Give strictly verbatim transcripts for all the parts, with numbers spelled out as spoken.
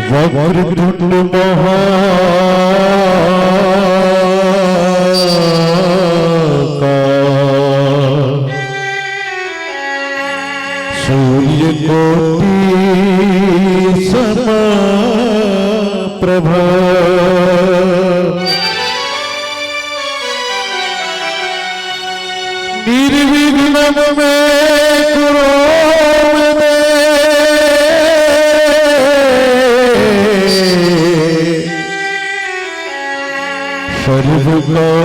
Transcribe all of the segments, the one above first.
वक्रतुंड महाकाय, सूर्यकोटि समप्रभ। निर्विघ्नं मे कुरु मे देव, सर्वकार्येषु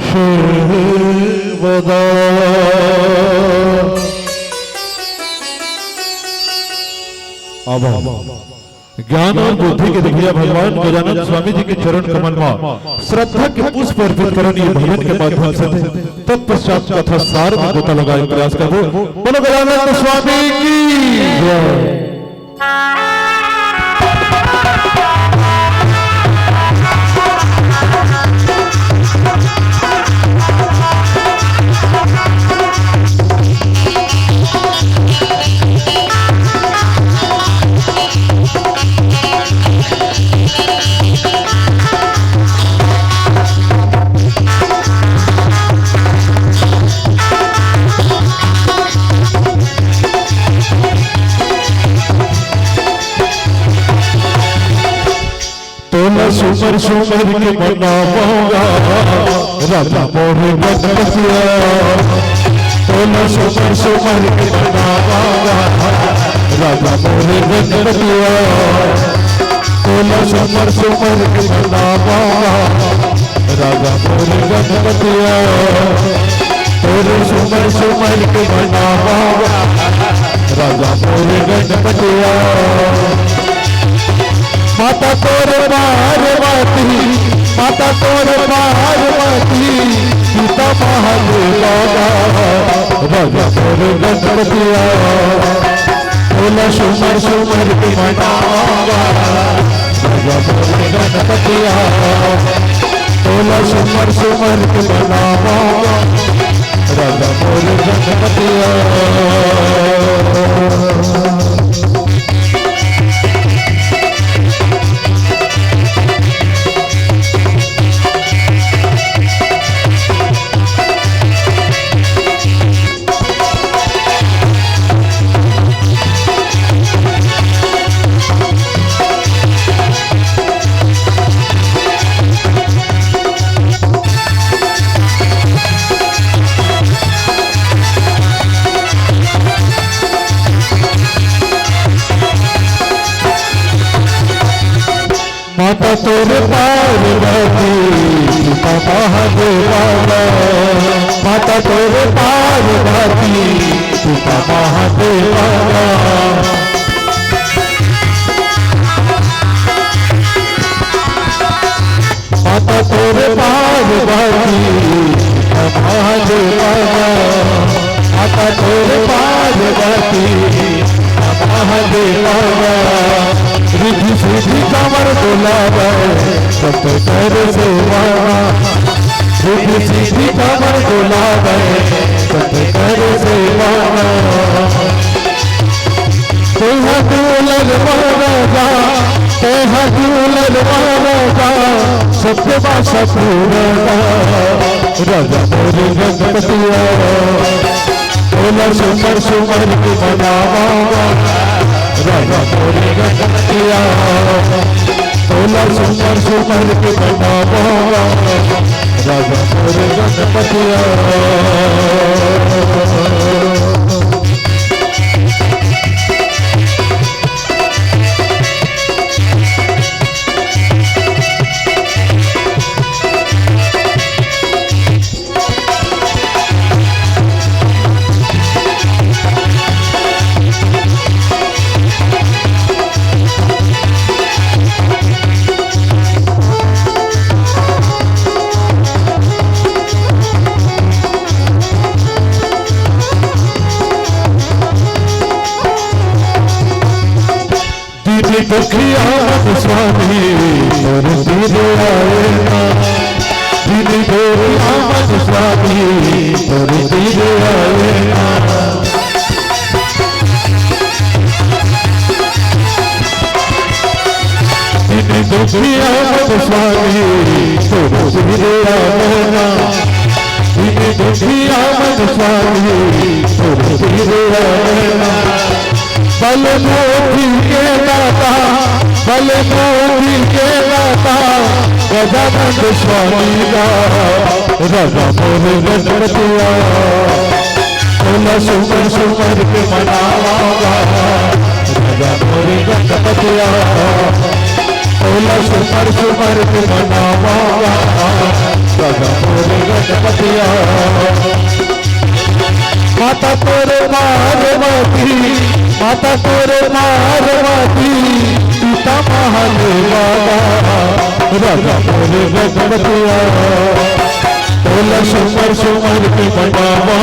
सर्वदा। अब ज्ञान और बुद्धि के अधिपति भगवान गजानन स्वामी जी के चरण कमल मा श्रद्धा के पुष्प अर्पित करन ये भजन के माध्यम से। तत्पश्चात कथा सार में गोता लगाए प्रयास करबो। बोलो गजानन स्वामी की जय। तोला सुमर सुमर के मनावांगा राजा मोरे गणपतिया। तोला सुमर सुमर के मनावांगा राजा मोरे गणपतिया। तोला सुमर सुमर के मनावांगा राजा मोरे गणपतिया। तोला सुमर सुमर के मनावांगा राजा मोरे गणपतिया। माता तोरे पार्वती, माता तोरे पार्वती, पिता महादेवा, राजा तोरे गणपतिया। तोला सुमर सुमर के मनावा, राजा तोरे गणपतिया। तोला सुमर सुमर के मनावा, राजा तोरे गणपतिया। माता तोरे पार्वती, पिता महादेवा। माता तोरे पार्वती, पिता महादेवा। माता तोरे पार्वती, पिता महादेवा। माता तोरे पार्वती, महादेवा। रिद्धि सिद्धि कमर डोलावे, सब कर सेवा। रिद्धि सिद्धि कमर डोलावे, सब कर सेवा। तेहा दुलर महाराजा, तेहा दुलर महाराजा, सत्य बा सपूरा, राजा मोरे गणपतिया। तोला सुमर सुमर के मनावा, राजा मोरे गणपतिया। तोला सुमर सुमर के मनावा, राजा मोरे गणपतिया। दीदी दुखिया मन स्वामी, तोर तीर आए ना। दीदी दुखिया मन स्वामी, तोर तीर आए ना। दुखिया मन स्वामी, तोर पीरे आवे ना। दीन दुखिया मन स्वामी, तोर पीरे आवे ना। बल बुद्धि के दाता, बल बुद्धि के दाता, गजानंद स्वामी गा, राजा मोर गणपतिया। ओला सुमर सुमर के मनावा गा, राजा मोर गणपतिया। ओला सुमर सुमर के मनावा गा, राजा मोर गणपतिया। माता तोर पार्वती, माता तोर पार्वती, पिता महादेवा गा, राजा मोर गणपतिया। ओला सुमर सुमर के मनावा,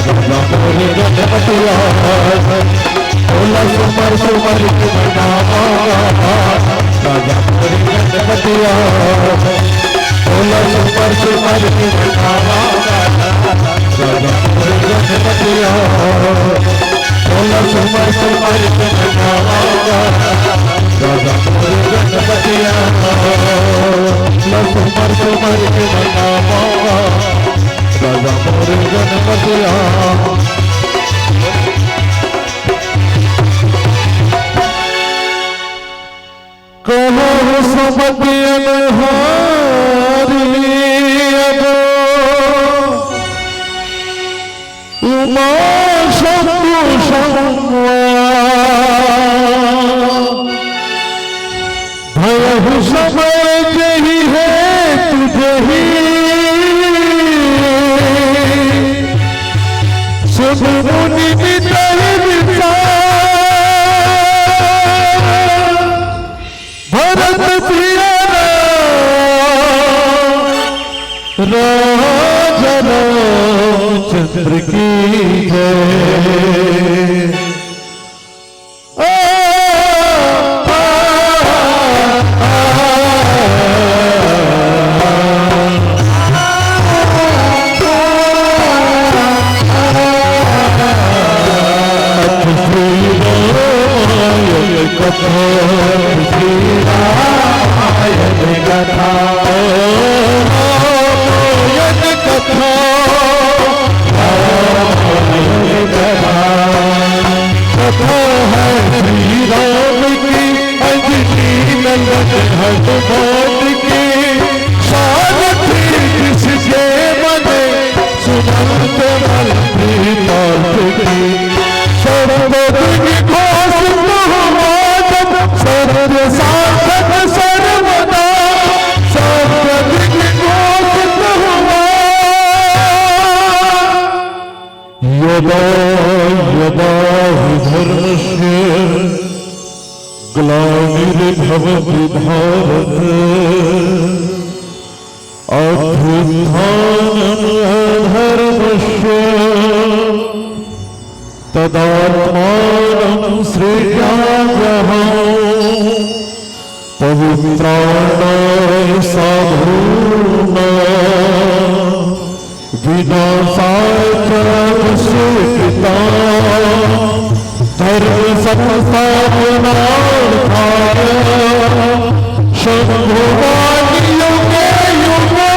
राजा मोर गणपतिया। ओला सुमर सुमर के मनावा, राजा मोर गणपतिया। ओला सुमर सुमर के मनावा, राजा मोर गणपतिया। ओला सुमर सुमर के मनावा, राजा मोर गणपतिया। ओला सुमर सुमर के मनावा, राजा मोर गणपतिया। कहो सुमति अनहारी अब उमा शंभु शंभु। भयहु समय जही है तुझही। सुन मुनि मितहि विचार। भरत जिया राम, राजा रामचंद्र की जय। कथा है श्री राम की, अंजनी नंदन हनुमान की। सारथी जिसके बने, सुनत मन प्रीत की। सत्य दिन घोष तुम वाचक, सत्य साधक सर्वदा। सत्य दिन घोष तुम वाचक। यदा यदा हि धर्मस्य ग्लानिर्भवति भारत, अभ्युत्थानम् अधर्मस्य तदात्मानं सृजाम्यहम्। पवित्राणाय साधूनां विनाशाय च दुष्कृतां। धर्म संस्थापनार्थाय शंभुवान युगे युगे।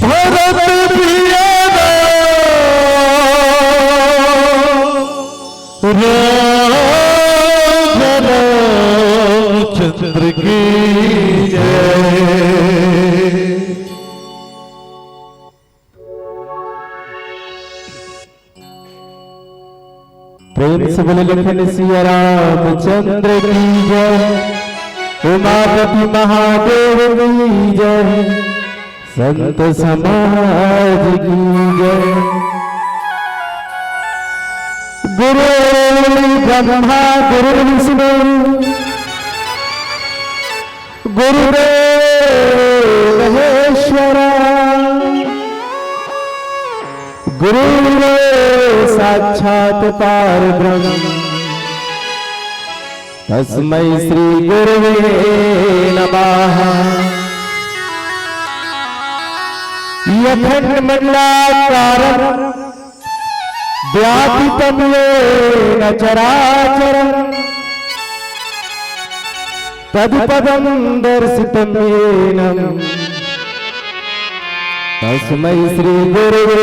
भरत जिया राम, राजा रामचंद्र की जय। प्रेम से बोले लखन सिया रामचंद्र की जय, उमापति महादेव की जय, संत समाज की जय। गुरु ब्रह्मा गुरु विष्णु गुरुदेव महेश्वरा, गुरुदेव साक्षात पार ब्रह्म, तस्मै श्री गुरुवे नमः। अखंड मंडलाकारं व्यापितं येन चराचरं तत्पदं दर्शितं येन तस्मै श्री गुरुवे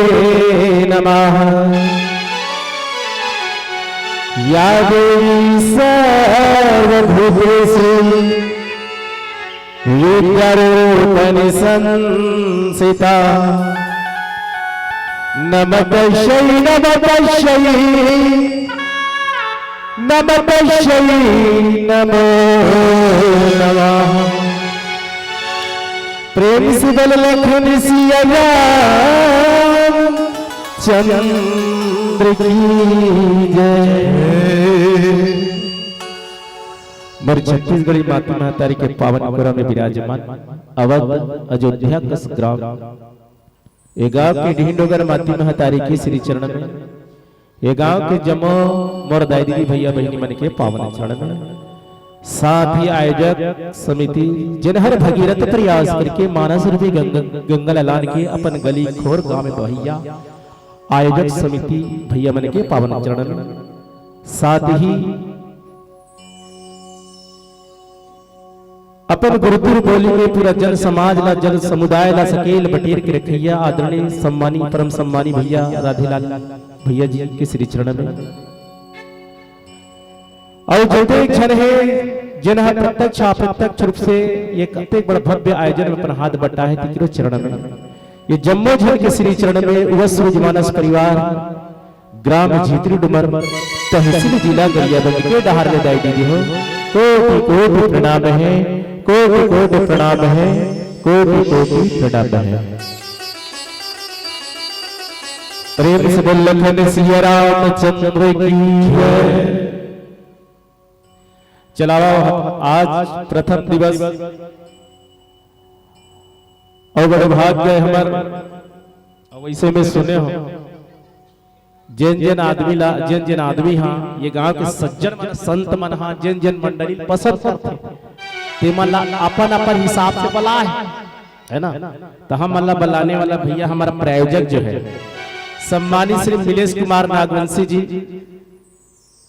नमः। या देवी सर्वभूतेषु विद्यारूपेण संस्थिता। नमः तस्यै, नमः तस्यै, नमः तस्यै, नमो नमः। प्रेम से बोल लखन सिया राम चंद्र की जय। मोर छत्तीसगढ़ी माटी महतारी के पावन कोरा में विराजमान अवध अयोध्या कस ग्राम, ए गांव के ढींडोगर माटी महतारी के श्री चरण में, ए गांव के जम्मो मोर दाई दीदी भैया बहिनी मन के पावन चरण में, साथ ही आयोजक समिति जिन हर भगीरथ प्रयास करके मानस रूपी गंग-, गंगा ललान के अपन गली खोर गांव में बहैया आयोजक समिति भैया मन के पावन चरण में, साथ ही अपन गुरुतुर बोली में पूरा जन समाज ला, जन समुदाय ला सकेल बटेर के रखैया आदरणीय सम्मानी, परम सम्मानी भैया राधेलाल भैया जी के श्री चरण में। अउ जतेक झन हे, जेन ह प्रत्यक्ष अप्रत्यक्ष रूप से ये कतेक बड़ भव्य आयोजन में अपन हाथ बटाए हे, तेकरो चरण में, ये जम्मो झन के श्री चरण में, उवस सूरज मानस परिवार, ग्राम झितरी डुमर, तहसील जिला गरियाबंद के डहार ले दाई दीदी हो, कोटि कोटि प्रणाम हे, कोटि कोटि प्रणाम हे, कोटि कोटि प्रणाम हे। प्रेम से बोल लखन सिया रामचंद्र की जय। चलावा, आज प्रथम दिवस अउ बड़े भाग गए हमर। अउ वैसे में सुने हो, जेन जेन आदमी ला, जेन जेन आदमी हा, ये गांव के सज्जन मन, संत मन हा, जेन जेन मंडली पसंद करथे, ते मन ला अपन अपन हिसाब से बलाए हे, है ना? तो हम मन ला बलाने वाला भैया हमारा प्रायोजक जो है, सम्मानित श्री मिलेश कुमार नागवंशी जी,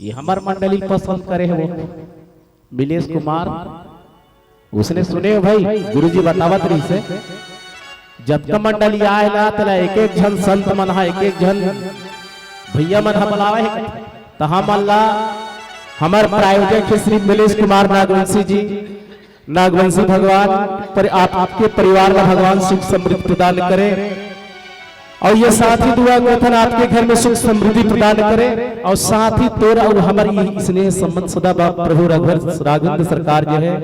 ये हमर मंडली पसंद करे हे वो मिलेश कुमार। उसने सुने हो भाई, गुरुजी बतावत रहिसे, जतका मंडली आए ना, तेला एक एक झन संत मन हा, एक एक झन भैया मन हा बलावे हे। त हमन ला हमर प्रायोजक हे श्री मिलेश कुमार नागवंशी जी, नागवंशी भगवान पर आपके परिवार ला भगवान सुख समृद्धि प्रदान करे। अउ ये साथ ही दुआ करथन आपके घर में सुख समृद्धि प्रदान करे, अउ साथ ही तोर अउ हमर ये स्नेह संबंध सदा बा-, प्रभु रघुवर राघवेंद्र सरकार जो है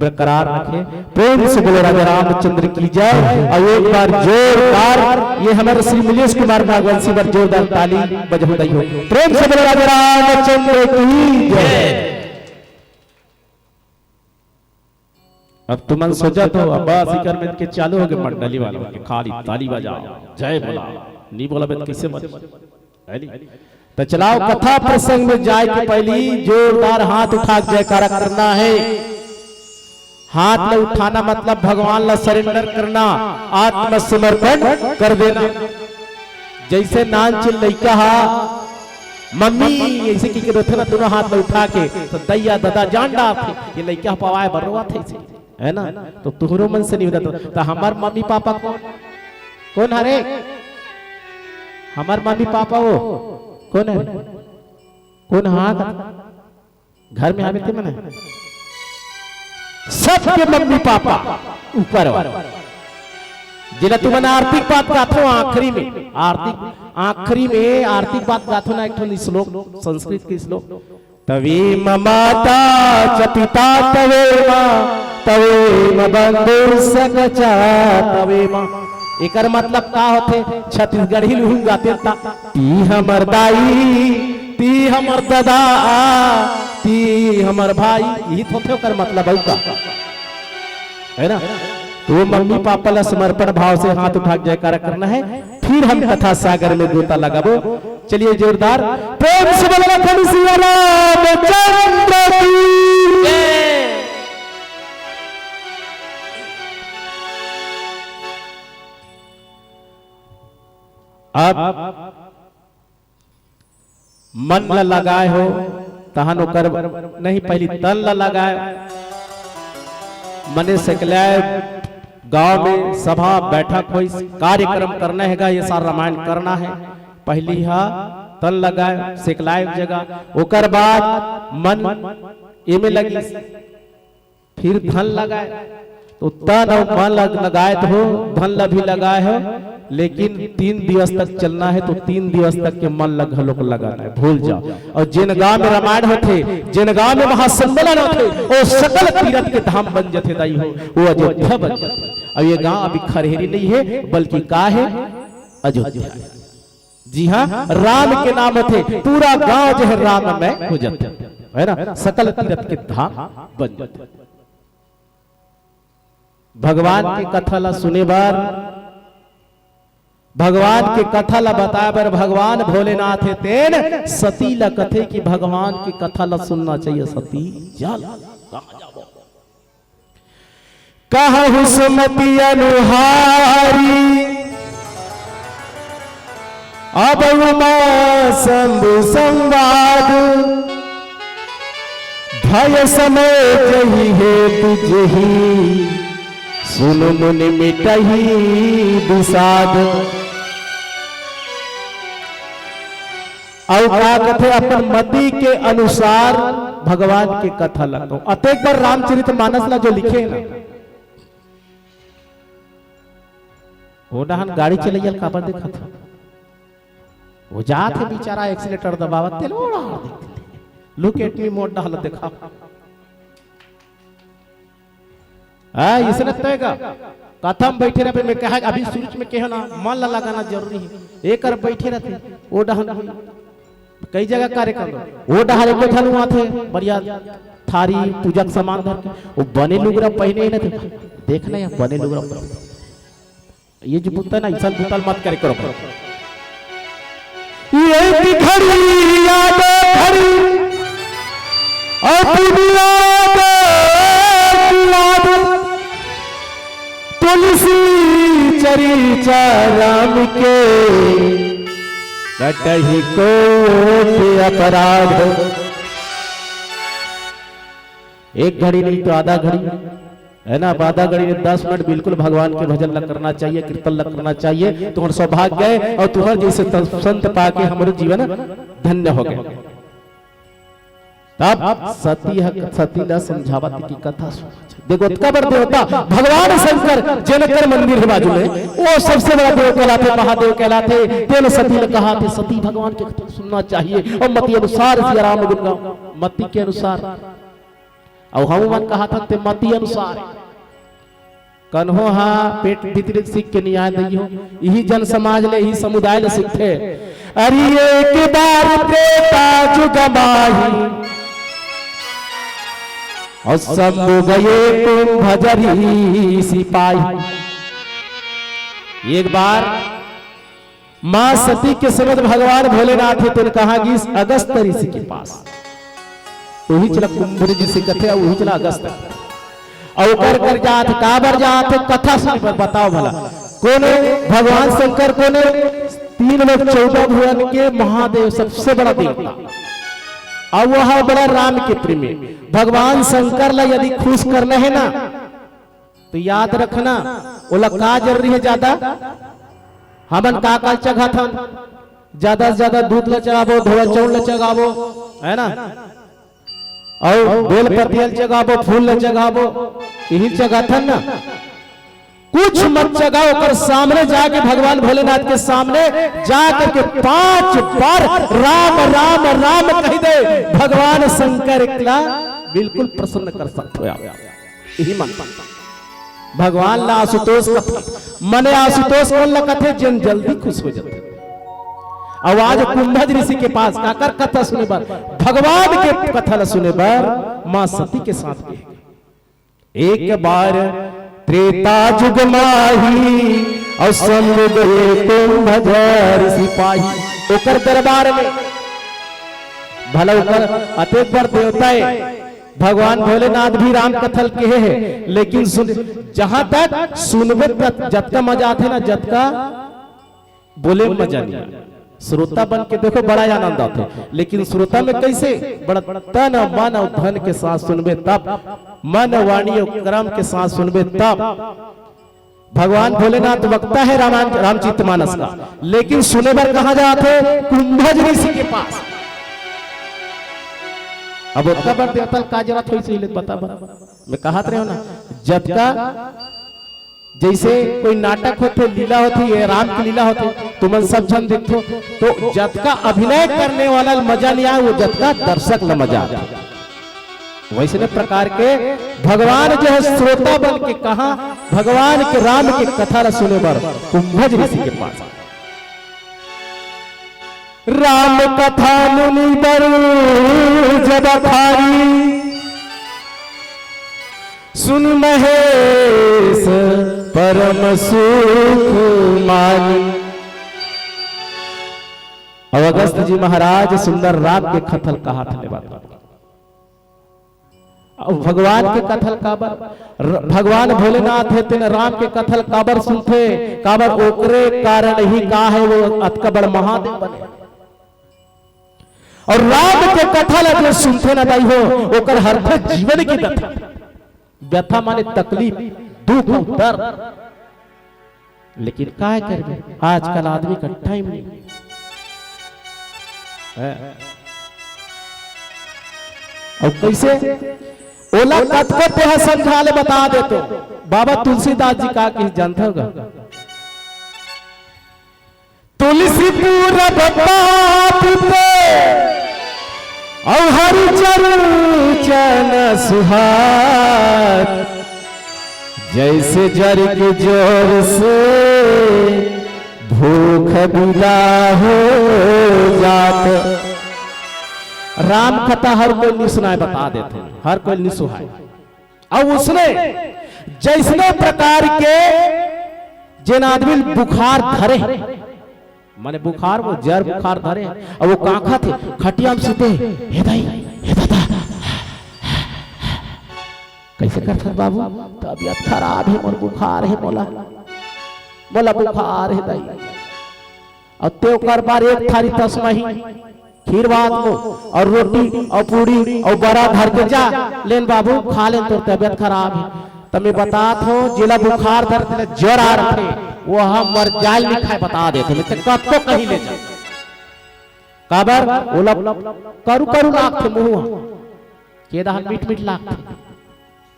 बरकरार रखे। प्रेम से बोलो राजा रामचंद्र की जय। अउ एक बार जोरदार ये हमर श्री मिलेश कुमार नागवंशी बर जोरदार ताली बजाओ दाई हो। प्रेम से बोलो राजा रामचंद्र की जय। अब तुमन सोचत हो, अब बस इकर में के चालू हो गए मंडली वाला के खाली ताली बजाओ, जय बोला, नहीं बोला बे त कैसे बज-, है नी? तो चलाओ, कथा प्रसंग में जाए के पहली जोरदार हाथ उठा के जयकारा करना है। हाथ ला उठाना मतलब भगवान ला सरेंडर करना, आत्मसमर्पण कर देना। जैसे नान चिन लइका हा मम्मी ऐसे की के रोथे ना, दोनों हाथ ला उठा के, तो दैया ददा जान डारथे, ये लइका पवाए बर रोवत हे ऐसे, है ना? तो तुहरो मन से नहीं होता तो, तो हमार मम्मी पापा कौन, कौन हरे? हमार मम्मी पापा वो कौन हरे? कौन हाथ? घर में आवे ते मन हे। सबके मम्मी पापा ऊपर वाला। जेला तुमन आरती के बात गाथो आखिरी में, आरती, आखिरी में आरती के बात गाथो ना, एक ठन श्लोक, संस्कृत के श्लोक, तवे मम माता च पिता तवे मां, तवे मम बंधु सखा च तवे मां। एकर मतलब का होथे? छत्तीसगढ़ी लुहूं गाते ता, ती हमर दाई, ती हमर ददा, ती हमर भाई, यही तो होथे ओकर मतलब, अउ का? है ना? तो मम्मी पापा ला समर्पण भाव से हाथ उठा के जयकारा करना है, फिर हम कथा सागर में गोता लगाबो। चलिए जोरदार प्रेम से बोलो लखन सिया रामचंद्र की। आप मन ला लगाए हो, तहन ओकर नहीं, पहली तन ला लगाए। मने सकलाय गांव में सभा बैठक होइस, कार्यक्रम करना हेगा, ये सारा रामायण करना हे। पहली हा तन लगाय, सकलाय जगह, ओकर बाद मन एमे लगिस, फिर धन लगाय। तो तन अउ मन लग-, लगाय तो हो, धन ला भी लगाय हो, लेकिन तीन दिवस तक चलना हे, तो तीन दिवस तक के मन ला घलोक लगाना हे, भूल जाव। अउ जेन गांव में रामायण होथे, जेन गांव में महासम्मेलन होथे, वो सकल तीरथ के धाम बन जथे दाई हो, वो अयोध्या बन जथे। अउ ये गांव अभी खरहेरी नहीं हे, बल्कि का हे? अयोध्या। जी हां, राम के नाम होथे, पूरा गांव जो हे राममय हो जथे, हे ना? सकल तीरथ के धाम बन जथे। भगवान के कथा ला सुने बर, भगवान के कथा ला बताय बर भगवान भोलेनाथ हे, तेन सती ला कथे कि भगवान के कथा ला सुनना चाहिए। सती चल, कहां जाबो? कहहु सुमति अनुहारी, अब उमा शंभु संवाद। भय समय जहि हेतु जेहि, सुन मुनि मिटहि विषाद। अउ का कथे, अपन मति के अनुसार भगवान के कथा ला कहूं। अतेक बार रामचरित मानस ला जो लिखे हे ना, ओ डहन गाड़ी चलइया ल काबर देखत हे? वो जात हे बेचारा, accelerator दबावत, तेल ओड़ा देख, look at me mode डहल देखा। हां, इसने तय का कथा म बैठे रहे, मैं कहा, अभी शुरू में कहे ना, मन ला लगाना जरूरी हे। एकर बैठे रहते, वो डहन कई जगह कार्यक्रम, वो डहर एको झन आथे, बढ़िया थारी, पूजा के सामान धर के, वो बने लुगरा पहने ही नहीं थे। देखना यार, बने लुगरा पहने। ये जो बुता ना, अइसन बुता ल मत करे करो। एक घड़ी याद घड़ी, अब याद याद, तुलसी चरिचा राम के, कटही कोट अपराध। एक घड़ी नहीं तो आधा घड़ी, हे ना, आधा घड़ी नहीं, दस मिनट बिल्कुल भगवान के भजन ला करना चाहिए, कीर्तन ला करना चाहिए। तुम्हार सौभाग्य हे अउ तुम्हार जैसे त-, संत पाके हमरो जीवन धन्य हो गए। तब सती ह-, सती ला समझावत हे कि कथा सुन। देखो, ओतका बड़ देवता भगवान शंकर, जेन कर मंदिर हे बाजू में, वो सबसे बड़ा देव कहलाथे, महादेव कहलाथे। तेन सती ला कहाथे, सती भगवान के कथा सुनना चाहिए। अउ मति अनुसार सिया राम गुण गाओ, मति के अनुसार। अउ हम मन कहाथन ते मति अनुसार। कन्हो हा पेट भीतरी सीख के नियाय दइहो। इही जन समाज ले, इही समुदाय ले सीखथे। अरे एक बार त्रेता जुग माही, अउ शंभु गए कुंभ जरी सिपाही। एक बार माँ सती के समझ भगवान भोलेनाथ हे, तेन कहाँ गिस? अगस्त ऋषि के पास। उही चला कुंभ ऋषि कथे, उही चला अगस्त। अउ ओकर कर जात, काबर जात, कथा सुन बर। बताओ भला, कोने भगवान शंकर, कोने तीन लोक चौदह भुवन के महादेव, सबसे बड़ा देवता, अउ वह बड़ा राम के प्रेमी। भगवान शंकर ला यदि खुश करना हे ना, तो याद रखना, ओला का जरूरी हे ज्यादा? हमन का का चघाथन? ज्यादा से ज्यादा दूध ला चघाबो, धोवा चाउर ला चघाबो, हे ना? अउ बेल पतिया ला चघाबो, फूल ला चघाबो, इही चघाथन ना। कुछ मत चघाव, ओकर सामने जाके, भगवान भोलेनाथ के सामने जा करके पांच बार राम राम राम कह दे, भगवान शंकर एकला बिल्कुल प्रसन्न कर सकते हो आप। इही मन। भगवान ला आशुतोष कथे। मने आशुतोष कोन ला कथे? जेन जल्दी खुश हो जाथे। अउ आज कुंभज ऋषि के पास काकर कथा सुने बर? भगवान के कथा ला सुने बर माँ सती के साथ गए। एक बार त्रेता जुग माही, अउ शंभु गए कुंभज ऋषि पाही। ओकर दरबार में भला ओकर अतेक बड़ देवता हे, भगवान भोलेनाथ भी राम कथा ल कहे हे, लेकिन सुन, जहां तक सुनबे तक जतका मजा आथे ना, जतका बोले में मजा नहीं आए। श्रोता बन के देखो, बड़ा आनंद आथे, लेकिन श्रोता में कैसे? बड़ा तन मन अउ धन के साथ सुनबे तब। मन, वाणी और कर्म के साथ सुनबे तब। भगवान भोलेनाथ वक्ता है रामायण, रामचरित मानस का, लेकिन सुने बर कहाँ जात हे? कुंभज ऋषि के पास। अब ओतका बड़ देवता ल का जरूरत होइस, ले बता बर। मैं कहत रहे हो ना, जतका जैसे कोई नाटक होथे, लीला होथे, ये राम की लीला होथे, तुमन सब झन देखथो, तो जतका अभिनय करने वाला ल मजा नहीं आए, वो जतका दर्शक ल मजा आथे। वैसने प्रकार के भगवान जो है श्रोता बन के कहा, भगवान के राम के कथा ला सुने बर कुंभज ऋषि के पास। राम कथा मुनि बर जब अखारी, सुनि महेश परम सुख मानी। अब अगस्त जी महाराज सुंदर राम के कथा ल कहात हे बाबा। अब भगवान के कथा ल काबर, र-, भगवान भोलेनाथ हे, तेन राम के कथा ल काबर सुनथे, काबर ओकरे कारण ही का हे वो अतका बड़ महादेव बने। और राम के कथा ल जो सुनथे ना दाई हो, ओकर हरथे जीवन की व्यथा। व्यथा माने तकलीफ, दुख, दर्द। लेकिन काय करबे, आजकल आदमी का टाइम नहीं। हैं? अउ कैसे? ओला कतको तेहा समझा ले बता देतो। बाबा तुलसीदास जी का किहिस जानथव गा? तुलसी पूरब पात पे, अउ हरि चरण सुहात। जैसे ज्वर के जोर से भूख बिदा हो जात। राम कथा हर कोई नी सुनाय, बता देथे, हर कोई नी सुहाय। अउ उसने जैसने प्रकार के जेन आदमी ल बुखार धरे, माने बुखार, वो जर बुखार धरे, अउ वो कांखत हे, खटिया म सुते, "हे दाई, हे दादा, कैसे करथस बाबू? तबियत खराब हे, मोर बुखार हे, मोला, मोला बुखार हे दाई।" अउ ते ओकर बर एक थारी तसमही खीर भात को अउ रोटी अउ पूड़ी अउ बरा धर के जा, लेन बाबू, खा लेन, तोर तबियत खराब हे। त मैं बतात हों, जेला बुखार धर, तेला जर आ रथे, वो ह मर जाय ल नी खाय, बता देत हों मैं, ते कतको कही ले जा। काबर? ओला करू करू लागथे मुंह ह, के डहन मीठ मीठ लागथे,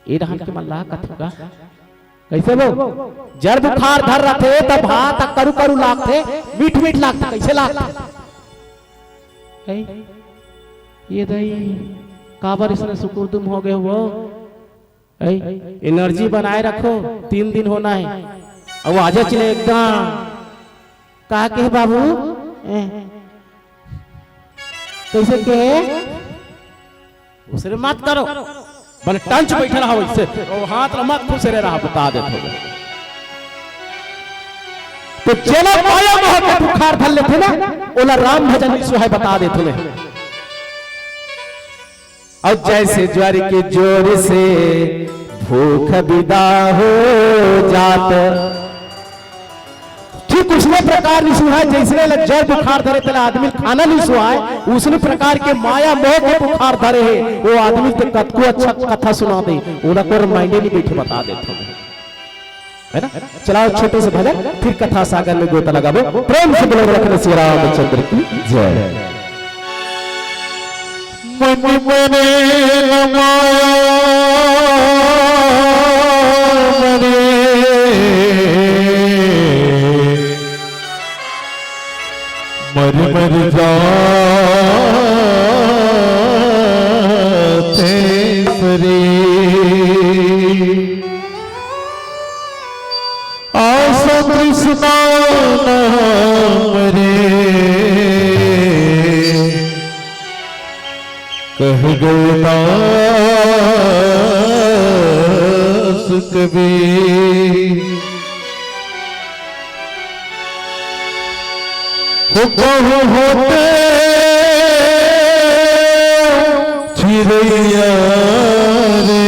ए डहन के मन ला कथू का। कैसे वो जर बुखार धर रथे, तब भात करू करू लागथे, मीठ मीठ लागथे, कैसे लागथे? ए, ये दई, काबर इसने सुकुरदुम हो गए हो? ए, एनर्जी बनाए रखो, तीन दिन होना हे। अब आजा चले एकदम। का कहे बाबू? ए, कैसे कहे? उसने मत करो, बने टंच बैठे रहा वैसे, वो हाथ ला मत खुसरे रहा, बता देत हों। तो जेला माया मोह के बुखार धर लेथे ना, ओला राम भजन नी सुहाय, बता देत हों मैं। अउ जैसे ज्वर के जोर से भूख बिदा हो जात, ठीक उसने प्रकार नी सुहाय, जैसने ल जर बुखार धरे, तेला आदमी ल खाना नी सुहाय, उसने प्रकार के माया मोह के बुखार धरे हे, वो आदमी ल ते कतको अच्छा कथा सुना दे, ओला कोई मायने नी बैठे, बता देत हों मैं। है ना? चलाओ छोटे से भजन, फिर कथा सागर में गोता लगाबो। प्रेम से बोलो, लखन सिया रामचंद्र की जय। मन मन न माया मरे, मर मर जाते शरीर। आशा तृष्णा न मरे, कह गए दास कबीर। हो कहूँ होते चिरैया रे,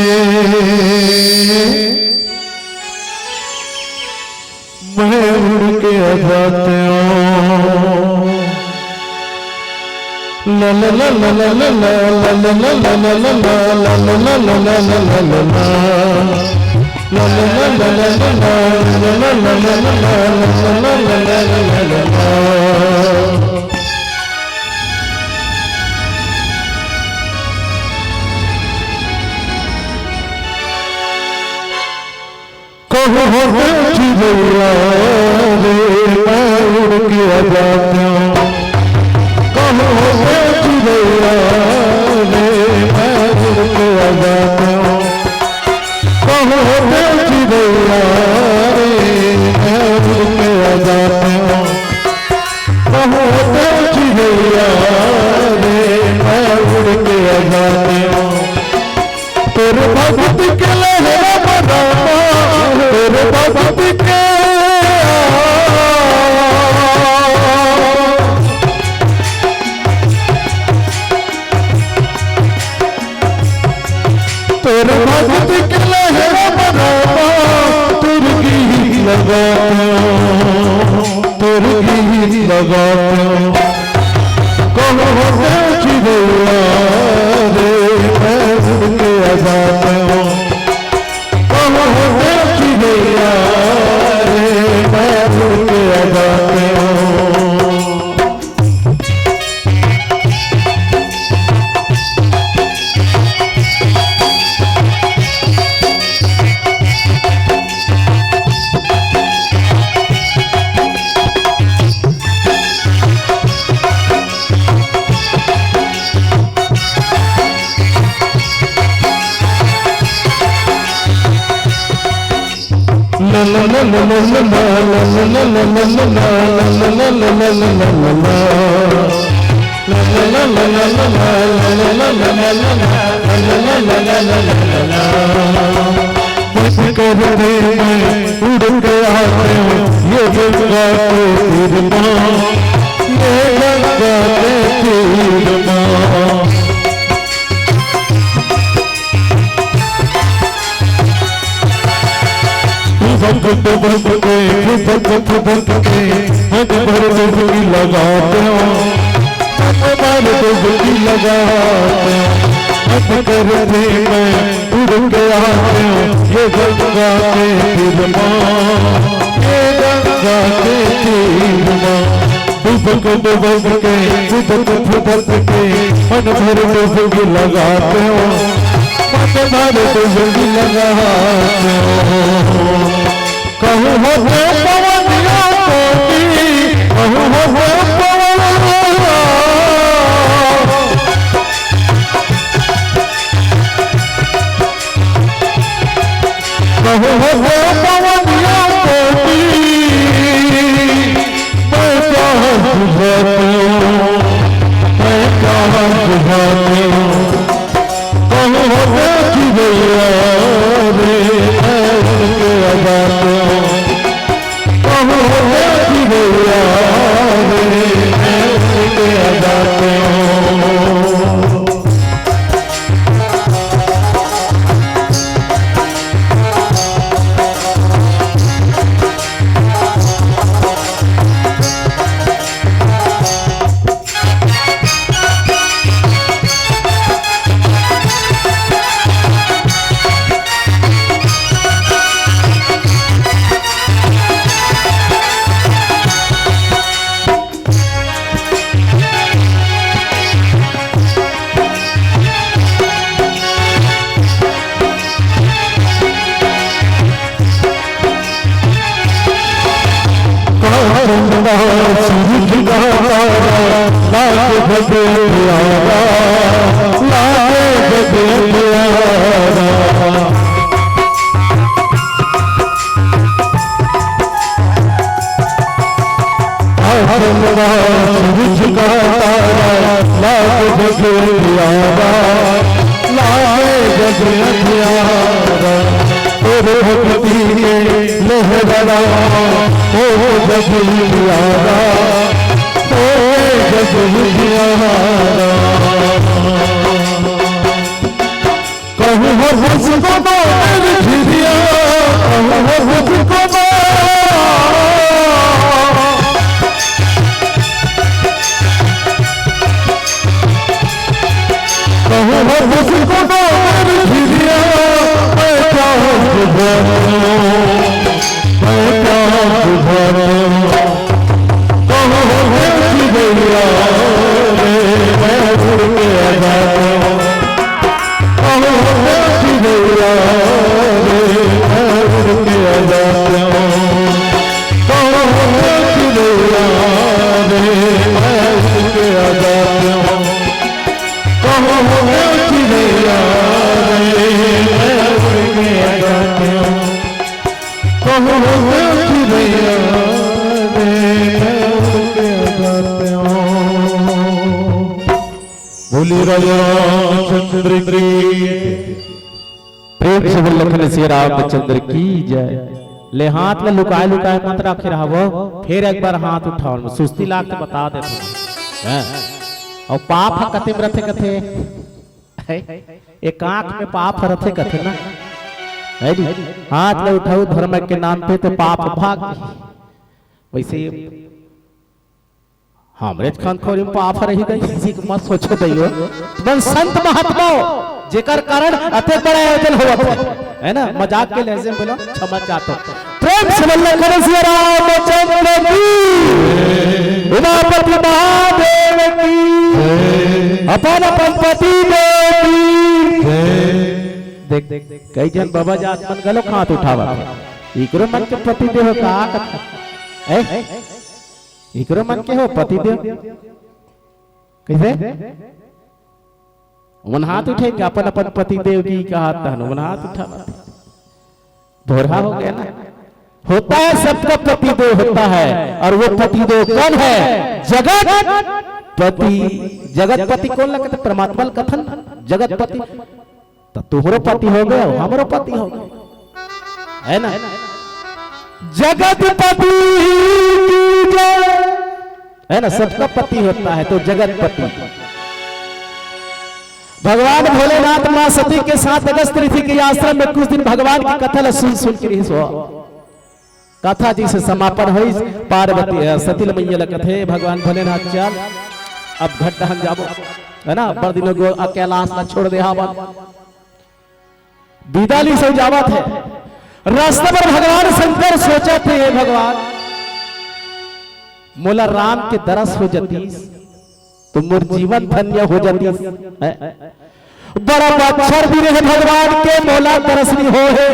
मैं उड़ के आ जाते हूँ। कहूँ होते चिरैया रे, मैं उड़ के आ जाता हूँ। कहूँ होते चिरैया रे, मैं उड़ के आ जाता हूँ। कहूँ होते चिरैया रे, मैं उड़ के आ जाता हूँ। कहूँ होते चिरैया रे, मैं उड़ के आ जाता हूँ। तोर भक्ति के लहरा बनावा, तोर भक्ति के, तोर भक्ति के लहरा बनावा, तोर गीत लगावा, तोर गीत लगावा। कहूँ होते चिरैया रे, मैं उड़ के आ जाता हूँ। कहूँ होते चिरैया रे, मैं उड़ के आ जाता हूँ। बस कर दे, मैं उड़ के आते हूँ, ये गंगा के तीर माँ, ये गंगा के तीर माँ। भक्त भक्त के, भक्त भक्त के, मन भर डुबकी लगाते हो, मन भर डुबकी लगाते हो। मन करते मैं उड़ के आते हो, ये गंगा के तीर माँ, ये गंगा के तीर माँ। डुबक डुबक के, फुदक फुदक के, मन भर डुबकी लगाते हो, मन भर डुबकी लगाते हो। कहूँ होते पवनिया कोटी, कहूँ होते पवनिया। कहूँ होते पवनिया कोटी, मैं कहाँ बुझाती हूँ, मैं कहाँ बुझाती हूँ। कहूँ होते चिरैया रे, मैं उड़ के आ जाती हूँ। कहूँ होते चिरैया रे, मैं उड़ के आ जाती हूँ। तोर भक्ति के लहरावा, ओ जग उजियारा, ओ जग उजियारा। कहूँ हो मुझको ना मेरी झिझिया, कहूँ हो मुझको ना। रामचंद्र की। प्रेम से बोल लखन सिया रामचंद्र की जय। ले हाथ ला लुकाए लुकाए मत रखे रहबो, फिर एक बार हाथ उठाओ, सुस्ती लाग तो बता देथों। हैं? अउ पाप ह कते में रथे कथे? हैं? एक आंख में पाप ह रथे कथे ना, है नी? हाथ ला उठाओ धर्म के नाम पे तो पाप भाग। वैसे हमरेच खंदखोरी में पाप रही गई, किसी को मत सोचो दइयो। मन संत महात्मा हो, जेकर कारण अतेक बड़ा आयोजन होवत हे, है ना? मजाक के लहजे में बोला, क्षमा चाहता हूँ। प्रेम से बोल लखन सिया रामचंद्र की, उमापति महादेव की, अपन अपन पति देव की। देख, देख, कई झन बाबा जात मन घलो हाथ उठावत हे। इकरो मन के पति देव का कथा? ए? इकरो मन के हो पति देव? कइसे? ओमन हाथ उठइस, अपन अपन पति देव की कहात तहन ओमन हाथ उठावत। भोरहा हो गया ना। होता है, सबका पति देव होता है, और वो पति देव कौन है? जगत पति। जगत पति कोन ला कथे? परमात्मा ला कथन जगत पति। त तुहरो पति हो गए, हमरो पति हो गए, है ना? जगतपति की जय, है ना? सबका पति होता है तो जगतपति। भगवान भोलेनाथ माँ सती के साथ अगस्त ऋषि के आश्रम में कुछ दिन भगवान की कथा ला सुन सुन के रहिस हो। कथा जी से समापन होइस। पार्वती, अ, सती ल मैया ल कथे, "भगवान भोलेनाथ चल, अब घर डहन जाबो, है ना, बड़ दिन हो गयो, आ कैलाश ला छोड़ दे हावन।" बिदा लीस अउ जावत हे। रास्ता पर भगवान शंकर सोचत हे, "हे भगवान, मोला राम के दरस हो जतीस, तो मोर जीवन धन्य हो जतीस।" हैं? बड़ा बछर दिन हे भगवान के मोला दरस नी होहे।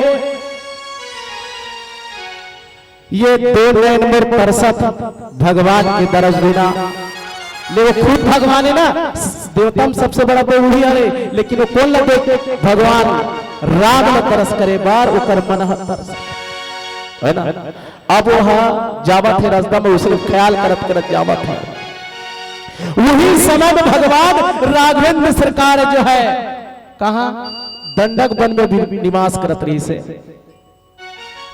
ये दो नैन मोर तरसत भगवान के दरस बिना। ले वो खुद भगवान हे ना, देवता में सबसे बड़ा तो वही हरे, लेकिन वो कोन ला देख? भगवान राम ला दरस करे बर ओकर मन ह तरस, है ना? अब वो ह जावत हे रास्ता में, उसे ख्याल करत करत जावत हे। वही समय में भगवान राघवेंद्र सरकार जो है, कहाँ? दंडक वन में भी निवास करत रहिस हे।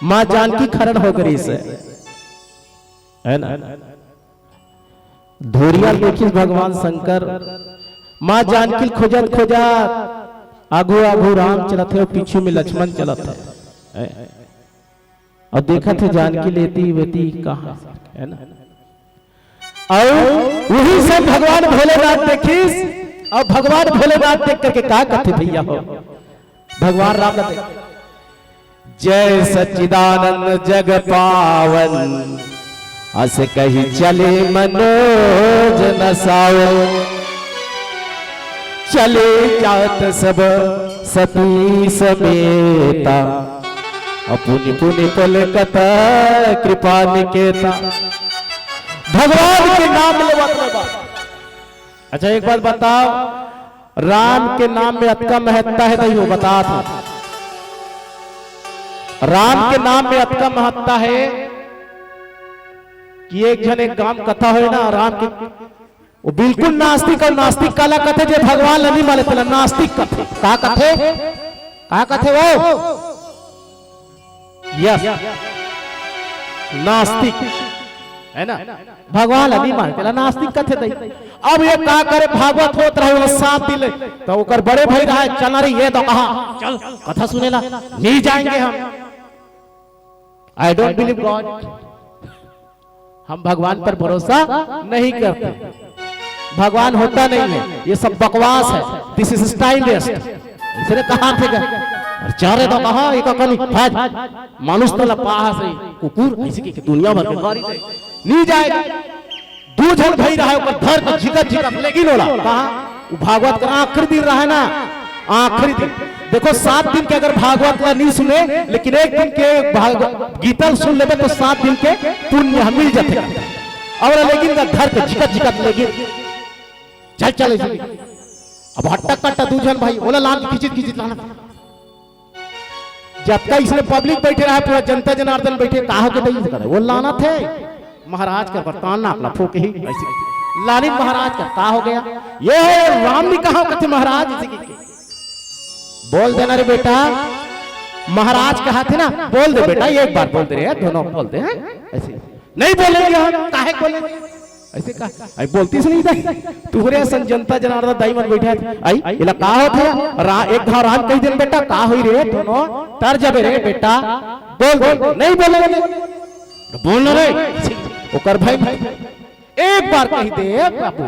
माँ जानकी खरण हो गई से, है ना? धोरिया देखिस भगवान शंकर, माँ जानकी खोजत खोजत आगू आगू राम चलत हे, पीछू में लक्ष्मण चलत हे, है? अउ देखत हे जानकी लेती वेती कहाँ, है ना? अउ वही से भगवान भोलेनाथ देखिस, अउ भगवान भोलेनाथ देख करके का कथे भैया हो, भगवान राम ला देख, "जय सच्चिदानंद जग पावन, अस कही चले मनोज न सावन।" चले जात सब सती समेता, अपुनि पुनि पुलकत कृपा निकेता। भगवान के नाम लेवत लेवत। अच्छा, एक बात बताओ, राम के नाम में अतका महत्ता हे, तइयो बतात हंव। राम के नाम में अतका महत्ता हे कि एक झन एक गांव कथा होय ना, राम के वो बिल्कुल नास्तिक, अउ नास्तिक काला कथे, जे भगवान ल नइ माने तेला नास्तिक कथे। का कथे? का कथे वो? यस, नास्तिक, है ना? भगवान ल नइ माने तेला नास्तिक कथे दई। अब ये का करे, भागवत होत रहे, वो साथ दिले, तो ओकर बड़े भाई रहे चनरी, ये तो कहा, "चल, कथा सुने ला।" "नहीं जाएंगे हम, I don't believe God।" हम भगवान पर भरोसा नहीं करते, भगवान होता नहीं है, ये सब बकवास है, this is time waste। इसने कहा थे क्या? अरे चारे तो कहा, एक कनी भाज, मानुष तो लपा से कुकुर, ऐसे की दुनिया भर के गाड़ी दे, नहीं जाएगा। दू झन भाई रहा, ओकर धर के झिकत झिकत लेकिन ओला कहा, वो भागवत का आखिरी दिन रहा ना, आखिरी दिन। देखो, सात दिन के अगर भागवत ला नहीं सुने, लेकिन एक दिन के भाग-, गीता ला सुन लेबे, तो सात दिन के पुण्य ह मिल जाथे। अउ लेकिन का धर के झिकत झिकत लेकिन चल, चल, ऐसे। अब हट्टा कट्टा दू झन भाई, ओला लान के खिंचित खिंचित लाना। जतका इसने पब्लिक बैठे रहा, पूरा जनता जनार्दन बैठे, का हो के दई करे? वो लानत हे महाराज का बर्तन, नाक ला फोके ही ऐसे। लानिन महाराज का, का हो गया? ये हे राम नी कहांव कथे महाराज, अइसे कहिके। बोल देना रे बेटा, महाराज कहाथे ना, बोल दे बेटा, एक बार बोल दे रे, दोनों बोल दे, हैं? अइसे नहीं बोलेंगे हम, काहे बोलेंगे? अइसे का? अई बोलतिस नहीं दाई, तुंहरे असन जनता जनार्दन दाई मन बइठे हे। अई एला का होथे? रा-, एक घांव राम कहि देन बेटा, का होही रे, दोनों तर जाबे रे बेटा, बोल दे, नहीं बोलेंगे। बोल ना रे, ओकर भाई, एक बार कहि दे बाबू।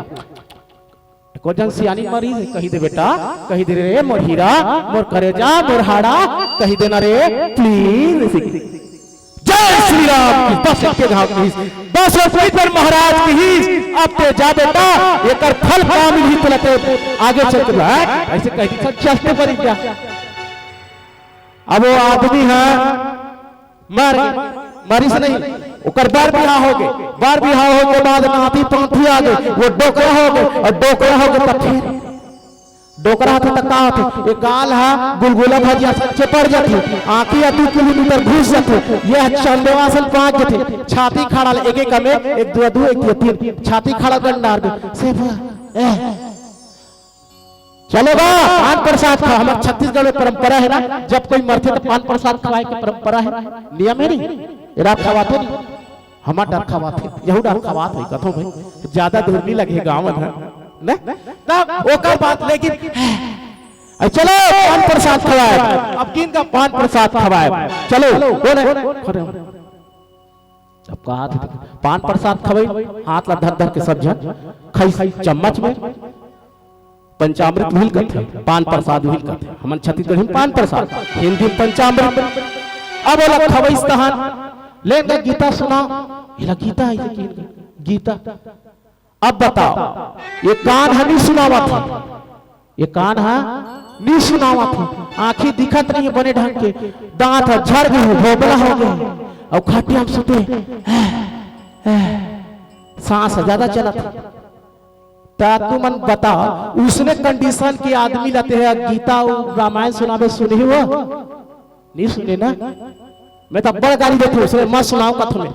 एको झन सियानी मरीज हे, कहि दे बेटा, कहि दे रे मोर हीरा, मोर करेजा, मोर हाड़ा, कहि देना रे please। जय श्री राम की। बस एके घांव की, बस ओ कोई पर महाराज की। अब ते जा बेटा, एकर फल का मिलही तोला ते आगे चल के। अइसे कहि दे, सब चलते पर जा। अब ओ आदमी हे मर गे, मरिस नहीं, ओकर बर बिहाव होगे, बर बिहाव होगे बाद नाती पोती आगे, ओ डोकरा होगे, अउ डोकरा होगे त फेर डोकरा होथे त का होथे? ए गाल ह गुलगुला भजिया असन चेपड़ जाथे, आंखी ह दू किलोमीटर घुस जाथे, ए ह चंदवा असन पाक जाथे, छाती खाड़ा ले एक एक में, एक दू दू, एक दू तीन, छाती खाड़ा गंडार दे, से ब-, ए, चलो गा, पान प्रसाद खा। हमर छत्तीसगढ़ में परंपरा हे ना, जब कोई मरथे त पान प्रसाद खवाए के परंपरा हे, नियम हे नहीं? एला खवाथे नहीं? हमर डहर खवाथे, यहू डहर खवात होही कथों भाई, ज्यादा दूर नहीं लगे गाँव मन ह, ना? तब ओकर बात, लेकिन अई चलो पान प्रसाद खवाए, अब किन का पान प्रसाद खवाए, चलो, बोले, खड़े हो। अब कहा थे, पान प्रसाद खवई, हाथ ला धर धर के सब झन खाई चम्मच में, पंचामृत उहिल कथे, पान प्रसाद उहिल कथे, हमन छत्तीसगढ़ी में पान प्रसाद, हिंदी में पंचामृत। अब ओला खवईस तहन, ले गा गीता सुना, एला गीता हे, गीता। अब बताओ, ए कान ह नी सुनावत हे, ए कान ह नी सुनावत हे, आंखी दिखत नहीं हे बने ढंग के, दांत ह झर गे हे, भोबला हो गे हे, अउ खटिया में सुते, सांस ह ज्यादा चलत हे। त तुमन बताओ, उसने condition के आदमी ला ते ह गीता अउ रामायण सुनाबे, सुनही वो? नहीं सुने ना? मैं तो बड़ गाली देथों, उसने मत सुनाओ कथों मैं।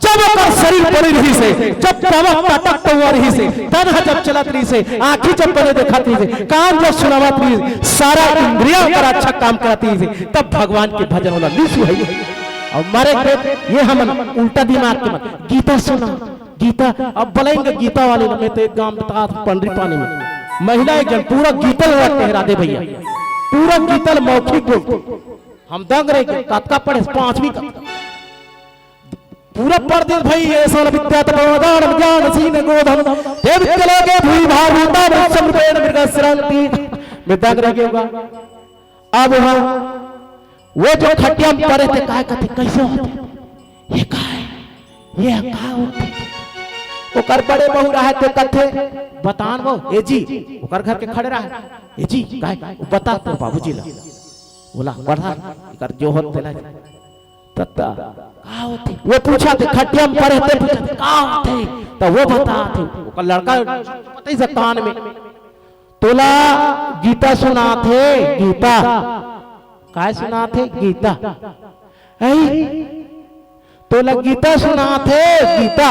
जब ओकर शरीर पड़े रहिस हे, जब तवक तटक तउवा रहिस हे, तन ह जब चलत रहिस हे, आंखी जब बने देखत रहिस हे, कान जब सुनावत रहिस, सारा इंद्रिया ओकर अच्छा काम करत रहिस हे, तब भगवान के भजन ओला नहीं सुहाई। अउ मरे के ये हमन उल्टा दिमाग के मन, गीता सुना, गीता, अब बलाइन गा गीता वाले ला, मैं तो एक गांव बतात पंडरी पानी में महिला एक झन पूरा गीता ल रट के हरा दे भैया, पूरा गीता ल मौखिक बोल। हम दंग रह गे, कतका पढ़े, पांचवी का पूरा पढ़ दे भाई। ये सल विद्या तपोदान ज्ञान सीन गोधन, देव विद्या लोके भूरि भार भूता मृत समृपेण मृग श्रंती। मैं दंग रह गे हूं गा। अब वहां वो जो खटिया में पड़े ते काय कथे, कइसे होथे, ये काय, ये का होथे? ओकर बड़े बहू रहे ते कथे, बतान वो, ए जी, ओकर घर के खड़े रहे, ए जी, काय, वो बता तोर बाबूजी ला, ओला पढ़ा, एकर जो होत तेला। तत्ता, का होथे? वो पूछा थे, खटिया में पड़े ते पूछा थे, का होथे? त वो बता थे, ओकर लड़का बताइस कान में, तोला गीता सुनाथे, गीता। काय सुनाथे? गीता। अई, तोला गीता सुनाथे, गीता।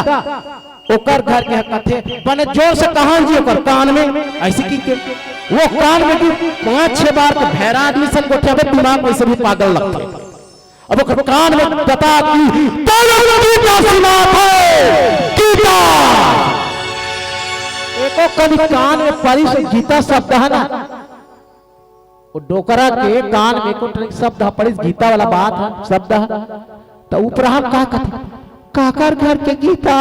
ओकर घर के ह कथे, बने जोर से कहा जी ओकर कान में, अइसे कहिके। वो कान में भी पांच छह बार के भैरा आदमी सन गोठियाबे, दिमाग में से भी पागल लगथे। अब ओकर कान में बता कि तोला गीता सुनाथे, गीता। एको कनी कान में पड़िस गीता शब्द ह ना, वो डोकरा के कान में एको ठन शब्द ह पड़िस, गीता वाला बात ह, शब्द ह। त उपराम का कथे, काकर घर के गीता,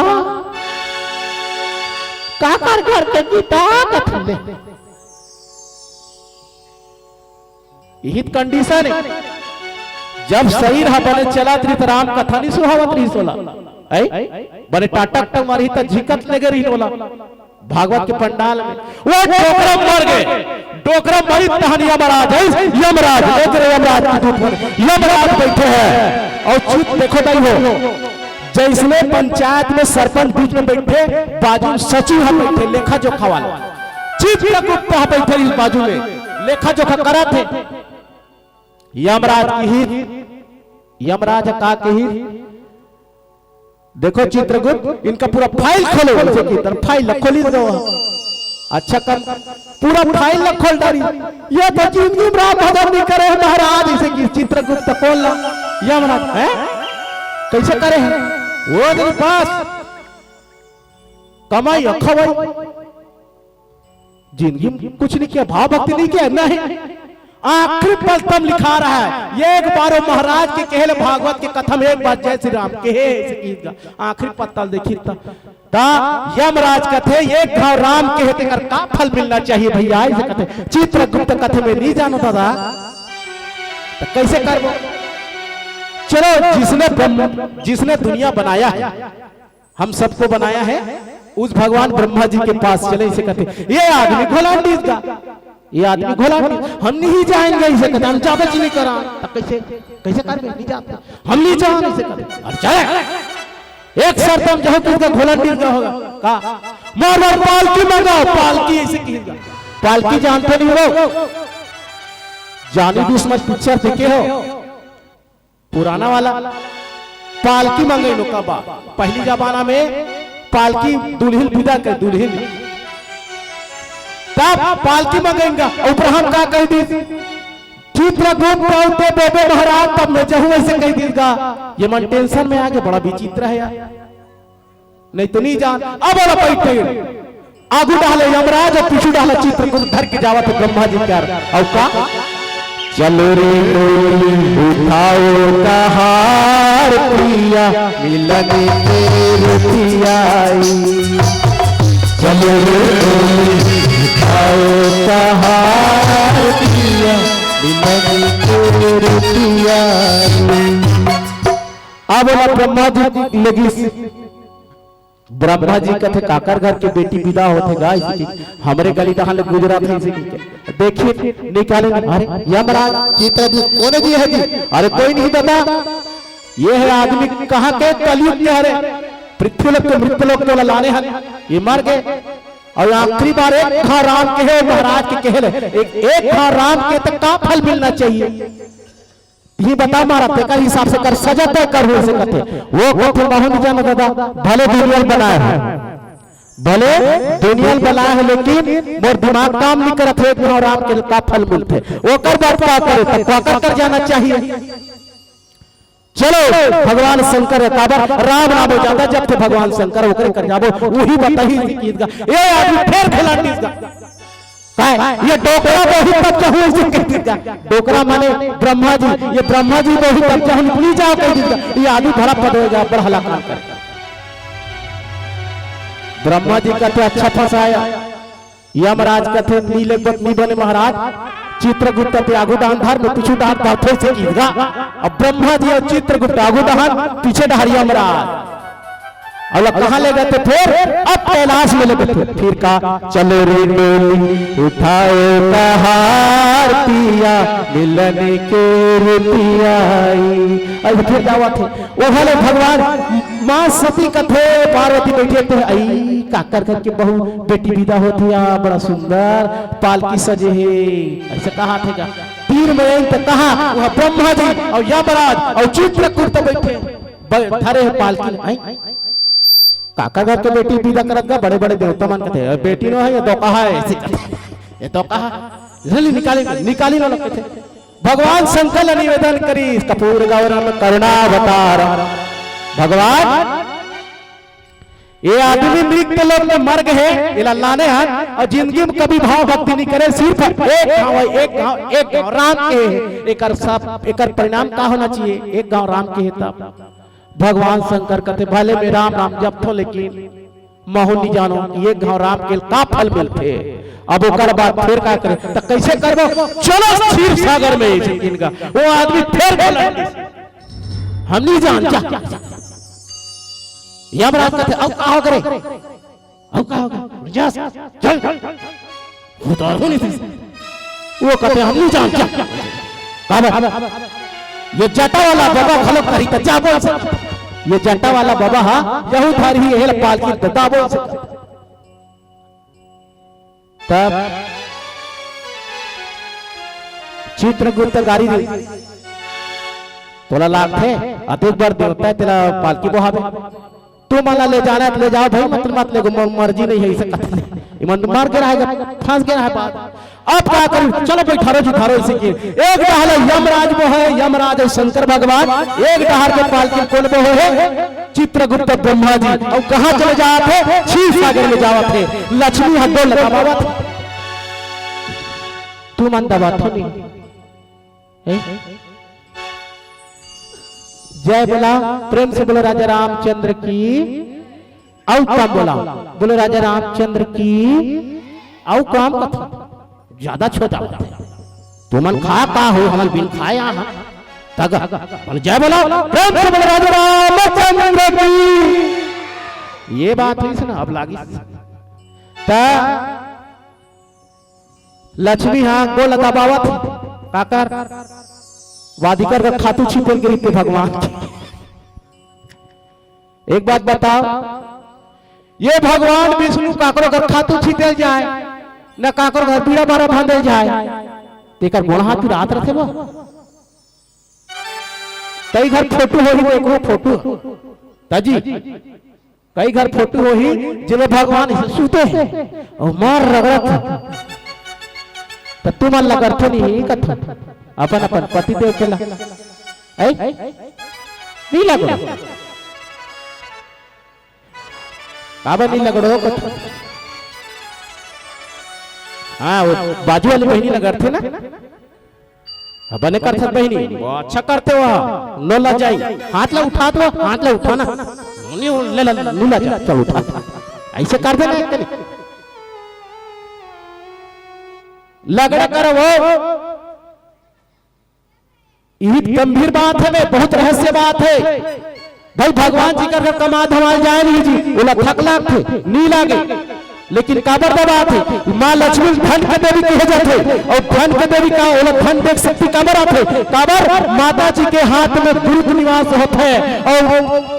काकर घर के गीता कथे ले। इही त condition हे। जब शरीर ह बने चलत रही त राम कथा नहीं सुहावत रही सोला। ऐ? बने टाटक टक मारही त झिकत लेगे रही ओला। भागवत के पंडाल में। वो डोकरा मर गे। डोकरा मरी तहन यमराज, ऐ यमराज, देख रहे यमराज के दूत बने। यमराज बैठे हैं। अउ चुप देखो दाई हो। जइसने पंचायत में सरपंच बीच में बैठे, बाजू में सचिव ह बैठे, लेखा जोखा वाला। चीफ का कुत्ता ह बैठे इस बाजू में, लेखा जोखा करत हे। यमराज किहिस, यमराज ह का किहिस, देखो चित्रगुप्त, इनका पूरा file खोलो, इनके भीतर file ला खोली दो। अच्छा कर, पूरा फाइल ला खोल डारी। ये तो जिंदगी में राम भजन नहीं करे है महाराज, इसे कि चित्रगुप्त खोल ला। यमराज, हैं? कैसे करे है? वो दिन पास कमाई और खवाई, जिंदगी में कुछ नहीं किया, भाव भक्ति नहीं किया, नहीं। आखिरी पत्तम लिखा रहा है, ये एक बार वो महाराज के कहे ले, भागवत के कथा में एक बार जय श्री राम कहे, इसे कि आखिरी पत्तल देखी त ता यमराज कथे, "एक घाव राम के हे, तेकर का फल मिलना चाहिए भैया?" ऐसे कथे। चित्रगुप्त कथे, "मैं नहीं जानव दादा, तो कैसे करबो?" चलो, जिसने ब्रह्म, जिसने दुनिया बनाया है, हम सबको बनाया है, उस भगवान ब्रह्मा जी के पास चले, इसे कथे, "ये आदमी घोलांडीस गा।" ये आदमी घोला, "हम नहीं जाएंगे," इसे कथे, "हम ज्यादा चीनी करा।" तब कैसे, कैसे करबे? नहीं जाते, "हम नहीं जान," इसे कथे, "अरे चले, एक शर्त हम जाओ, तुमका घोला मिल गया होगा।" का? "मोर बर पालकी मंगाओ, पालकी," ऐसे कहेगा। पालकी जानते नहीं हो? जानी दुश्मन पिक्चर देखे हो? पुराना वाला पालकी मंगे लोग का बा। पहली जमाना में पालकी दुल्हिन विदा कर, दुल्हिन। तब पालकी मंगेगा। अउ ब्रह्म का कह दी? चित्रगुप्त अउ ते बोबे महाराज, तब मैं जहूं ऐसे कह दीगा। ये मन टेंशन में आगे, बड़ा विचित्र है यार। नहीं तो नहीं जान। अब वाला बैठे। आगू डाले यमराज अउ पीछू डाले चित्रगुप्त, धर के जावत हे ब्रह्मा जी के। अउ का? "चलो रे डोली उठाओ कहार पिया, मिलन के रुतिया आई। चलो रे डोली उठाओ कहार पिया, मिलन के रुतिया आई।" अब वाला ब्रह्मा जी लगिस। ब्रह्मा जी कथे, "काकर घर के बेटी विदा होथे गा?" इसे कि, "हमरे गली डहान ले गुजरत हे," इसे कि। देखिन, निकाले, "अरे यमराज, चित्रगुप्त कोने जी हे जी?" "अरे कोई नहीं दादा, ये हे आदमी कहाँ के, कलयुग के हरे, पृथ्वी लोक के मृत्यु लोक के लाने हन, ये मर गए।" अउ आखिरी बार एक घाव राम कहे, महाराज के कहे ले, "एक, एक घाव राम के त का फल मिलना चाहिए?" ये बता मारा, तेकर हिसाब से कर, सजा तय कर हो सकत हे। वो कथे, "महूं नइ जानंव दादा, भले दुनिया ल बनाए हे, भले दुनिया ल बनाए हे, लेकिन मोर दिमाग काम नइ करत हे, एक घाव राम के का फल मिलथे, ओकर बाद का करे, त काकर कर जाना चाहिए?" चलो, भगवान शंकर हे, काबर राम नाम ज्यादा जपथे भगवान शंकर, ओकरे कर जाबो, उही बताही कि ए आदमी फेर भेलांडिस गा। काय? ये डोकरा बहुत तब जहूं इसे कह दिया। डोकरा माने ब्रह्मा जी, ये ब्रह्मा जी बहुत तब जहूं निकली जाओ कह दिया। ये आदमी धरा पद हो गया, बड़ हला कान कर। ब्रह्मा जी कथे, "अच्छा फंसाया।" यमराज कथे, "नी ले बत नी बने महाराज, चित्रगुप्त ते आगू डहान धर, मैं पीछू डहान धर, फिर से कीगा।" अब ब्रह्मा जी अउ चित्रगुप्त आगू डहान, पीछे डहान यमराज। अब कहाँ ले गए थे फिर? अब कैलाश में ले गए थे। फिर का, "चलो रे डोली उठाओ कहार पिया, मिलन के रुतिया आई।" अब फिर जावत हे, ओहले भगवान माँ सती कथे, पार्वती बैठे थे, "अई, काकर घर के बहू बेटी विदा होथे या, बड़ा सुंदर पालकी सजे हे।" ऐसे कहा थे का? तीर में आई तो कहा, वह ब्रह्मा जी अउ यमराज अउ चित्रगुप्त बैठे, ब-, धरे हे पालकी। आई, काकर घर के बेटी विदा करत गा, बड़े-बड़े देवता मन कथे, "ए, बेटी नो हे, ये तो कहा हे, ऐसे कथे, ये तो कहा, जल्दी निकाली, निकाली लो," कथे। भगवान शंकर ला निवेदन करिस, "कर्पूर गौरम करुणावतारम, भगवान, ये आदमी मृत्यु लोक में मर गए हे, एला लाने हन, अउ जिंदगी में कभी भाव भक्ति नहीं करे, सिर्फ एक घाव, एक घाव, एक घाव राम के हे, एकर सब, एकर परिणाम का होना चाहिए?" एक घाव राम के हे तब भगवान शंकर कथे, "भले मैं राम नाम जपथों, लेकिन महूं नइ जानंव कि एक घाव राम के का फल मिलथे।" अब ओकर बाद फिर का करे? त कैसे करबो? चलो क्षीर सागर में इनका। वो आदमी फिर बोला, "हम नइ जान, जा।" यमराज कथे, "अब का हो करे? अब का हो करे? जा, चल।" उतार हो नहीं थी। वो कथे, "हम नइ जान, जा।" काबर? ये जटा वाला बाबा घलो कही त जा बोल सकत। ये जटा वाला बाबा हा, यहू धारी ही एला पालकी त जा बोल सकत। तब चित्रगुप्त गारी दे, "तोला लागथे, अतेक बड़ देवता हे, तेला पालकी बोहाबे? तुमन ला ले जाना हे त ले जाओ भाई, मत, मत ले, मोर मर्जी नहीं हे," ऐसे कथे। इमन तो मर गे रहे, फंस गे रहे बात। अब का करी? चलो बैठारो जी, धारो इसे के। एक डहर ले यमराज बोहे, यमराज अउ शंकर भगवान, एक डहर के पालकी कोन बोहे हे? चित्रगुप्त ब्रह्मा जी। अउ कहाँ चले जात हे? क्षीर सागर में जावत हे। लक्ष्मी ह गोड़ दबावत हे। तुमन दबाथो नहीं। ए? जय बोला, प्रेम से बोलो राजा रामचंद्र की। अउ कम बोला, बोलो राजा रामचंद्र की। अउ कम कथो, ज्यादा छोटा होता है। तुमन खा का हो, हमन बिन खाए आहा। तग, बोलो जय बोला, प्रेम से बोलो राजा रामचंद्र की। ये बात होइस ना, अब लागिस। त लक्ष्मी हा गोड़ दबावत, काकर वादिकर का खातू छिपेल गिरी ते भगवान। एक बात बताओ, ये भगवान विष्णु काकरो घर खातू छिपेल जाए, न काकरो घर बीड़ा बारा बांधे जाए, तेकर गोड़ हाथ रात रथे वो। कई घर फोटो होही, देखो फोटो। ताजी, कई घर फोटो होही, जेमे भगवान सुते हे अउ मार रगड़त हे। त तुमन लगरथे नहीं कथो अपन अपन पति देव के ला। ऐ? नहीं लगो। काबर नहीं लगड़ो कथो? हाँ, वो बाजू वाली बहिनी लगरथे ना? हाँ, बने करथस बहिनी, वो अच्छा करथे वो। नोला जाई, हाथ ला उठा दो, हाथ ला उठा ना। नहीं, ले ला, नोला जा, चल उठा। ऐसे कर देना एक कनी। लगड़ा करो वो। ये गंभीर बात हे बे, बहुत रहस्य बात हे। भाई, भगवान जी कर कमा धमाल जाए नहीं जी, ओला थक लागथे, नी लागे। लेकिन काबर दबाथे? माँ लक्ष्मी धन के देवी कहे जाथे, अउ धन के देवी का ओला धन देख शक्ति काबर आथे? काबर माता जी के हाथ में गुरु के निवास होथे, अउ,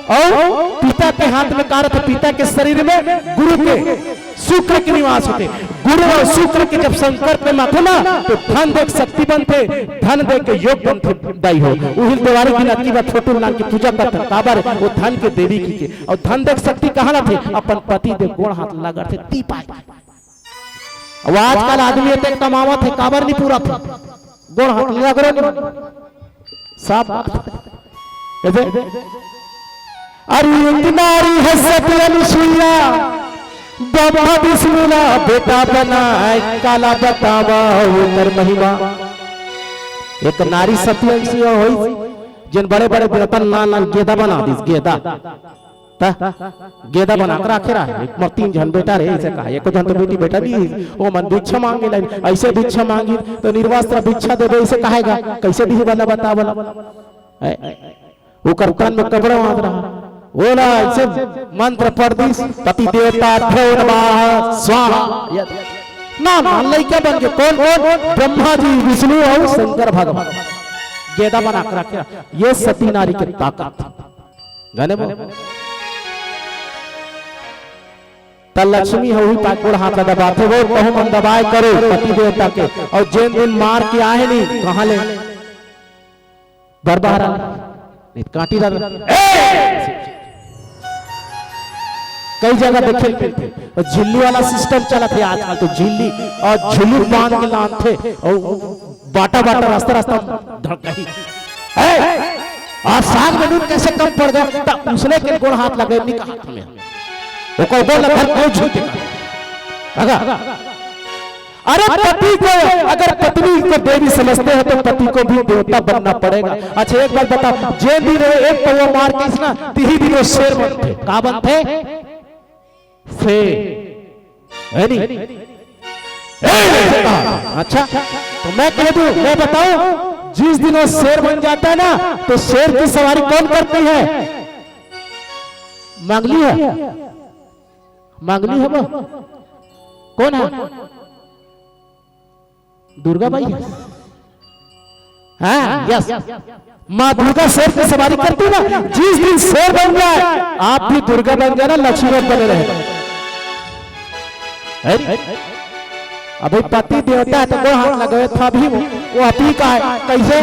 अउ पिता के हाथ में का रथे? पिता के शरीर में गुरु के शुक्र के निवास होथे। गुरु अउ शुक्र के जब संकट में माथे ना, तो धन देख शक्ति बनथे, धन देख के योग बनथे। दाई हो, उहिल देवारी की नाती बा छोटू लाल की पूजा करथे, काबर वो धन के देवी की के, अउ धन देख शक्ति कहाँ लाथे? अपन पति देव गोड़ हाथ लगरथे, ती पाए। अब आजकल आदमी एते कमावत हे, काबर नहीं पूरा थे? गोड़ हाथ लगरो नहीं। साफ बात। कैसे? अरे एक नारी हे सती अनुसुईया, ब्रह्मा विष्णु ला बेटा बनाए, काला बतावा ओकर महिमा। एक नारी सती अनुसुईया होइस, जेन बड़े-बड़े देवता ल नान-नान गेदा बना दिस, गेदा। त गेदा बना के राखे रहे, एक मोर तीन झन बेटा रहे, अइसे कहा, एको झन तो बेटी बेटा नहीं हे, ओमन भिक्षा मांगे लाइन, अइसे भिक्षा मांगी, त निर्वस्त्र भिक्षा देबे, अइसे कहेगा, कइसे दिही वाला बता वाला? ऐ, ओकर तन में कपड़ा बांध रहा, ओला अइसे मंत्र पढ़ दिस, पति देवता ठो नमः स्वाहा। ना, ना, लइका बन के कोन, कोन? ब्रह्मा जी, विष्णु अउ शंकर भगवान। गेदा बना के राखे रहा, ये सती नारी के ताकत। गने बो? त लक्ष्मी ह उही पाक गोड़ हाथ ला दबाथे, वो कहूँ मन दबाए करो पति देवता के। अउ जेन दिन मार के आए नहीं, कहाँ ले? बरबहरा ले। नहीं त कांटी ला। ए! कई जगह देखे ल मिलथे। अउ झिल्ली वाला सिस्टम चलत हे आजकल, तो झिल्ली अउ झिल्ली बांध के लानथे, अउ बाटा बाटा रास्ता रास्ता धड़कही। ए, अउ साग में नून कइसे कम पड़ गे? त उसने के गोड़ हाथ लगे, नहीं कहा तुम्हें। ओकर गोड़ लगे, कोई झूठ नहीं कहा। अगर, अरे पति को, अगर पत्नी को देवी समझते हैं तो पति को भी देवता बनना पड़ेगा। अच्छा एक बात बताओ, जे दिन वो एक पौवा मार के इस ना, तिही दिन वो शेर बनथे। का बनथे? शेर। है नहीं? ए, ऐसे कहा। अच्छा, तो मैं कह दूं, मैं बताऊं, जिस दिन वो शेर बन जाता है ना, तो शेर की सवारी कौन करती है? मंगली है, मंगली है वो। कौन है? दुर्गा बाई है। हाँ, यस। माँ दुर्गा शेर की सवारी करती ना, जिस दिन शेर बन जाए, आप भी दुर्गा बन जाना, लक्ष्मी बने रहे। है नी? अबे पति देवता है तो गोड़ हाथ लगावे था भी वो, वो आप ही का है। कैसे?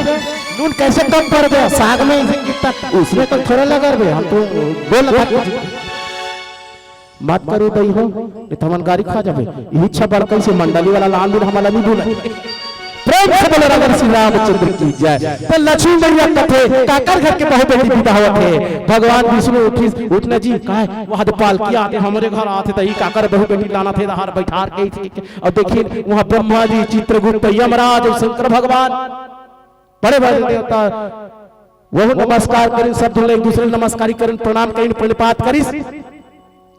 नून कैसे कम पड़ गया? साग में इसे कितना, उसमें तो थोड़ा लगा रहे, हम तो बोल रहा था। मत करो दई हो, नहीं तो हमन गारी खा जाबे। इही छबड़ कैसे मंडली वाला लान दिन हमला नहीं बुलाय। प्रेम से बोलो रघुवर श्री रामचंद्र की जय। तो लक्ष्मी मैया कथे, काकर घर के बहू बेटी विदा होवत हे। भगवान विष्णु उठिस, उठना जी, काहे? वहां तो पालकी आथे, हमरे घर आथे, तो ई काकर बहू बेटी लानत हे, हर बैठार के। और देखिन, वहां ब्रह्मा जी, चित्रगुप्त, यमराज और शंकर भगवान, बड़े बड़े देवता, वहू नमस्कार करिन, सब झन एक दूसरे नमस्कारी करिन, प्रणाम करिन, प्रणिपात करिस।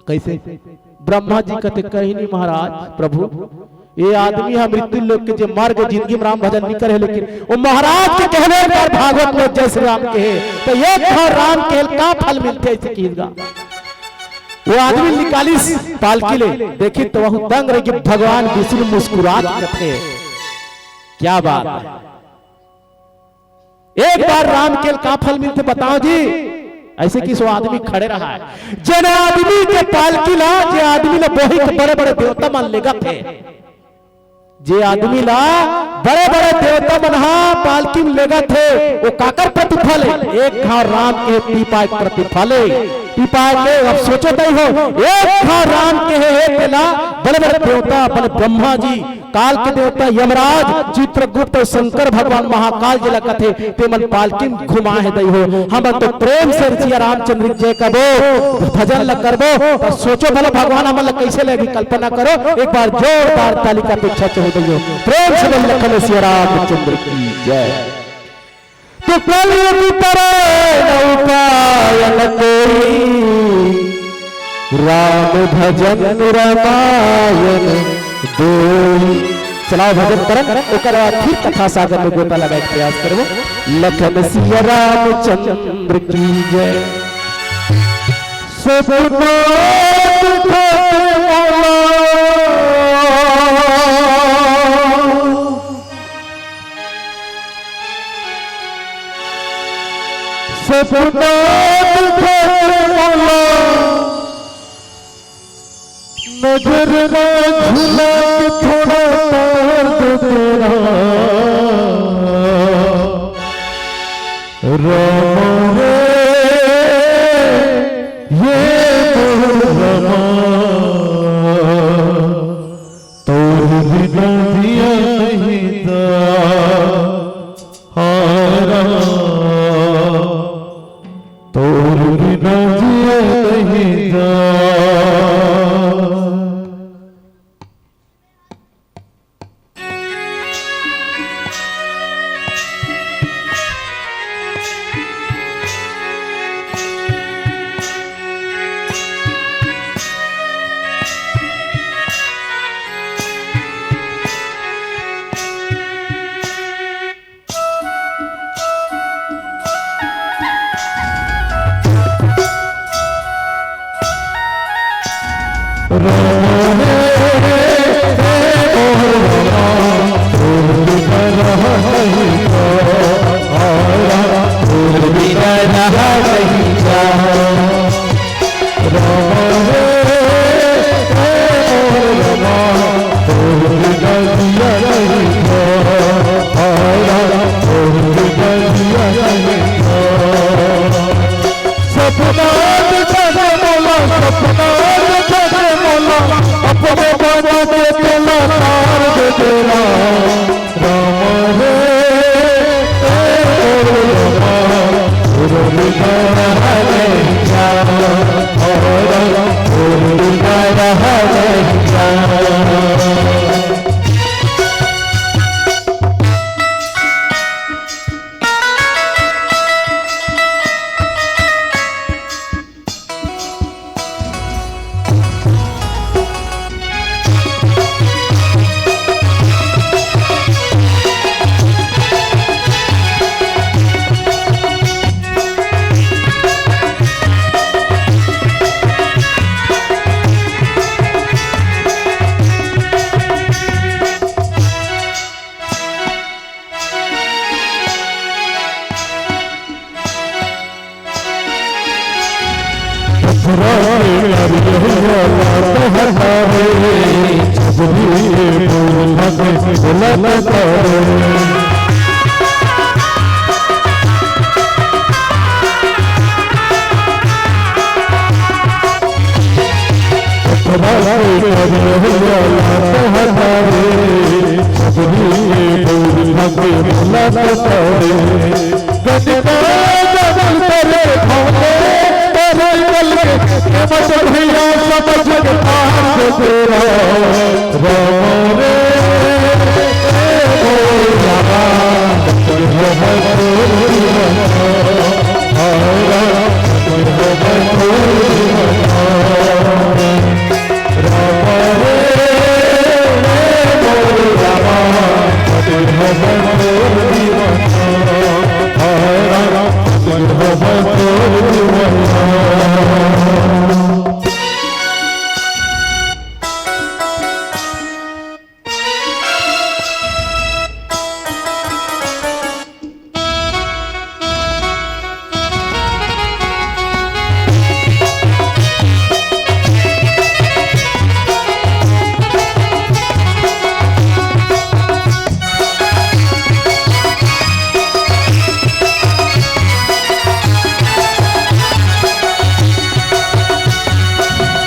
कैसे? ब्रह्मा जी कथे, कहीं नहीं महाराज, प्रभु, ये आदमी ह मृत्यु लोक के जे मर गे, जिंदगी में राम भजन नहीं करे, लेकिन वो महाराज के कहले एक बार भागवत में जय श्री राम कहे, तो एक बार राम कहे का फल मिलथे, ऐसे कहिस गा। वो आदमी निकालिस पालकी ले, देखिन तो वहू दंग रहिगे, भगवान विष्णु मुस्कुरात कथे, क्या बात है। एक बार राम कहे का फल मिलथे बताओ जी। ऐसे कहिस वो आदमी खड़े रहा है, जेन आदमी के पालकी ला, जे आदमी ला बोही के बड़े बड़े देवता मन लेगत हे, जे आदमी ला बड़े बड़े देवता मन हा पालकी में लेगत हे, वो काकर प्रतिफल हे? एक घाव राम के पीपा के प्रतिफल हे। पीपा के अब सोचो तई हो, एक घाव राम के हे, हे तेला बड़े बड़े देवता, बड़े ब्रह्मा जी, काल के देवता यमराज, चित्रगुप्त और शंकर भगवान महाकाल जेला कथे, ते मन पालकी में घुमा हे दई हो। हमन तो प्रेम से सिया रामचंद्र की जय कबो, भजन ल करबो, तो सोचो भला भगवान हमन ल कैसे लेगी, कल्पना करो। एक बार जोरदार ताली का अपेक्षा चाहूं दई हो। प्रेम से बोल लखन सिया रामचंद्र की जय। तो कलयुग तरे न उपाय न कोई, राम भजन रमायन दोई। चलाओ भजन करन, ओकर बाद फिर कथा सागर में गोता लगाए के प्रयास करबो। लखन सिया रामचंद्र की जय। सपना दिखा दे मोला। सपना दिखा दे मोला, नजर ना झुला के थोड़ा तार दे तेरा। रामा रे, ये मोर रामा, तोर बिना जिया नहीं जा। हारा, तोर बिना जिया नहीं जा। सपना दिखा दे मोला, सपना दिखा दे मोला, अपने बना के तोला तार दे तेरा। राम रे, ए ओ रामा, गुरु बिना रहा नहीं जा, और गुरु बिना रहा नहीं जा।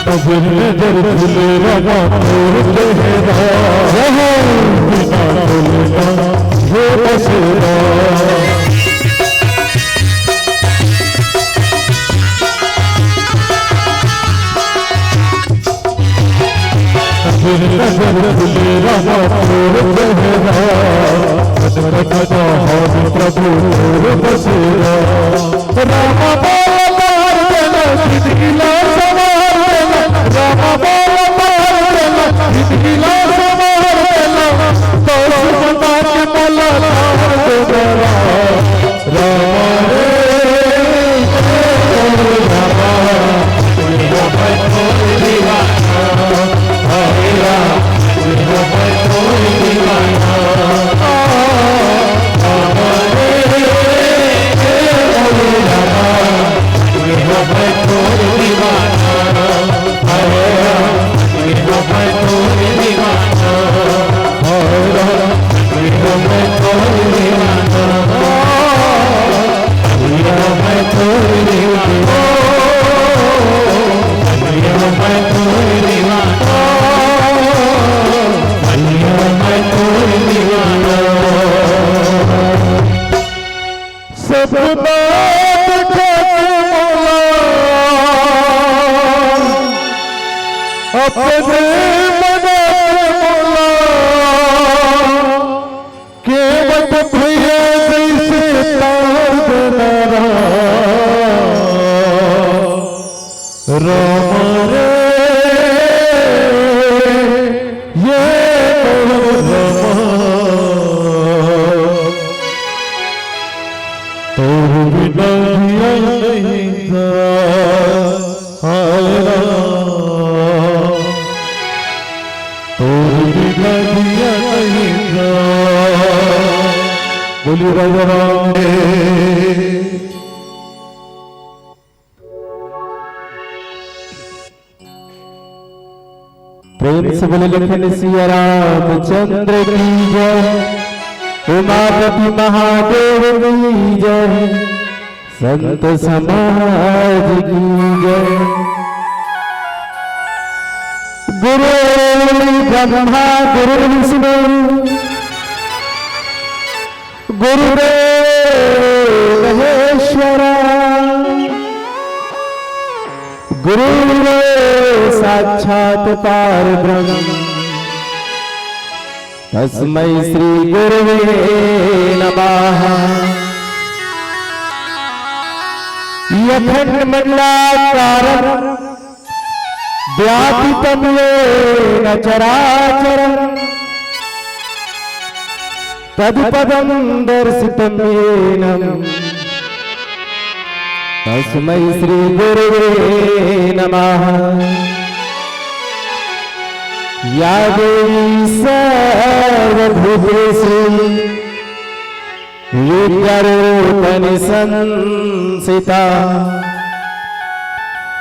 नजर नजर खुले रवा तोर चेहरा, बिना बोले ना हो बसेरा। नजर नजर खुले रवा तोर चेहरा, कट कट हाथ प्रभु तोर बसेरा। रामा बोल तार देना, जिंदगी ला संवार देना। रामा बोल तार देना, जिंदगी ला संवार देना। तो सुमता के मोला तार देना। रामा रे, रामा, सपना दिखा के मोला, अपने बना के मोला, केवट भैया जैसे तार देना राम रे, ये मोर रामा। तोर बिना जिया नहीं जा, हाय राम। तोर बिना जिया नहीं जा। बोलिए राजा राम के। प्रेम से बोले लखन सिया रामचंद्र की जय, उमापति महादेव की जय, संत समाज की जय। गुरु ब्रह्मा गुरु विष्णु गुरुदेव महेश्वरा, गुरुदेव साक्षात् पारब्रह्म, तस्मै श्री गुरुवे नमः। अखंड मंडलाकारं व्यापितं येन चराचरं तत्पदं दर्शितं येन तस्मै श्री गुरुवे नमः। या देवी सर्वभूतेषु विद्यारूपेण संस्थिता।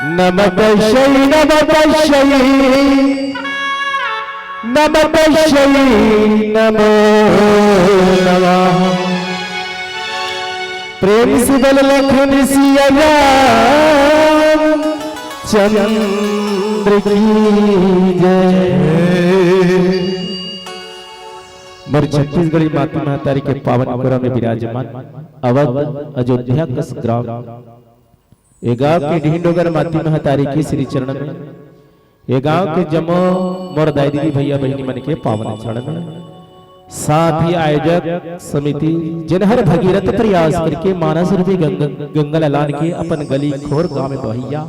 नमः तस्यै, नमः तस्यै, नमः तस्यै, नमो नमः। प्रेम से बोल लखन सिया राम चंद्र की जय। मोर छत्तीसगढ़ी माटी महतारी के पावन कोरा में विराजमान अवध अयोध्या कस ग्राम, ए गांव के ढिंडोगर माटी महतारी के श्री चरण में, ए गांव के जम्मो मोर दाई दीदी भैया बहिनी मन के पावन चरण में, साथ ही आयोजक समिति जिनहर भगीरथ प्रयास करके मानस रूपी गंग-, गंगा ललान के अपन गली खोर गांव में बहैया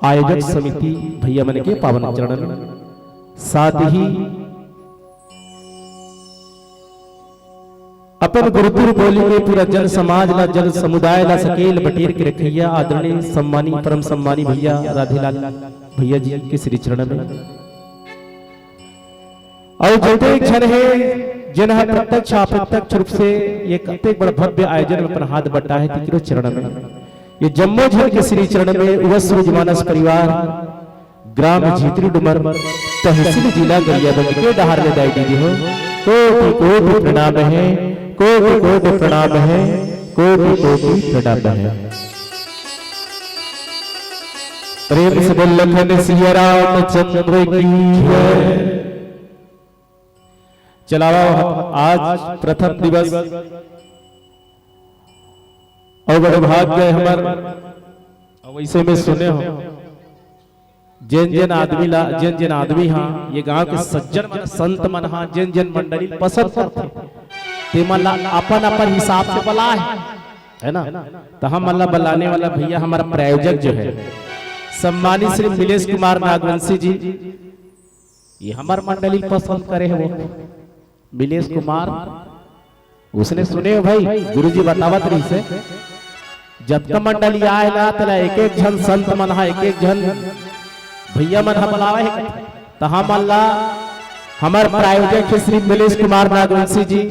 आयोजक समिति भैया मन के पावन चरण में, साथ ही अपन गुरुतुर बोली में पूरा जन समाज ला, जन समुदाय ला सकेल बटेर के रखैया आदरणीय सम्मानी, परम सम्मानी भैया राधेलाल भैया जी के श्री चरण में। अउ जतेक झन हे, जेन ह प्रत्यक्ष अप्रत्यक्ष रूप से ये कतेक बड़ भव्य आयोजन में अपन हाथ बटा हे, तिकरो चरण में, ये जम्मो झन के श्री चरण में, उवस सूरज मानस परिवार, ग्राम झितरी डुमर, तहसील जिला गरियाबंद के डहार ले दाई दीदी हो, कोटि कोटि प्रणाम हे, कोटि कोटि प्रणाम हे, कोटि कोटि प्रणाम हे। प्रेम से बोल लखन सिया रामचंद्र की जय। चलावा, आज प्रथम दिवस अउ बड़े भाग गए हमर। अउ वैसे में सुने हो, जेन जेन आदमी ला, जेन जेन आदमी हा, ये गांव के सज्जन मन, संत मन हा, जेन जेन मंडली पसंद करथे, ते मन ला अपन अपन हिसाब से बलाय, है ना? तो हम मन ला बलाने वाला भैया हमारा प्रायोजक जो है, सम्मानित श्री मिलेश कुमार नागवंशी जी, ये हमर मंडली पसंद करे हे वो मिलेश कुमार। उसने सुने हो भाई, गुरुजी बतावत रहिसे, जतका मंडली आए ना, तेला एक एक झन संत मन हा, एक एक झन भैया मन हा बलावे हे। त हमन ला हमर प्रायोजक हे श्री मिलेश कुमार नागवंशी जी,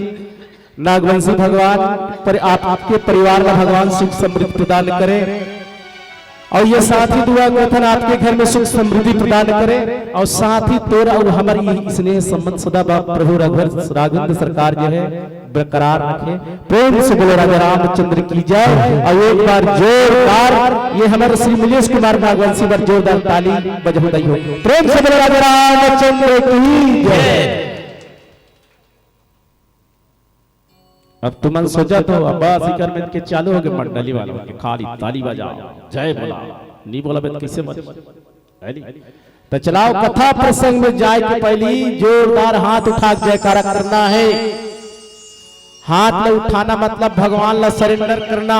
नागवंशी भगवान पर आपके परिवार ला भगवान सुख समृद्धि प्रदान करे। अउ ये साथ ही दुआ करथन आपके घर में सुख समृद्धि प्रदान करे, अउ साथ ही तोर अउ हमर ये स्नेह संबंध सदा बा प्रभु रघुवर राघवेंद्र सरकार जो है बरकरार रखे। प्रेम से बोलो राजा रामचंद्र की जय। अउ एक बार जोरदार ये हमर श्री मिलेश कुमार नागवंशी बर जोरदार ताली बजाओ दाई हो। प्रेम से बोलो राजा रामचंद्र की जय। अब तुमन सोचा तो अब बस इकर में के चालू हो गए मंडली वालों के खाली ताली बजाओ, जय बोला, नहीं बोला बे तो कैसे बज-, है नहीं? तो चलाओ, कथा प्रसंग में जाए के पहली जोरदार हाथ उठा के जयकारा करना है। हाथ में उठाना मतलब भगवान ला सरेंडर करना,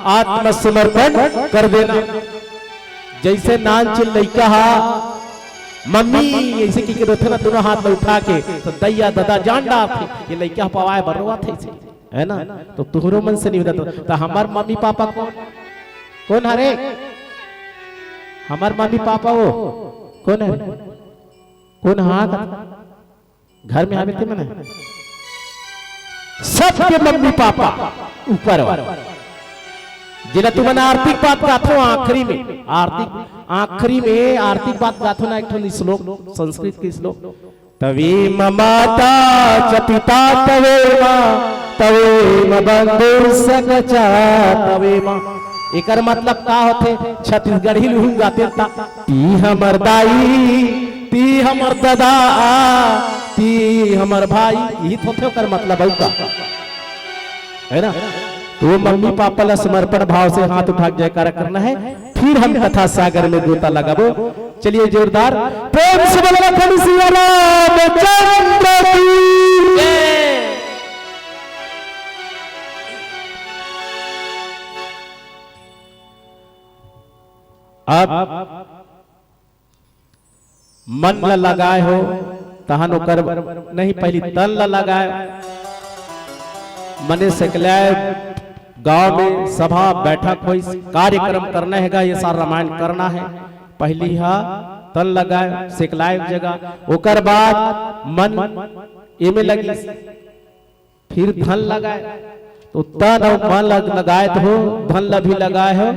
आत्मसमर्पण कर देना। जैसे नान चिन लइका हा मम्मी ऐसे की के रोथे ना दोनों हाथ में उठा के, तो दैया ददा जान डारथे, ये लइका पवाए बर रोवत हे ऐसे, है ना? तो तुहरो मन से नहीं होता तो, तो हमार मम्मी पापा कौन, कौन हरे? हमार मम्मी पापा वो कौन हरे? कौन हाथ घर में आवे ते मने सबके मम्मी पापा ऊपर वाला। जेला तुमन आरती के बात गाथो आखिरी में, आरती, आखिरी में आरती के बात गाथो ना, एक ठन श्लोक, संस्कृत के श्लोक, तवे ममाता च पिता तवे माँ, तवे म बंधु सखा च तवे माँ। एकर मतलब का होथे? छत्तीसगढ़ी लुहूं गाते ता, ती हमर दाई, ती हमर ददा, ती हमर भाई, यही तो होथे ओकर मतलब, अउ का? है ना? तो वो मम्मी पापा ला समर्पण भाव से हाथ उठा के जयकारा करना है, फिर हम कथा सागर में गोता लगाबो। चलिए जोरदार प्रेम से बोलो लखन सिया रामचंद्र की। आप मन ला लगाए हो, तहन ओकर नहीं, पहली तन ला लगाए। मने सकलाय गांव में सभा बैठक होइस, कार्यक्रम करना हेगा, ये सारा रामायण करना है। पहली हा तन लगाए, सकलाय जगह, ओकर बाद मन एमे लगिस। फिर धन लगाए, तो तन अउ मन लग-, लगाए तो हो, धन ला भी लगाए हो,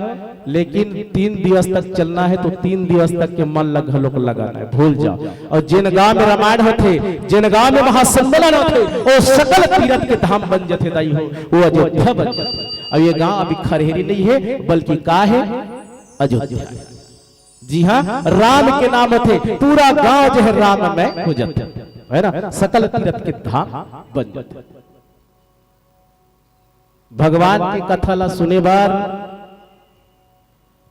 लेकिन तीन दिवस तक चलना है, तो तीन दिवस तक के मन ला घलोक लगाना है, भूल जाओ। अउ जेन गांव में रामायण होथे, जेन गांव में महासम्मेलन होथे, वो सकल तीरथ के धाम बन जथे दाई हो, वो अयोध्या बन जथे। अब ये गांव अभी खरहेरी नहीं है, बल्कि का है? अयोध्या। जी हाँ, राम के नाम होथे, पूरा गांव जो है राममय हो जाथे, है ना, सकल तीरथ के धाम बन जाथे। भगवान के कथा ला सुने बर,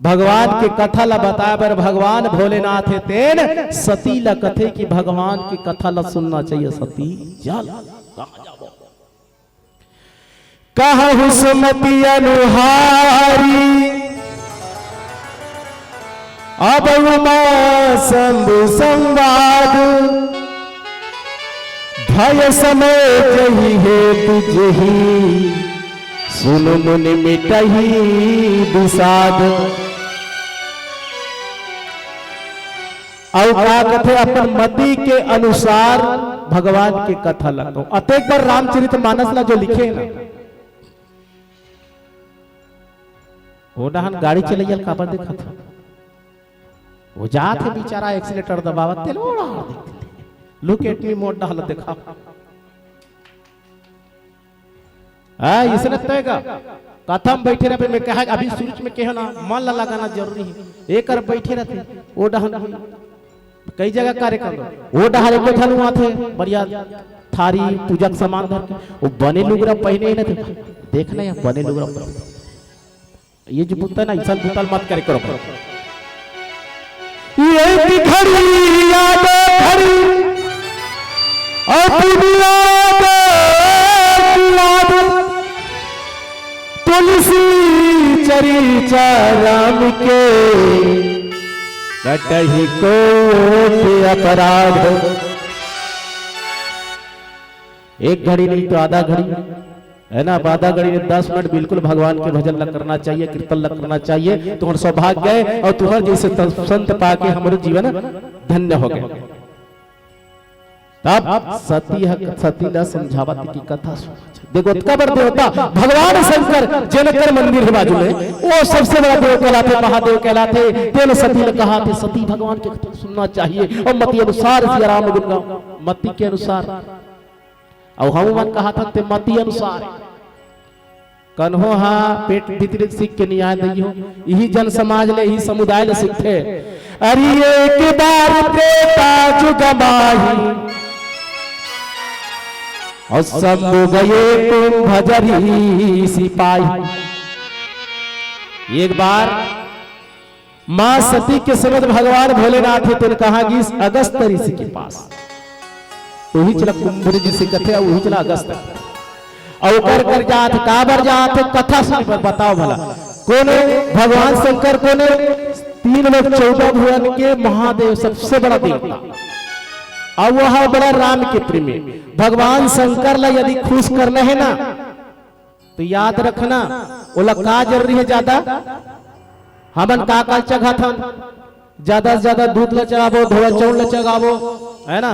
भगवान के कथा ला बताए बर भगवान भोलेनाथ हे, तेन सती ला कथे कि भगवान के कथा ला सुनना चाहिए। सती चल, कहाँ जाबो? कहहु सुमति अनुहारी, अब उमा शंभु संवाद। भय समय जहि हेतु जेहि, सुन मुनि मिटहि विषाद। अउ का कथे, अपन मति के अनुसार भगवान के कथा ला कहूं। अतेक बार रामचरित मानस ला जो लिखे ना, ओ डहन गाड़ी चलइया ल काबर देखत हव? वो जात हे बेचारा, accelerator दबावत, तेल ओड़ा देथे। Look at me, मोर डहन देखा। हाँ, इसने तय का कथा म बैठे रहे, मैं कहा, अभी शुरू में कहे ना, मन ला लगाना जरूरी है। एक कर बैठे रहते, वो डहन कई जगह कार्यक्रम, वो डहर एको झन आथे, बढ़िया थारी पूजा के सामान धर के, वो बने लुगरा पहने ही ना थे। देखना या बने लुगरा पहने। ये जो बुता ना, ऐसा बुता मत करे करो। ये की घड़ी याद घड़ी, और तू भी याद, याद। तुलसी चरिचा राम के, कटही कोट अपराध। एक घड़ी नहीं तो आधा घड़ी, है ना, आधा घड़ी नहीं, दस मिनट बिल्कुल भगवान के भजन ला करना चाहिए, कीर्तन ला करना चाहिए। तुम्हार सौभाग्य है और तुम्हार जैसे त-, संत पाके हमारे जीवन धन्य हो गए। तब सती ह-, सती ला समझावत कि कथा सुन। देखो, ओतका बड़ देवता भगवान शंकर, जेनकर मंदिर है बाजू में, वो सबसे बड़ा देव कहलाथे, महादेव कहलाथे। तेन सती ने कहा थे, सती भगवान के कथा सुनना चाहिए और मति अनुसार सिया राम गुण गाओ। मति के अनुसार। अउ हम मन कहा था ते मति अनुसार। कन्हो हा पेट भीतरी सीख के नियाय दइहो। इही जन समाज ले, इही समुदाय ले सीखथे। अरे एक बार त्रेता जुग माही, और शंभु गए कुंभ जरी सिपाही। एक बार माँ सती के समझ भगवान भोलेनाथ हे, तेन कहाँ गिस? अगस्त ऋषि के पास। उही चला कुंभ ऋषि कथे, उही चला अगस्त। अउ ओकर कर जात, काबर जात, कथा सुन बर। बताओ भला, कोने भगवान शंकर, कोने तीन लोग चौदह भुवन के महादेव, सबसे बड़ा देवता, अउ वह बड़ा राम के प्रेमी। भगवान शंकर ला यदि खुश करना है ना, तो याद रखना, ओला का जरूरी है ज्यादा? हमन का का चघाथन? ज्यादा से ज्यादा दूध ला चघाबो, धोवा चाउर ला चघाबो, है ना?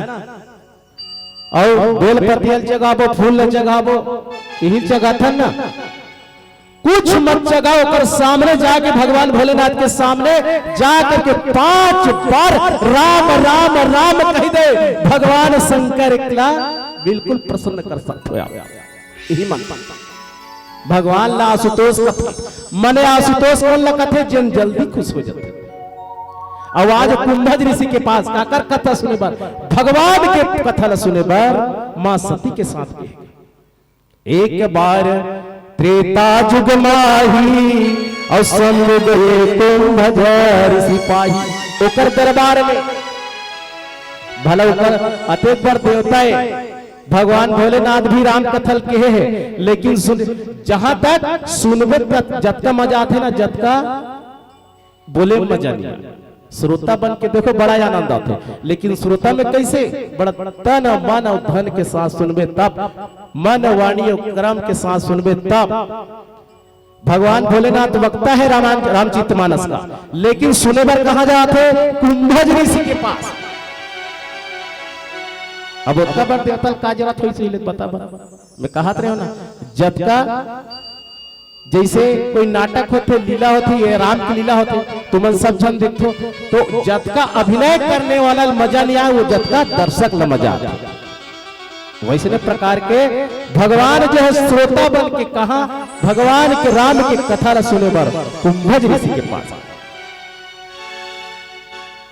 अउ बेल पतिया ला चघाबो, फूल ला चघाबो, इही चघाथन ना। कुछ मत चघाओ, ओकर सामने जाके, भगवान भोलेनाथ के सामने जा करके पांच बार राम राम राम कहि दे, भगवान शंकर एकला बिल्कुल प्रसन्न कर सकते हो आप। यही मन। भगवान ला आशुतोष कथे। मने आशुतोष कोन ला कथे? जेन जल्दी खुश हो जाथे। अउ आज कुंभज ऋषि के पास काकर कथा सुने बर, भगवान के कथा ला सुने बर माँ सती के साथ गए। एक बार त्रेता जुग माही, अउ संग गए कुंभज ऋषि पाही। ओकर दरबार में भला ओकर अतेक बड़ देवता है, भगवान भोलेनाथ भी राम कथा ल कहे हे, लेकिन सुन, जहां तक सुनबे तक जतका मजा आथे ना, जतका बोले मजा नहीं। श्रोता बन के देखो, बड़ा आनंद आथे, लेकिन श्रोता में कैसे? बड़ा तन, मन और धन के साथ सुनबे तब, मन, वाणी और कर्म के साथ सुनबे तब। भगवान भोलेनाथ वक्ता है रामायण, रामचरित मानस का, लेकिन सुने बर कहाँ जात है? कुंभज ऋषि के पास। अब ओतका बड़ देवता ल का जरूरत होइस, ले बता बर। मैं कहत रहे हो ना, जतका जैसे कोई नाटक होथे, लीला होथे, ये राम की लीला होथे, तुमन सब झन देखथो, तो जतका अभिनय करने वाला ल मजा नहीं आए, वो जतका दर्शक ल मजा आए। वैसने प्रकार के भगवान जो है श्रोता बन के कहा, भगवान के राम के कथा ला सुने बर कुंभज ऋषि के पास।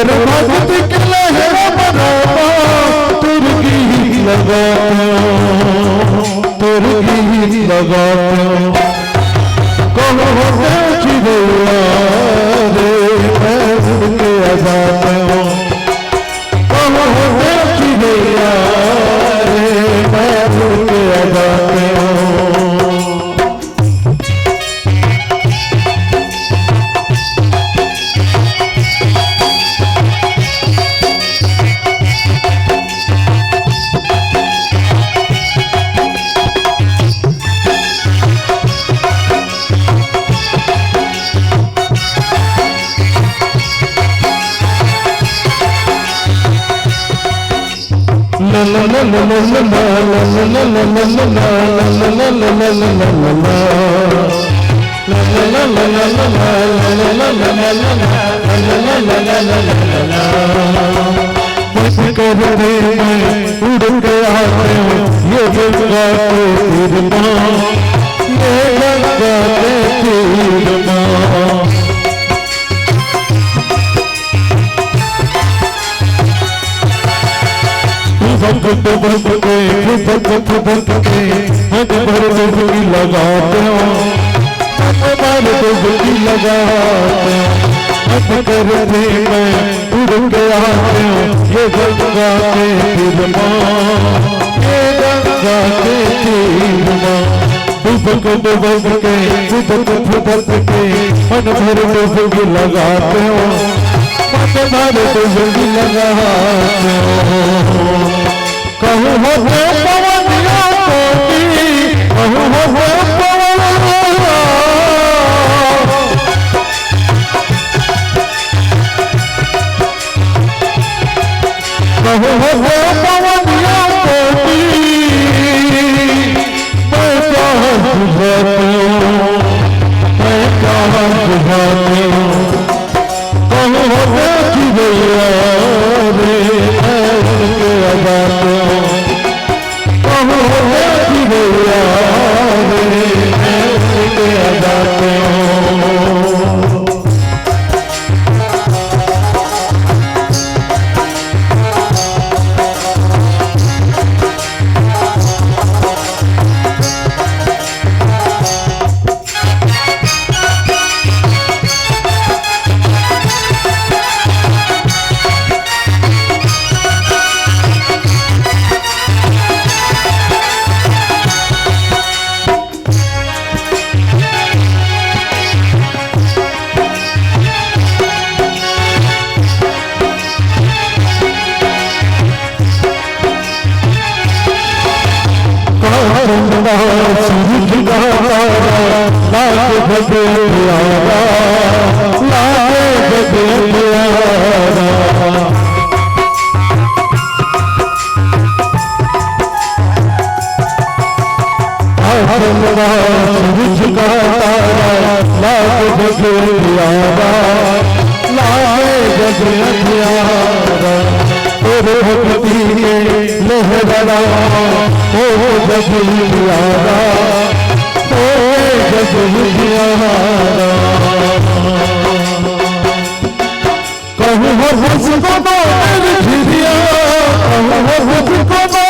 भक्ति के लहरा बराबर तोर गीत लगातेंव, तोर गीत लगातेंव। कहूँ होतेंव चिरैया रे, मैं उड़ के आ जातेंव। कहूँ होतेंव चिरैया रे, मैं उड़ के आ जातेंव। बस कर दे, मैं उड़ के आतेंव, ये गंगा के तीर मा, ये गंगा के तीर मा। भक्त भक्त के, भक्त भक्त के, मन भर डुबकी लगातेंव, मन भर डुबकी लगातेंव। मन करथे मैं उड़ के आतेंव, ये गंगा के तीर मा, ये गंगा के तीर मा। डुबक डुबक के, फुदक फुदक के, मन भर डुबकी लगातेंव, मन भर डुबकी लगातेंव। कहूँ होतेंव पवनिया कोटी, कहूँ होतेंव पवनिया। कहूँ होतेंव पवनिया कोटी, मैं कहाँ बुझातेंव, मैं कहाँ बुझातेंव। कहूँ होतेंव चिरैया रे, मैं उड़ के आ जातेंव। कहूँ होतेंव चिरैया रे, मैं उड़ के आ जातेंव। तोर भक्ति के लहरा, ओ जग उजियारा, ओ जग उजियारा। कहूँ हो मुझको तो मेरी झिझिया, कहूँ हो मुझको तो।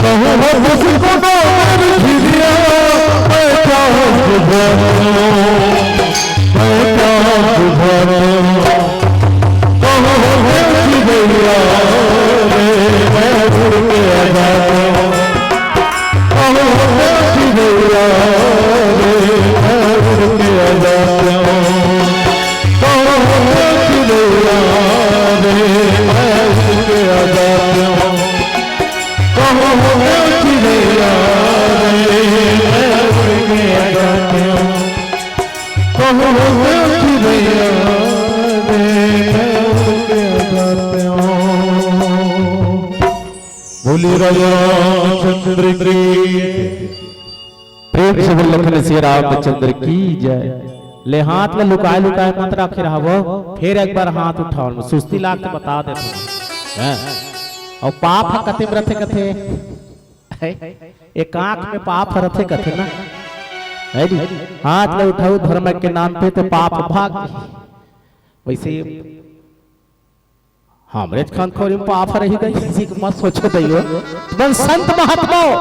कहूँ हो मुझको तो मेरी झिझिया, मैं क्या बुझाऊँ, मैं क्या बुझाऊँ। कहूँ हो चिरैया रे, मैं उड़ के आ जातेंव। कहूँ होतेंव चिरैया रे, मैं उड़ के आ जातेंव। कहूँ होतेंव चिरैया रे, मैं उड़ के आ जातेंव। कहूँ होतेंव चिरैया रे, मैं उड़ के आ जातेंव। कहूँ होतेंव चिरैया रे, मैं उड़ के आ जातेंव। बोलिए राजा रामचंद्र की। प्रेम से बोल लखन सिया रामचंद्र की जय। ले हाथ ले लुकाए लुकाए मत रखे रहवो, फिर एक बार हाथ उठाओ, सुस्ती लाग तो बता देते हैं। हाँ। और पाप ह कते में रथे कथे? एक आंख में पाप हरथे कथे ना, है नी? हाथ ला उठाऊ धर्म के नाम पे तो पाप भाग। वैसे ही हमरेच खानखोरी में पाप रही गई, इसी को मत सोचो दैयो। मन संत महात्मा हो,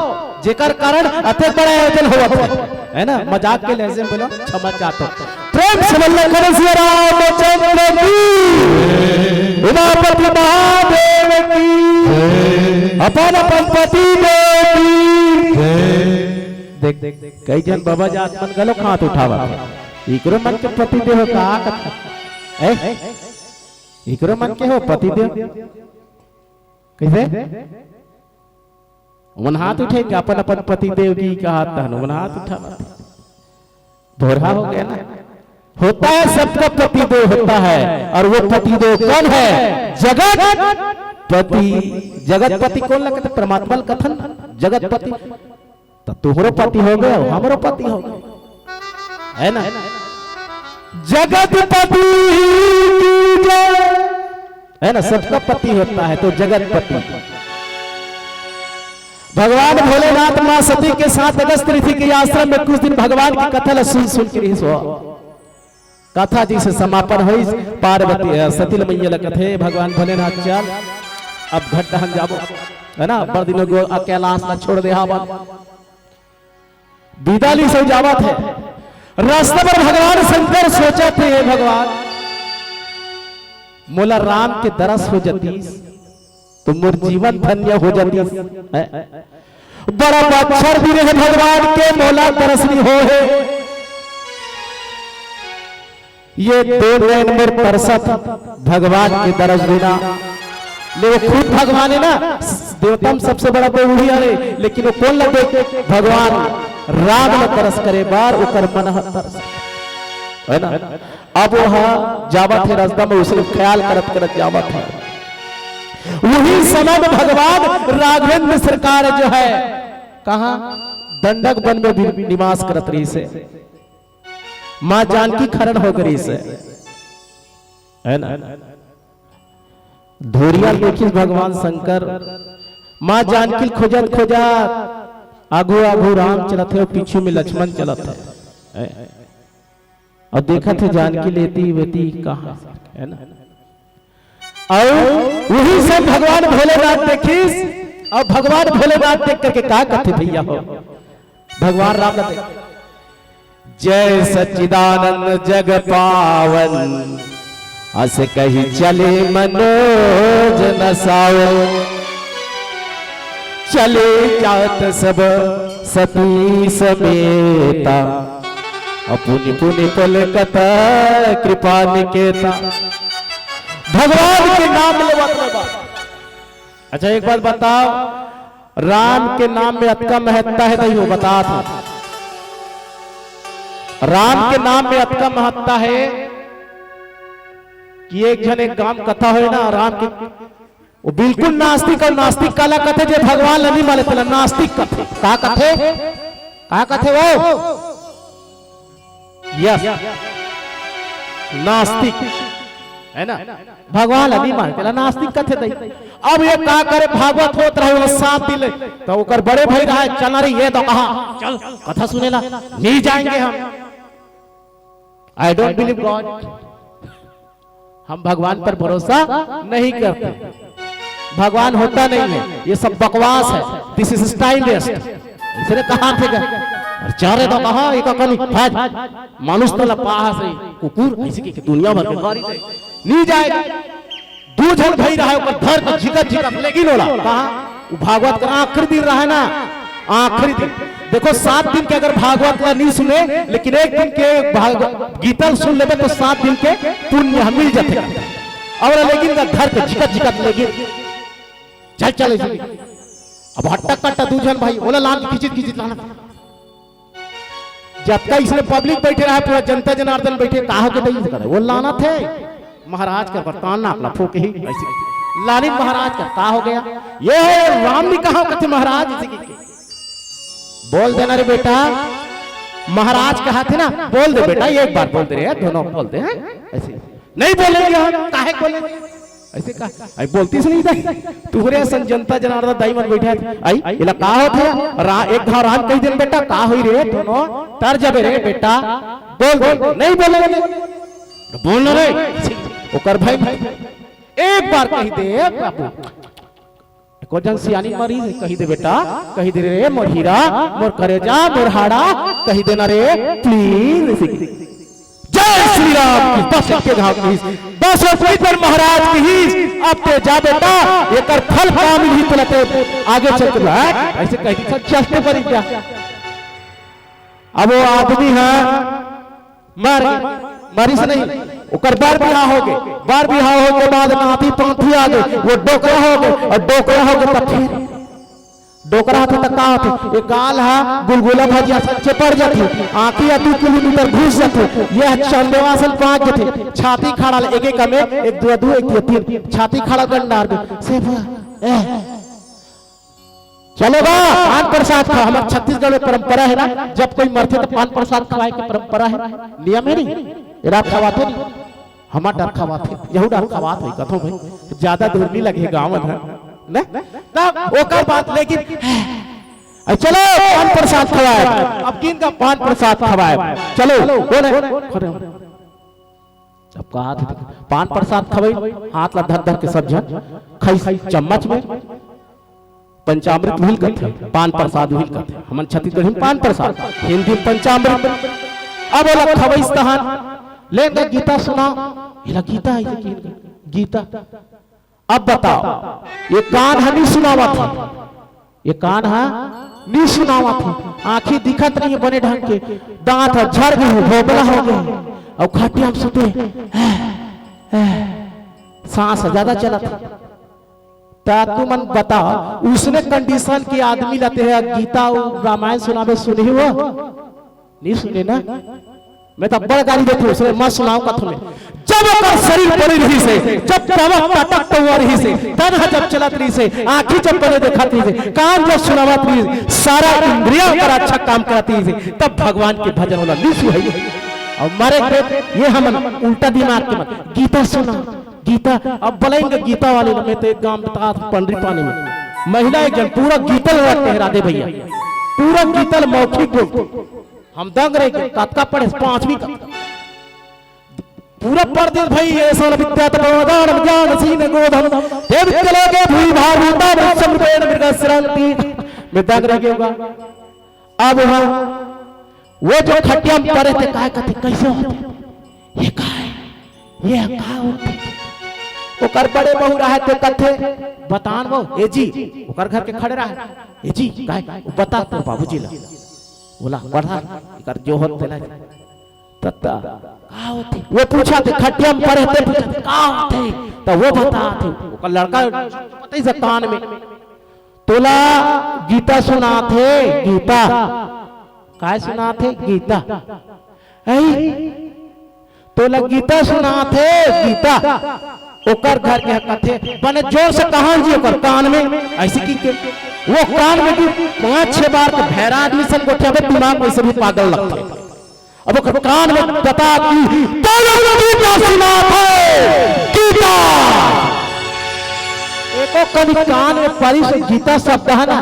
जेकर कारण अतेक बड़ा आयोजन होवत हे, है ना? मजाक के लहजे में बोलो, क्षमा चाहता हूँ। प्रेम से बोलो, कौन सिया रामचंद्र की, उमापति महादेव की, अपन अपन पति देव की। देख, देख, कई झन बाबा जात मन घलो हाथ उठावत हे। इकरो मन के पति देव का कथा? ए? इकरो मन के हो पति देव? कैसे? मन हाथ उठेंगे, अपन अपन पति देव की कहा तहन, मन हाथ उठावत। भोरहा हो गया ना? होता है, सबका पति देव होता है, और वो पति देव कौन है? जगत पति। जगत पति कौन लगता? परमात्मा ल कथन जगत पति। तो तुहरो पति हो गए, हमरो पति हो गए, है ना? जगत पति की जय, है ना? सबका पति होता है तो जगत पति। भगवान भोलेनाथ माँ सती के साथ अगस्त ऋषि के आश्रम में कुछ दिन भगवान की कथा ला सुन सुन के रहिस हो। कथा जी से समापन होइस। पार्वती, अ, सती ल मैया ल कथे, "भगवान भोलेनाथ चल, अब घर डहन जाबो, है ना, बड़ दिन हो गो, आ कैलाश ला छोड़ दे हावन।" विदा ली से जावत हे, रास्ता पर भगवान शंकर सोचत हे, "हे भगवान, मोला राम के दरस हो जतीस, तो मोर जीवन धन्य हो जतीस।" है? बड़ा बच्छर दिन हे भगवान के, मोला दरस नी हो हे। ये दो नैन मोर तरसत भगवान के दरस बिना। ले वो खुद भगवान हे ना, देवता में सबसे बड़ा तो वही हरे, लेकिन वो कौन लगे? भगवान राम ल तरस करे बार, ओकर मन ह तरस, है ना? अब वो ह जावत हे रास्ता में, उसे ख्याल करत करत जावत हे। वही समय में भगवान राघवेंद्र सरकार जो है, कहाँ? दंडक वन में भी निवास करत रहिस हे। माँ जानकी हरण हो गई से, है ना? धोरिया देखिस भगवान शंकर, माँ जानकी खोजत खोजत आगू आगू राम चलत हे, पीछू में लक्ष्मण चलत हे, है? और देखत हे जानकी लेती वेती कहाँ, है ना? और वही से भगवान भोलेनाथ देखिस, और भगवान भोलेनाथ देख करके का कथे भैया हो, भगवान राम ला देख, "जय सच्चिदानंद जग पावन, अस कही चले मनोज न सावन।" चले जात सब सती समेता, अपुनि पुनि पुलकत कृपा निकेता। भगवान के नाम लेवत लेवत। अच्छा, एक बात बताओ, राम के नाम में अतका महत्ता हे, तो यो बतात हूँ। राम के नाम में अतका महत्ता हे कि एक झन एक गांव कथा होय ना, राम के, वो बिल्कुल नास्तिक, और नास्तिक काला कथे, जे भगवान ला नहीं माने, तेला नास्तिक कथे। का कथे? का कथे वो? यस, नास्तिक, है ना? भगवान ला नहीं माने, तेला नास्तिक कथे दई। अब ये का करे, भागवत होत रहे वो सात दिन ले, तो ओकर बड़े भाई रहा, "चल ना रे, ये तो कहा, चल कथा सुने ला।" "नहीं जाएंगे हम, I don't believe God, हम भगवान पर भरोसा नहीं करते, भगवान होता नहीं है, ये सब बकवास है, this is time waste।" इसने कहा थे क्या? अरे चारे तो कहा, एक कनी भाग, मानुष तो लपास है, कुकुर, ऐसे की दुनिया भर के गाड़ी दे, नहीं जाएगा। दू झन भाई रहा, ओकर धर के झिकत झिकत लेकिन ओला कहा, वो भागवत का आखिरी दिन रहा ना, आखिरी दिन। देखो, सात दिन के अगर भागवत ला नहीं सुने, लेकिन एक दिन के भाग-, गीता ला सुन लेबे, तो सात दिन के पुण्य हम मिल जाते। और लेकिन का धर के झिकत झिकत लेकिन चल चले जी। अब हट्टा कट्टा दू झन भाई, ओला लान के खिचित खिचित लाना। जतका इसने पब्लिक बैठे रहा, पूरा जनता जनार्दन बैठे, का हो के दई करे? वो लाना थे महाराज का बर्तन नाक ला फूक ही ऐसे। लानी महाराज का, का हो गया? ये है राम ने कहा कथे महाराज, इसी की बोल देना रे बेटा, महाराज कहा थे ना, बोल दे बेटा, एक बार बोल दे रे, दोनों बोल दे हैं ऐसे। नहीं बोलेंगे हम, काहे बोलेंगे? ऐसे का? आई बोलती सुनी दाई, तुहरे असन जनता जनार्दन दाई मन बैठे हे। आई, एला का होत हे? रा-, एक घाव राम कहि देन बेटा, का होई रे? दोनों तर जबे रे बेटा। बोल दे, नहीं बोले रे। बोल ना रे। ओकर भाई, एक बार कहि दे बाबू। एको जन सियानी मरी हे, कहि दे बेटा, कहि दे रे मोर हीरा, मोर करेजा, मोर हाड़ा, कहि देना रे, please। जय श्री राम की, बस एके घाव की, बस ओतकी पर महाराज की। अब ते जा बेटा, एकर फल का मिलही तोला ते आगे चल के, हट, ऐसे कहि दी, सब चलते परी क्या? अब वो आदमी हे, मर गे, मरिस नहीं, ओकर बर बिहाव हो गे, बर बिहाव हो के बाद नाती पोती आ गे, वो डोकरा हो गे, अउ डोकरा हो गे त फिर डोकरा होथे त का होथे? ये गाल हा गुलगुला भजिया असन चेपड़ जाथे, आँखी हा दू किलोमीटर घुस जाथे, ये हा चंदवा असन पाक जाथे, छाती खाड़ा ले एक एक में, एक दू दू, एक दू तीन, छाती खाड़ा गंडार में, से ब-, ए, चलो बा, पान प्रसाद खाओ। हमर छत्तीसगढ़ में परंपरा हे ना, जब कोई मरथे त पान प्रसाद खवाए के परंपरा हे, नियम हे नहीं? एला खवाथे नहीं? हमर डर खवाथे, यहू डर खवाथे, कथों भाई, ज्यादा दूर नहीं लगे गाँव मन ह, ना? ना, ओकर बात, लेकिन अ, चलो, पान प्रसाद खवाए, अब किन का पान प्रसाद खवाए, चलो, कौन है? अब कहा थे, पान प्रसाद खवाई, हाथ ला धर धर के सब झन खाई चम्मच में। पंचामृत उहिल कथे, पान प्रसाद उहिल कथे। हमन छत्तीसगढ़ी में पान प्रसाद, हिंदी में पंचामृत। अब ओला खवइस तहान, ले गा गीता सुना, एला गीता हे कि गीता। अब बताओ, ये कान ह नी सुनावत हे, ये कान ह नी सुनावत हे, आँखी दिखत नहीं हे बने ढंग के, दांत ह झड़ गे हे, भोबला हो गे हे, अउ खटिया में सुते, सांस ज्यादा चलत हे। त तुमन बताओ, उसने condition के आदमी ला ते ह गीता अउ रामायण सुनाबे, सुनही वो? नहीं सुने ना। मैं तो बड़ गाली देथों, उसने मत सुनाओ कथों में। जब ओकर शरीर बने रहिस हे, जब तब टटक पौवा रहिस हे, तन ह जब चलत रहिस हे, आँखी जब बने देखत रहिस हे, कान जब सुनावत रहिस हे, सारा इंद्रिया ओकर अच्छा काम करत रहिस हे, तब भगवान के भजन ओला नहीं सुहाई। अउ मरे के ये हमन उल्टा दिमाग के मत, गीता सुना, गीता, अब बलाइन गा गीता वाले ल, मैं तो एक गांव बतात हूँ, पंडरी पानी में महिला एक जन पूरा गीता ल रट के हरा दे भैया, पूरा गीता ल मौखिक बोल, हम दंग रह गे, कतका पढ़े, पांचवी का, पूरा पढ़ दे भाई, ये सन विद्या तपोदान ज्ञान सीन गोधन, देव विद्या लोके भूरि भार भूता मृत समृपेण मृग श्रंती, मैं दंग रह गया। अब हम वो जो खटिया में परे थे, काय कथे, कैसे होथे? ये काय? ये का होथे? ओकर बड़े बहू रहे ते कथे, बतान वो, ए जी, ओकर घर के खड़े रहे, ए जी, काय? वो बता तोर बाबूजी ला। बोला, पढ़ा, एकर जो होत तेला। तत्ता, का होथे? वो पूछा थे, खटिया में परे थे, पूछा थे, का होथे? त वो बता थे, ओकर लड़का पता ही से कान में, तोला गीता सुनाथे, गीता। काय सुनाथे? गीता। ऐ, तोला गीता सुनाथे, गीता। ओकर घर के कथे, बने जोर से कहा जी, ओकर कान में, ऐसे की के, वो कान में की पांच छह बार तो भैरा आदमी सन गोठिया में दिमाग में से भी पागल लगथे। अब ओकर कान में बता कि तोला गीता सुनाथे, गीता। एको कनी कान में परी से गीता शब्द है ना,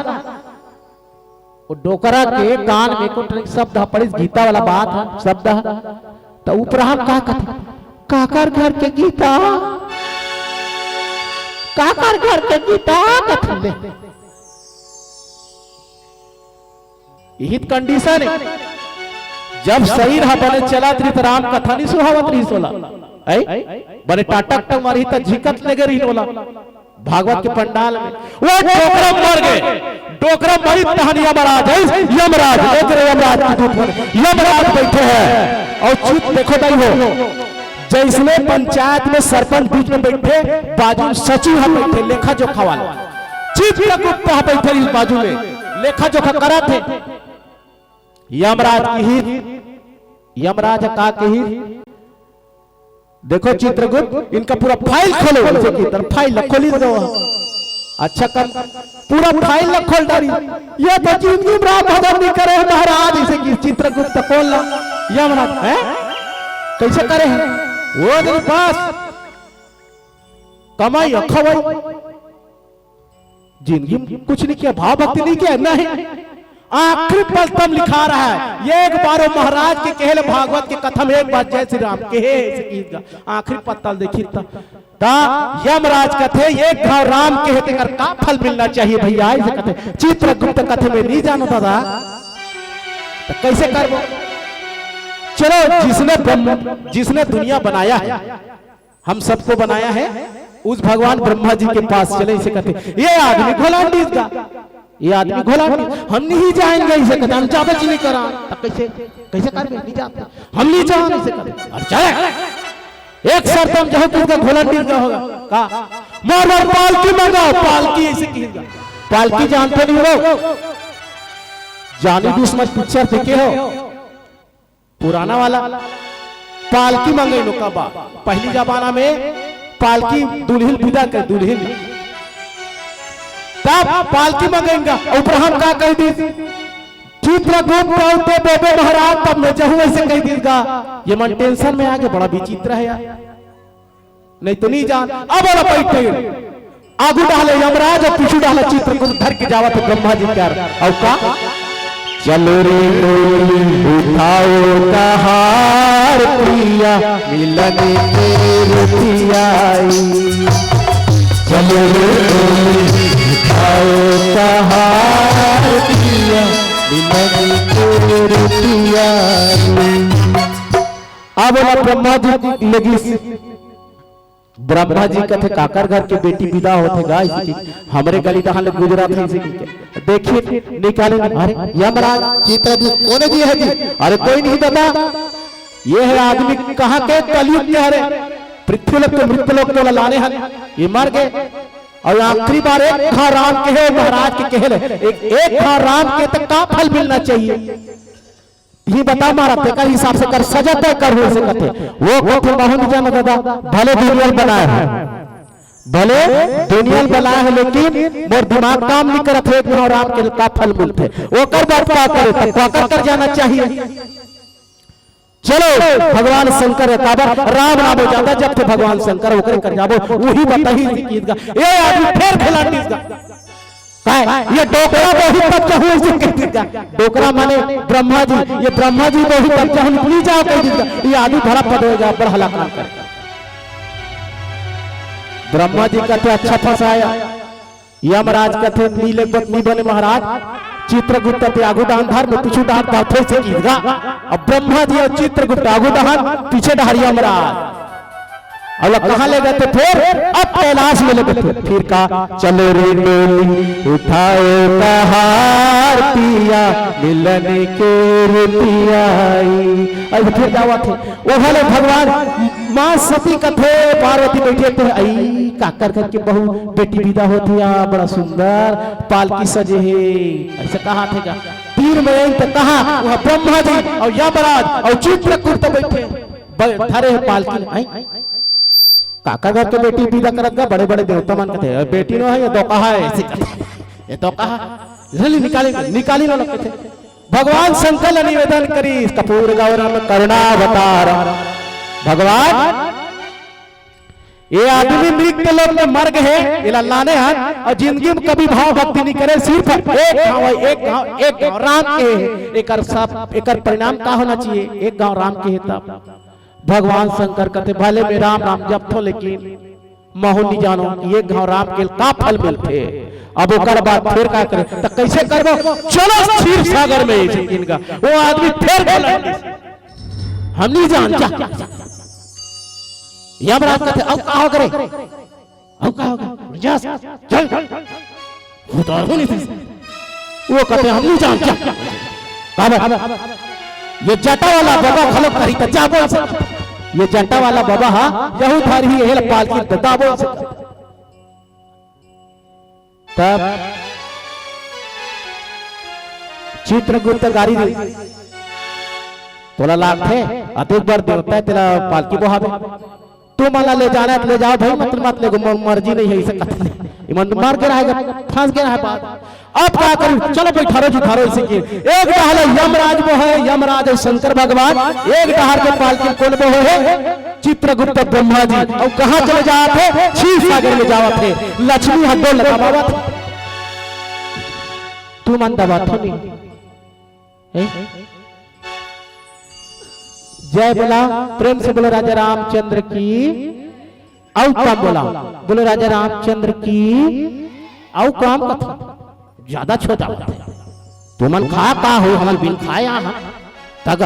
वो डोकरा के कान में को शब्द ह पड़िस, गीता वाला बात ह, शब्द ह। त उपराम का कथे? काकर घर के गीता? काकर घर के गीता? कथे ले। इही त condition हे। जब शरीर ह बने चलत रही त राम कथा नहीं सुहावत रही सोला। ऐ? बने टाटा टक मारही त झिकत लगे रही ओला। भागवत के पंडाल में वो डोकरा मर गे, डोकरा मरी तहन यमराज है, यमराज, देख रहे यमराज के दूत बने, यमराज बैठे हैं। और चित देखो दाई हो, जैसने पंचायत में सरपंच बीच में बैठे, बाजू में सचिव ह बैठे, लेखा जोखा वाला चित्रगुप्त ह बैठे इस बाजू में, लेखा जोखा करत हे। यमराज किहिस, यमराज का किहिस, देखो चित्रगुप्त, इनका पूरा फाइल खोलो, जैसे कि इधर फाइल ला खोली दो। अच्छा कर, पूरा फाइल ला खोल डारी। ये तो जिंदगी में राम भजन नहीं करे हैं महाराज, जैसे कि चित्रगुप्त खोल ला। यमराज, हैं? कैसे करे हैं? वो दिन बस कमाई अउ खवाई। जिंदगी में कुछ नहीं किया, भाव भक्ति नहीं किया, नहीं। आखिरी पल तब लिखा रहा है, ये एक बार वो महाराज के कहे ले, भागवत के कथा में एक बार जय श्री राम कहे, ऐसे गीत गा। आखिरी पत्तल देखी त, त यमराज कथे, "एक घाव राम कहे तेकर का फल मिलना चाहिए भैया?" ऐसे कथे, चित्रगुप्त कथे, "मैं नहीं जानों दादा।" तो कैसे करबो? चलो, जिसने ब्रह्म, जिसने दुनिया बनाया है, हम सबको बनाया है, उस भगवान ब्रह्मा जी के पास चले, इसे कहते, "ये आदमी घोलांडीस गा, ये आदमी घोलांडीस, हम नहीं जाएंगे," इसे कहते, "हम जाबे च नहीं करा।" तो कैसे, कैसे करबे? नहीं जाते, हम नहीं जाएंगे, इसे कहते। और चले, एक शर्त हम जाओ, किसका घोलांडीस गा होगा का? "मोर बर पालकी मंगाओ, पालकी," इसे कहेगा। पालकी जानते नहीं हो, जानी दुश्मन पिक्चर देखे हो? पुराना वाला पालकी मंगई नोका बा। पहली जमाना में पालकी दुल्हिन विदा कर, दुल्हिन। तब पालकी मंगई गा, ऊपर हम का कह दी? "चित्रगुप्त अउ ते बोबे महाराज, तब मैं जहूं," ऐसे कह दी गा। ये मन टेंशन में आगे, बड़ा विचित्र है यार। नहीं तो नहीं जान। अब वाला बैठे, आगू डाले यमराज अउ पीछू डाले चित्रगुप्त धर के जावत हे ब्रह्मा जी कर। अउ का? "चलो रे डोली उठाओ कहार पिया, मिलन के रुतिया आई। चलो रे डोली उठाओ कहार पिया, मिलन के रुतिया आई।" अब वाला ब्रह्मा जी लगी ब्रह्मा जी कथे, "काकर घर के बेटी विदा होथे गा?" इसी की, "हमरे गली तहां ले गुजरत हे," इसी की। देखिन, निकाले, "अरे यमराज, चित्रगुप्त कोने जी हे जी?" "अरे कोई नहीं दादा, ये हे आदमी कहां के, कलयुग के हरे, पृथ्वी लोक के मृत्यु लोक के लाने हन, ये मर गे। अउ आखिरी बार एक घाव राम कहे, महाराज के कहे ले, एक, एक घाव राम कहे त का फल मिलना चाहिए?" ये बता मारा, तेकर हिसाब से कर, सजा तय कर हो सकत हे। वो कथे, "महूं नहीं जानो दादा, भले दुनिया ल बनाए हे, भले दुनिया ल बनाए हे, लेकिन मोर दिमाग काम नहीं करत हे, एक घाव राम के का फल मिलथे, ओकर बाद का करे, त काकर कर जाना चाहिए?" चलो, भगवान शंकर हे, काबर राम नाम हो जाता, जब तो भगवान शंकर ओकरे कर जाबो, वही बताही कि गीत गा। ये आदमी फेर घोलांडीस गा। काय? "ये डोकरा बोही तब जहूं," ऐसे कह दी गा। डोकरा माने ब्रह्मा जी, "ये ब्रह्मा जी बोही तब जहूं, निकली जाओ," कह दी गा। ये आदमी भरा पद हो गया, बड़ा हला काम कर। ब्रह्मा जी कथे, "अच्छा फंसाया।" यमराज कथे, "नी लेगबो त नी बने महाराज, चित्रगुप्त ते आगू डहन धर, मैं पीछू डहन धर, फिर से गीत गा।" अब ब्रह्मा जी अउ चित्रगुप्त आगू डहन, पीछे डहर यमराज। अब लोग कहाँ ले गए थे फिर? अब कैलाश में ले गए थे। फिर का, "चलो रे डोली, उठाओ कहार पिया, मिलन के रुतिया आई।" अब फिर जावत हे, वो वाले भगवान, माँ सती कथे, पार्वती बैठे थे, "आई, काकर घर के बहू, बेटी विदा होत हे, बड़ा सुंदर पालकी सजे हे।" ऐसे कहा थे का? तीन महीने तक कहा, वह ब्रह्मा जी अउ यमराज अउ चित्रकूट बैठे, ब-, धरे हे पालकी। आई, काकर घर के बेटी विदा करत गा, बड़े-बड़े देवता मन कथे, "ए, बेटी नो हे, ये तो कहा हे, ऐसी कथे, ये तो कहा, जल्दी निकाली, निकाली लो," कथे। भगवान शंकर ला निवेदन करी, "कपूर गौरम करुणावतार, भगवान, ये आदमी मृत्यु लोक में मर गए हे, एला लाने हन, अउ जिंदगी में कभी भाव भक्ति नहीं करे, सिर्फ एक घाव, एक घाव, एक घाव राम कहे हे, एकर सब, एकर परिणाम का होना चाहिए? एक घाव राम कहे हे तब।" भगवान शंकर कथे, "भले मैं राम राम जपथों, लेकिन महूं नहीं जानो कि एक घाव राम के का फल मिलथे।" अब ओकर बाद फिर का करे, त कैसे करबो? "चलो क्षीर सागर में," इनका वो आदमी फिर बोला, "हम नहीं जान।" क्या यमराज कथे, "अब का हो करे?" "अब का हो गया? उठ जा, चल।" उतार हो नहीं थी। वो कथे, "हम नहीं जान क्या?" काबर? ये जटा वाला बाबा खलो करी त जा बोल सकत। ये जटा वाला बाबा हा, यहू धार ही एहल पालकी त जा बोल सकत। तब चित्रगुप्त गारी दी, "तोला लागथे, अतेक बार देवता हे, तेला पालकी बोहाबे।" "तुमन ला ले जाना हे त ले जाओ भाई, मत, मत ले गो, मोर मर्जी नहीं हे," इसे कथे। इमन मर गे रहे, फंस गे रहे बात। अब का करी? चलो बैठारो जी, धारो इसे के। एक डहर ले यमराज बोहे, यमराज अउ शंकर भगवान, एक डहर के पालकी कोन बोहे हे? चित्रगुप्त ब्रह्मा जी। अउ कहाँ चले जावत हे? क्षीर सागर में जावत हे। लक्ष्मी ह गोड़ ल दबावत हे। तुमन दबाथो नहीं? हैं? जय बोला, प्रेम से बोलो राजा रामचंद्र की। अउ काम बोला, बोलो राजा रामचंद्र की। अउ काम कथा ज्यादा छोटा होता है। तुमन खा का हो, हमन बिन खाए आ हन। तग,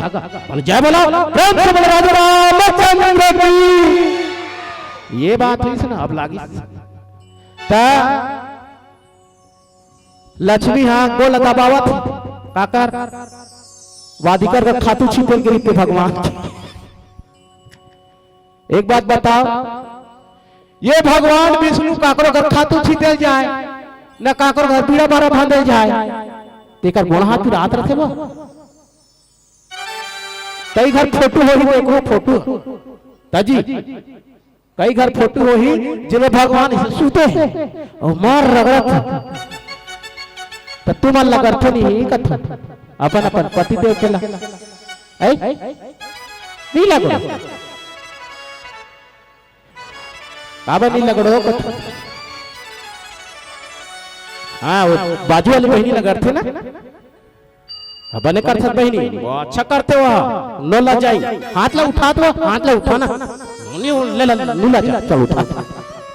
बोलो जय बोला, प्रेम से बोलो राजा रामचंद्र की। ये बात हुई से ना, अब लागी। त लक्ष्मी हा गोड़ दबावत, काकर वादिकर का खातू छिपेल के रीते भगवान। एक बात बताओ, ये भगवान विष्णु काकरो घर खातू छिपेल जाए, न काकरो घर बीड़ा बारा बांधल जाए, तेकर गोड़ हाथ रात रथे वो। कई घर फोटो होही, देखो फोटो। ताजी, कई घर फोटो होही, जेमे भगवान सुते हे अउ मार रगड़त हे। त तुमन लगरथे नहीं कथा अपन अपन पति देव के ला। ऐ? नहीं लगड़ो। काबर नहीं लगड़ो कथा? हाँ, वो बाजू वाली बहिनी लगरथे ना। हाँ, बने करथस बहिनी। वो अच्छा करथे वो। नो लजाई। हाथ ला उठा तो, हाथ ला उठा ना। नी, ले ला, नी लजा, चल उठा।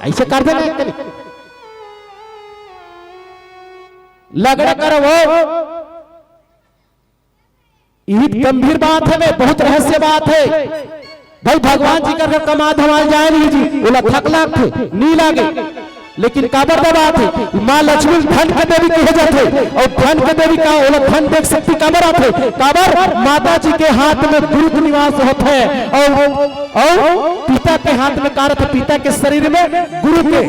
ऐसे कर देना एक कनी। लगड़ा करो वो। इही गंभीर बात हे बे, बहुत रहस्य बात हे। भाई, भगवान जी कर कमा धमाल जाए नहीं जी, ओला थक लागथे, नी लागे। लेकिन काबर दबाथे? माँ लक्ष्मी धन के देवी कहे जाथे, अउ धन के देवी का ओला धन देख शक्ति काबर आथे? काबर माता जी के हाथ में गुरु के निवास होथे, अउ, अउ पिता के हाथ में का रथे? पिता के शरीर में गुरु के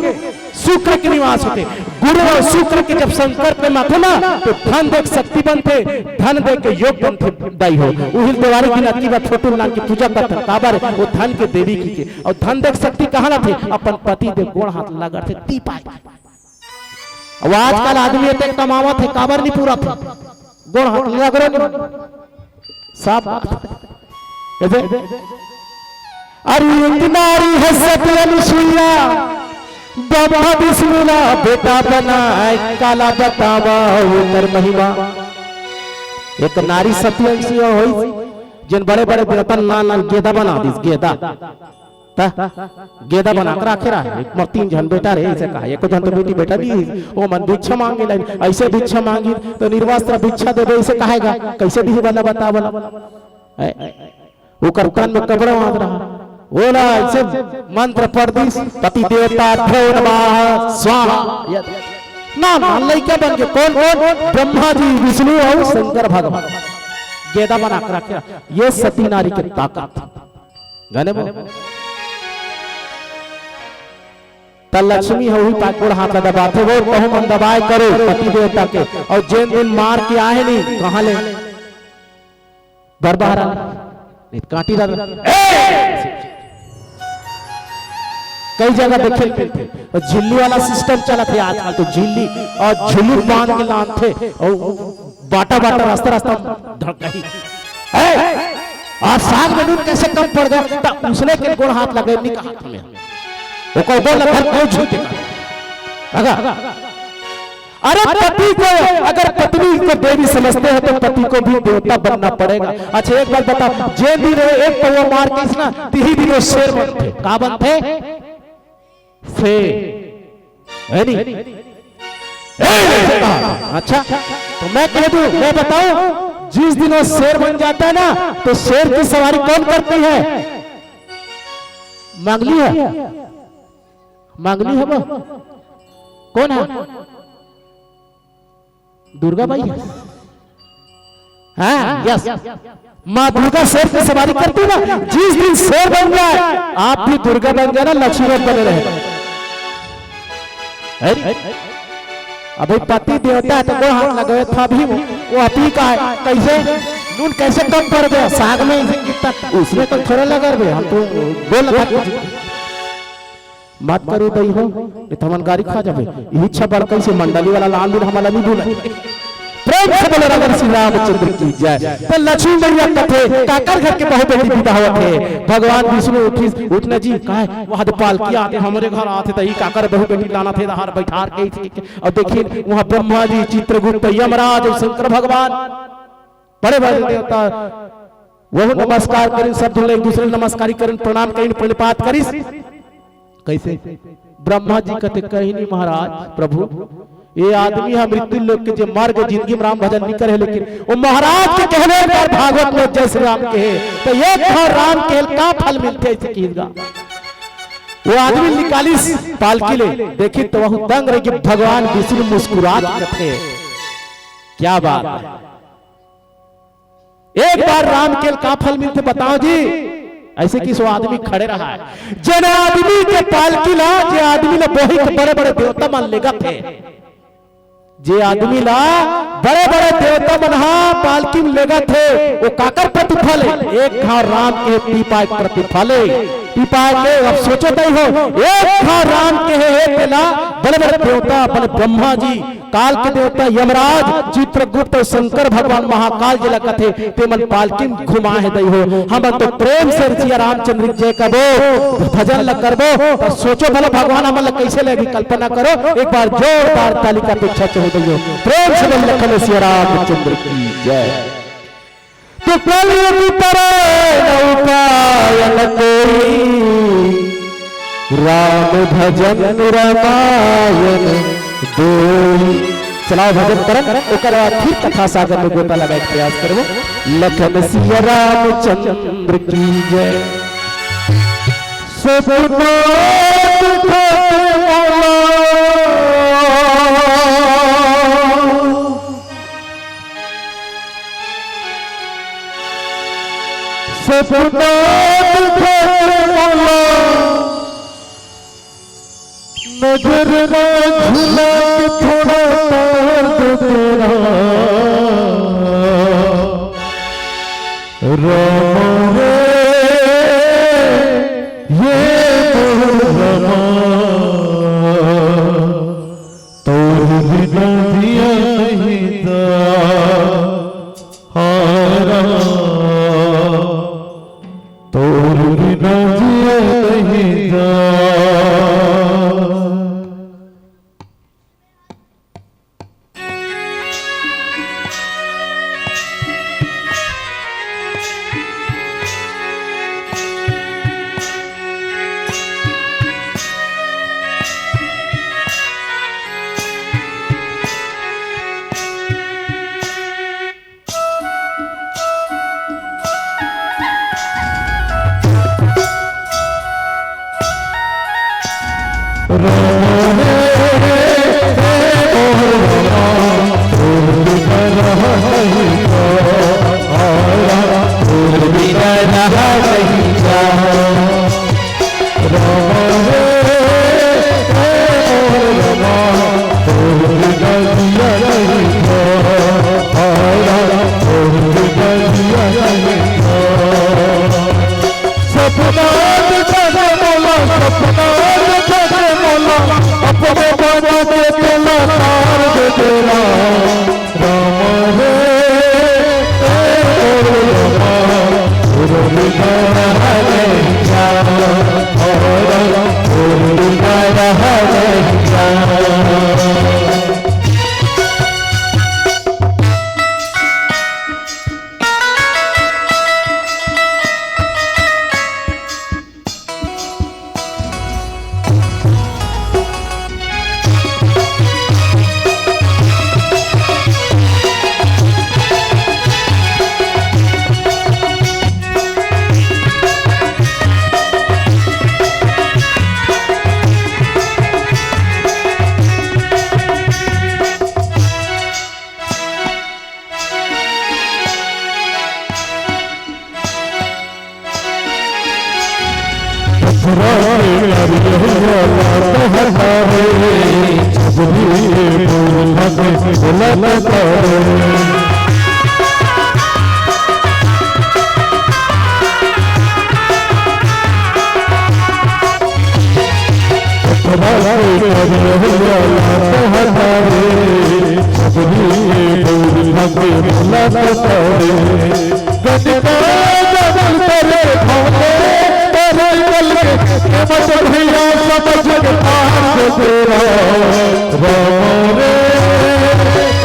शुक्र के निवास होथे। गुरु अउ शुक्र के जब संकल्प में आथे ना, तो धन देख शक्ति बनथे, धन देख के योग बनथे। दाई हो, उहिल देवारी दिन अतकी बार फोटो लान के पूजा करथे, काबर? वो धन के देवी कहिके। अउ धन देख शक्ति कहाँ लाथे? अपन पति देव गोड़ हाथ लगरथे, ती पाए। अब आजकल आदमी अतेक कमावत हे, काबर नहीं पूरा थे? गोड़ हाथ लगरो नहीं। साफ बात। कैसे? अरे एक नारी है सती अनुसुईया, ब्रह्मा विष्णु ला बेटा बनाए, काला बतावा ओकर महिमा। एक नारी सती अनुसुईया होई, जेन बड़े-बड़े देवता ल नान-नान गेदा बना दिस, गेदा। त गेदा बना के राखे रहे, एक मोर तीन झन बेटा रहे, अइसे कहा, एको झन तो बेटी बेटा नहीं, ओ मन भिक्षा मांगे लाइन, अइसे भिक्षा मांगी, तो निर्वस्त्र भिक्षा देबे, अइसे कहेगा, कइसे दिही वाला बता वाला? ऐ, ओकर कान में कपड़ा बांध रहा, ओला अइसे मंत्र पढ़ दिस, पति देवता भ्यो नमः स्वाहा। ना, ना, लइका बन के, कौन, कौन? ब्रह्मा जी, विष्णु अउ शंकर भगवान। गेदा बना के राखे रहा, ये सती नारी के ताकत। गने बो? त लक्ष्मी ह उही पाक गोड़ हाथ ला दबाथे, वो कहूँ मन दबाए करो पति देवता के। अउ जेन दिन मार के आए नहीं, कहाँ ले? बरबहरा ले। नहीं, कांटी ला। ए! कई जगह देखे ल मिलथे। अउ झिल्ली वाला सिस्टम चलत हे आजकल, तो झिल्ली अउ झुलुक बांध के लानथे, अउ बाटा बाटा रास्ता रास्ता धड़कही। ए! अउ साग में नून कइसे कम पड़ गया? त उसने के गोड़ हाथ लगे, नहीं कहा था मैं। ओकर गोड़ लग कोई झूठ नहीं कहा। अगर, अरे पति को, अगर पत्नी को देवी समझते हैं तो पति को भी देवता बनना पड़ेगा। अच्छा एक बात बता, जे दिन वो एक पौवा मार के इसना, तिही दिन वो शेर बनथे। का बनथे? शेर। है नहीं? ए, नहीं कहा। अच्छा, तो मैं कह दूं, मैं बताऊं, जिस दिन वो शेर बन जाता है ना, तो शेर की सवारी कौन करती है? मांगली है, मांगली है वो। कौन है? दुर्गा माई है। हाँ, यस। माँ दुर्गा शेर की सवारी करती ना, जिस दिन शेर बन जाए, आप भी दुर्गा बन जाना, लक्ष्मी व्रत बने रहे। है नी? अबे पति देवता है तो गोड़ हाथ लगावे था भी वो, वो आप ही का है। कैसे? नून कैसे कम पड़ गया? साग में इसे कितना, उसमें तो थोड़ा लगा रहे, हम तो बोल रहा था। मत करो दई हो, नहीं तो हमन गारी खा जाबे। इही छबड़ कैसे मंडली वाला लाल दिन हमला नहीं भूले। प्रेम से बोलो रघुवर श्री रामचंद्र की जय। तो लक्ष्मी मैया कथे, काकर घर के बहू बेटी विदा होवत हे। भगवान विष्णु उठिस, उठना जी, काहे? वहाँ तो पालकी आथे, हमरे घर आथे, तो ई काकर बहू बेटी लानथे, दहार बैठार के। और देखिन, वहाँ ब्रह्मा जी, चित्रगुप्त, यमराज और शंकर भगवान, बड़े बड़े देवता, वहू नमस्कार करिन, सब झन एक दूसरे नमस्कारी करिन, प्रणाम करिन, प्रणिपात करिस। कैसे? ब्रह्मा जी कथे, कहीं नहीं महाराज, प्रभु, ये आदमी ह मृत्यु लोक के जे मर गे, जिंदगी में राम भजन नहीं करे, लेकिन वो महाराज के कहने पर भागवत में जय श्री राम कहे, तो एक घाव राम कहे का फल मिलथे, ऐसे कहिस गा। वो आदमी निकालिस पालकी ले, देखिन तो वहू दंग रहिगे, भगवान विष्णु मुस्कुरात कथे, क्या बात है। एक बार राम कहे का फल मिलथे बताओ जी? ऐसे कहिस वो आदमी खड़े रहा है, जेन आदमी के पालकी ला, जे आदमी ला बोही के बड़े बड़े देवता मन लेगथे, जे आदमी ला बड़े बड़े देवता मन हा पालकी में लेगथे, वो काकर प्रतिफल हे? एक घाव राम कहे पीपा के प्रतिफल हे। पीपा के, अब सोचो दई हो, एक घाव राम कहे हे तेला बड़े बड़े देवता, बड़े ब्रह्मा जी, काल के देवता यमराज, चित्रगुप्त और शंकर भगवान महाकाल जेला कथे, ते मन पालकी में घुमाए हे दई हो। हमन तो प्रेम से सिया रामचंद्र की जय कबो, भजन ल करबो। तो सोचो भला भगवान हमन ल कैसे लेगी, कल्पना करो। एक बार जोरदार ताली का अपेक्षा चाहूँ दई हो। प्रेम से बोल लखन सिया रामचंद्र की जय। तो कलयुग तरे न उपाय न कोई, राम भजन रमायन दोई। चलाओ भजन करन, ओकर बाद फिर कथा सागर में गोता लगाए के प्रयास करबो। लखन सिया रामचंद्र की जय। सपना दिखा के मोला, सपना दिखा के मोला, नजर ना झुला के थोड़ा तार दे तेरा। रामा रे, ये मोर रामा, तोर बिना जिया नहीं जा। हाँ रामा, तोर बिना जिया नहीं जा। सपना दिखा दे मोला, सपना दिखा दे मोला, अपने बाबा के तोला तार दे तेरा। राम रे, ए ओ रामा, गुरु विना हरे श्याम, और गुरु विना हरे श्याम। अरे भैया, लात हटावे, सबरी के भौर भागे बोला सतावे। गजका जबल करे भौरे, करे बल के, के मत भैया समझ के पार को तेरा। राम रे, भोला,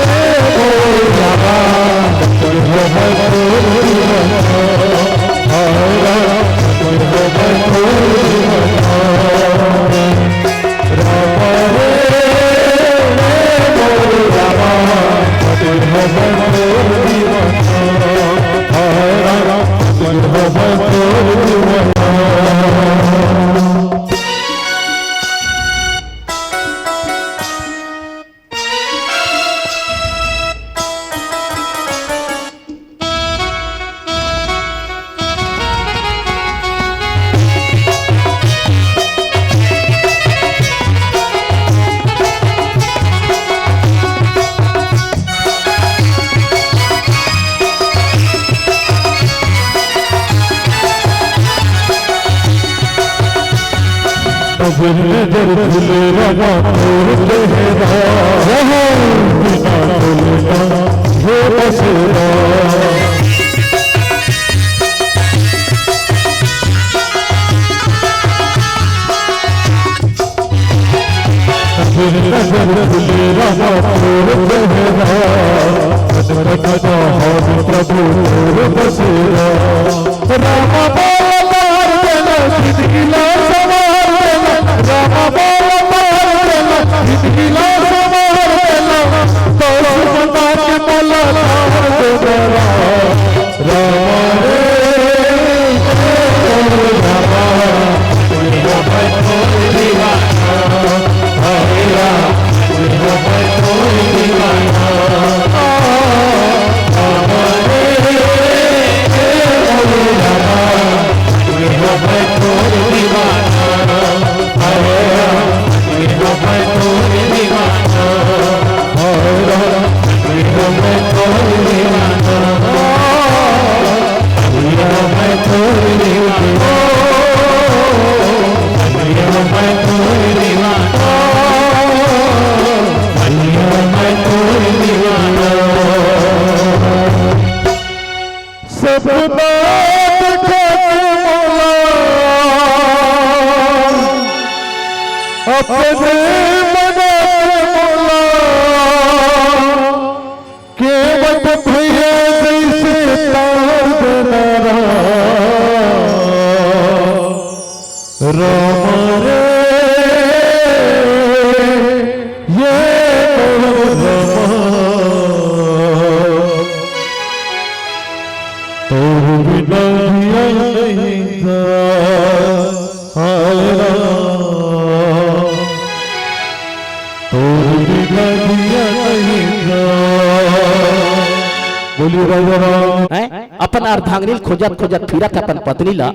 नजर नजर फुलेरा ना तोर चेहरा, रहो बिना बोले ना हो बसेरा। नजर नजर फुलेरा ना तोर चेहरा, कट कट हाथ प्रभु तोर बसेरा। रामा बोल तार देना, जिंदगी ला संवार देना। रामा बोल तार देना, जिंदगी ला संवार देना। तो सुमता के मोला तार देना। रामा रे, रामा, हरे राम। सपना देखा के मोला, अपने मन के मोला, के मत भैया जैसे तार देना राम रे, ये मोर राम। तोर बिना जिया नहीं जा, हाय राम। तोर बिना जिया नहीं जा। बोलिए राजा राम। हैं? अपन अर्धांगिनी खोजत खोजत फिरत अपन पत्नी ला,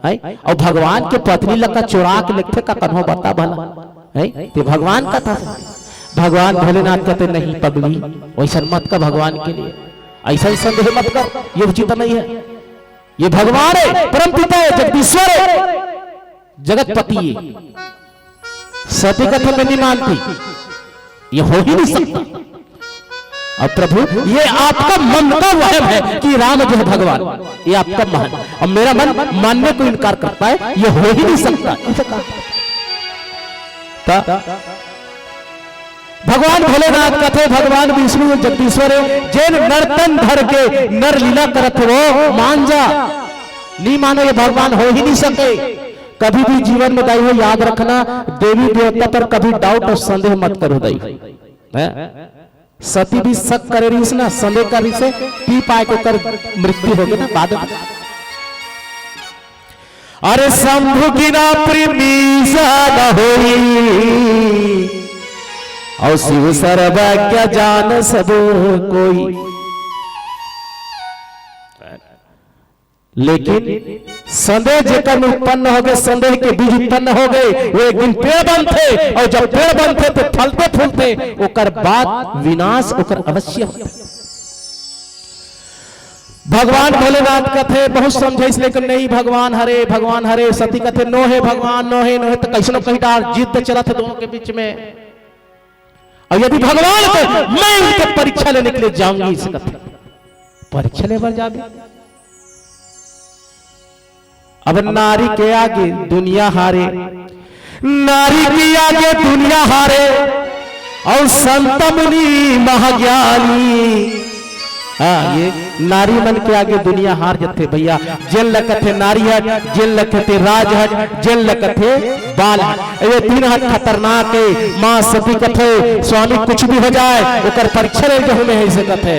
हैं? अउ भगवान के पत्नी ला का चोरा के लेगथे का कन्हो बता भला, हैं? ते भगवान का था, भगवान भोलेनाथ कहते, "नहीं पगली, वैसन मत का भगवान के लिए, ऐसा ही संदेह मत कर, ये उचित नहीं है।" ये भगवान है, परम पिता है, जगदीश्वर है, जगतपति है। सती कथा में नहीं मानती, ये हो ही नहीं सकता। अब प्रभु, ये आपका मन का वहम है कि राम जो है भगवान, ये आपका मन। अब मेरा मन मानने को इनकार करता है, ये हो ही नहीं सकता। ऐसा कहा। त भगवान भोलेनाथ कथे, भगवान विष्णु जगदीश्वर हे, जेन नर तन धर के नर लीला करत हे, वो मान जा। नी मानो, ये भगवान हो ही नहीं सके। कभी भी जीवन में दाई हो, याद रखना, देवी देवता पर कभी डाउट और संदेह मत करो दाई। हैं? सती भी शक करे रहीस ना, संदेह करे रहीस, पी पाए के ओकर मृत्यु होगे ना बाद में। अरे शंभु गिना प्रेमी सा न होई, और शिव सर्वज्ञ जान सब कोई। लेकिन संदेह जेकर में उत्पन्न होगे, संदेह के बीज उत्पन्न होगे, वो एक दिन पेड़ बनथे, और जब पेड़ बनथे तो फलथे फूलथे, ओकर बाद विनाश ओकर अवश्य होथे। भगवान भोलेनाथ कथे, बहुत समझाइस, लेकिन नहीं, भगवान हरे, भगवान हरे। सती कथे, "नो हे भगवान, नो हे, नो हे।" तो कैसनो कही डार, जिद चलत हे दोनों के बीच में। और यदि भगवान को, "मैं उनके परीक्षा लेने के लिए जाऊंगी," इसे कथे, "परीक्षा ले बर जाबे?" अब नारी के आगे दुनिया हारे, नारी के आगे दुनिया हारे, और संत मुनि महाज्ञानी। हाँ, ये नारी मन के आगे दुनिया हार जथे भैया। जेन ल कथे नारी हट, जेन ल कथे राज हट, जेन ल कथे बाल हट, ये तीन हट खतरनाक हे। माँ सती कथे, "स्वामी, कुछ भी हो जाए, ओकर परीक्षा ले जहूँ मैं," ऐसे कथे।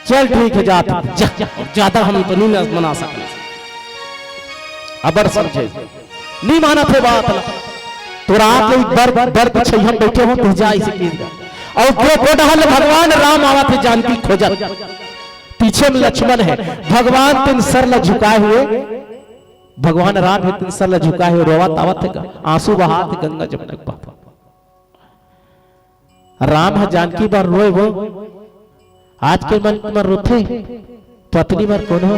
चल ठीक हे, जात जा, ज्यादा हम तो नहीं मना सकते। अबर समझे, नहीं मानत हे बात ला। तो रात में बर, बर के छैया में बैठे हो, तू जा इसे कीन। और वो, वो डहल भगवान राम आवत हे जानकी खोजत। पीछे में लक्ष्मण हे। भगवान तीन सर ला झुकाए हुए, भगवान राम हे तीन सर ला झुकाए हुए, रोवत आवत हे का, आंसू बहात हे गंगा जमुना के पार। राम ह जानकी बर रोए वो। आज के मन म रोथे, पत्नी बर कोनो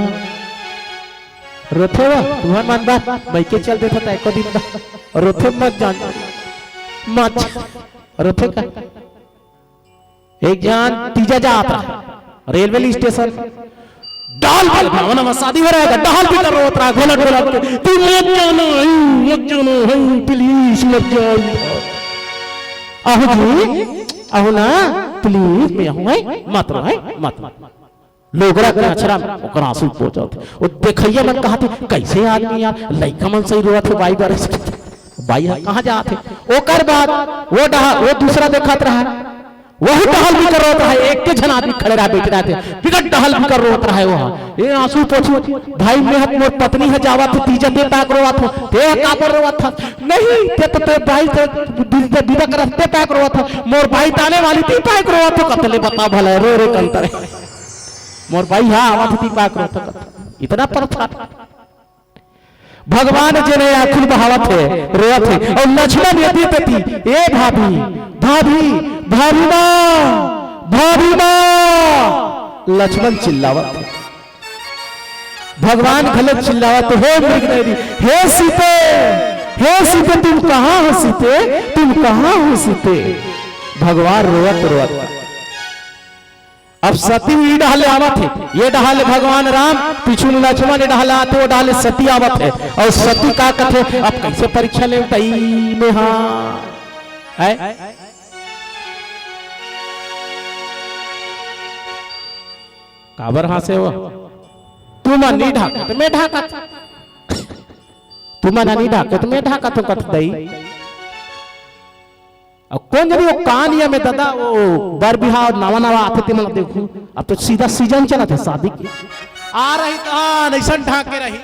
रोथे वो। तुहर मन बर मइके चल देथे त एको दिन बर रोथे मत जान, मत रोथे का। एक झन तीजा जात रहा रेलवे स्टेशन, डहल भी, नवा नवा शादी हो रहा है, डहल भी कर रोत रहा है, घोलट घोलट के, "तू मत जाना, हई, मत जाना, हई, please मत जाओ।" "आहू जी, आहू ना, please, मैं आहू, हई, मत रो, हई, मत, मत।" लोगरा के अचरा में ओकर आंसू पहुंचत। वो देखइया मन कहत हे, "कैसे आदमी यार, लइका मन सही रोवत हे, बाई बार बाई ह कहाँ जात हे?" ओकर बाद वो डहा, वो दूसरा देखत रहा, वहू डहल भी करत रहा, एक के झन आदमी खड़े रहा, बैठे रहते, बिकट डहल भी कर रोत रहा वो। ये आंसू पोछू, "भाई, मैं हत मोर पत्नी ह जावत हे, तीजा ते पाक रोवत हो, ते ह काबर रोवत ह?" "नहीं, ते तो ते भाई ते विदा करते पाक रोवत ह, मोर बाई त आने वाली ते पाक रोवत हो।" कतले बता भला, रो रे कंतर, "मोर बाई ह आवत हे ते पाक रोवत हो।" इतना परथा भगवान जेन आंखी बहावत हे, रोवत हे, और लक्ष्मण यदि तति, "ए भाभी, भाभी, भाभी माँ, भाभी माँ," लक्ष्मण चिल्लावत हे। भगवान घलो चिल्लावत हे, "हे मृगनयनी, हे सीते, हे सीते, तुम कहाँ हो सीते, तुम कहाँ हो सीते?" भगवान रोवत रोवत अब सती ई डहले आवत हे, ये डहले भगवान राम, पीछू में लक्ष्मण, ये डहले आथे, वो डहले सती आवत हे। और सती का कथे, "अब कैसे परीक्षा ले तई में हा?" है? काबर हाँसे वो? "तुमन नहीं ढाकत, मैं ढाकत। तुमन नहीं ढाकत, मैं ढाकत हूँ," कथे दई। अब कोन जनी वो कान या में ददा, वो बर बिहाव नवा नवा आथे ते मन देखू। अब तो सीधा सीजन चलत हे शादी के। आ रही तहान अइसन ढाके रही।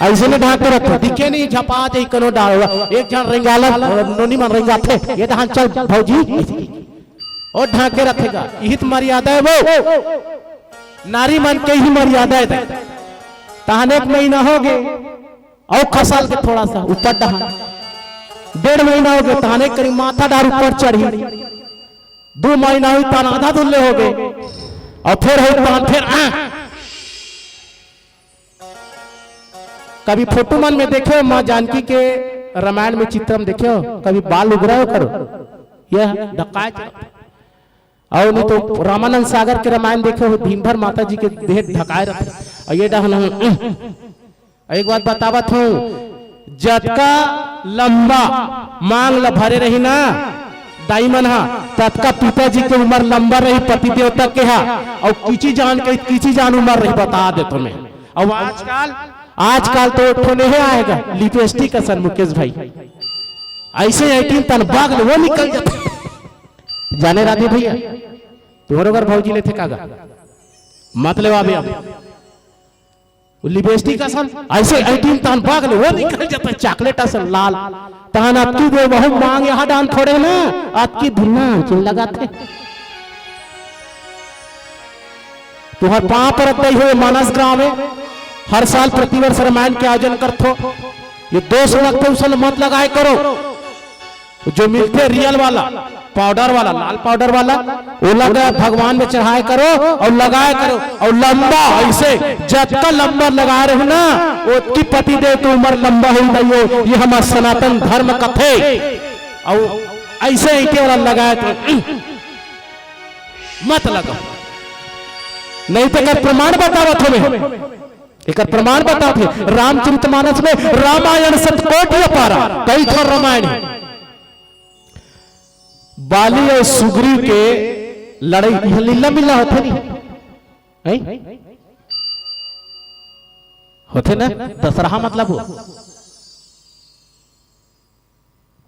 अइसने ढाके रथे, दिखे नहीं, झपा जाई कोनो डाल। एक झन रेंगाला, नोनी मन रेंगाथे, "ये तहान चल भौजी।" ओ ढाके रथे गा, इही त मर्यादा हे वो। नारी मन के ही मर्यादा हे। तहान एक महीना होगे, अउ खसल के थोड़ा सा ऊपर डहा। डेढ़ महीना होगे, तहाने करीब माथा डार ऊपर चढ़ी। दू महीना होई, तहान आधा धुल्ले होगे। अउ फेर होई, तहान फेर, आ। कभी फोटो मन में देखे हो, माँ जानकी के रामायण में चित्रम देखे हो, कभी बाल उगरा हो करो, ये ढकाए। अउ नहीं तो रामानंद सागर के रामायण देखे हो, दिन भर माता जी के देह ढकाए रथे। अउ ये डहन, एक बात बतावत हूँ, जतका लंबा मांग ल भरे रही ना दाई मन हा, ततका पिताजी के उम्र लंबा रही, पति देवता के हा, अउ किची जान के किची जान उम्र रही, बता देत हों मैं। अउ आजकल, आजकल तो एक ठो नया आय गा, लिपस्टिक असन, मुकेश भाई। अइसे एटीन तन बाग ले वो निकल जाथे। जाने राधे भैया, तुम्हरो घर भौजी लेथे का गा? मत लेवा बे अब। वो लिपस्टिक असन, अइसे एटीन तन बाग ले वो निकल जाथे, चॉकलेट असन लाल। तहान अतकी दे वहू मांग यहाँ डान थोड़े ना, अतकी धुन्ना चिन लगाथे। तुहर पांव परत दई हो, मानस ग्राम में हर साल प्रतिवर्ष रामायण के आयोजन करथो। ये दोष लगथे, उसन मत लगाए करो। जो मिलथे रियल वाला, पाउडर वाला, लाल पाउडर वाला, ओला का भगवान में चढ़ाए करो अउ लगाए करो, अउ लंबा अइसे जतका लंबा लगाए रहू ना, ओतकी पतिदेव के उमर लंबा होई दाई हो। ये हमर सनातन धर्म कथे। अउ अइसे ईंटे वाला लगाए करो, मत लगाओ, नहीं तो एकर प्रमाण बतावत हवे। एकर प्रमाण बतावत हे रामचरितमानस में, रामायण शतकोटि अपारा, कई ठो रामायण हे। बाली अउ सुग्रीव के लड़ई, इहाँ लीला मिला होथे नहीं? हैं? होथे ना? दशहरा मतलब हो।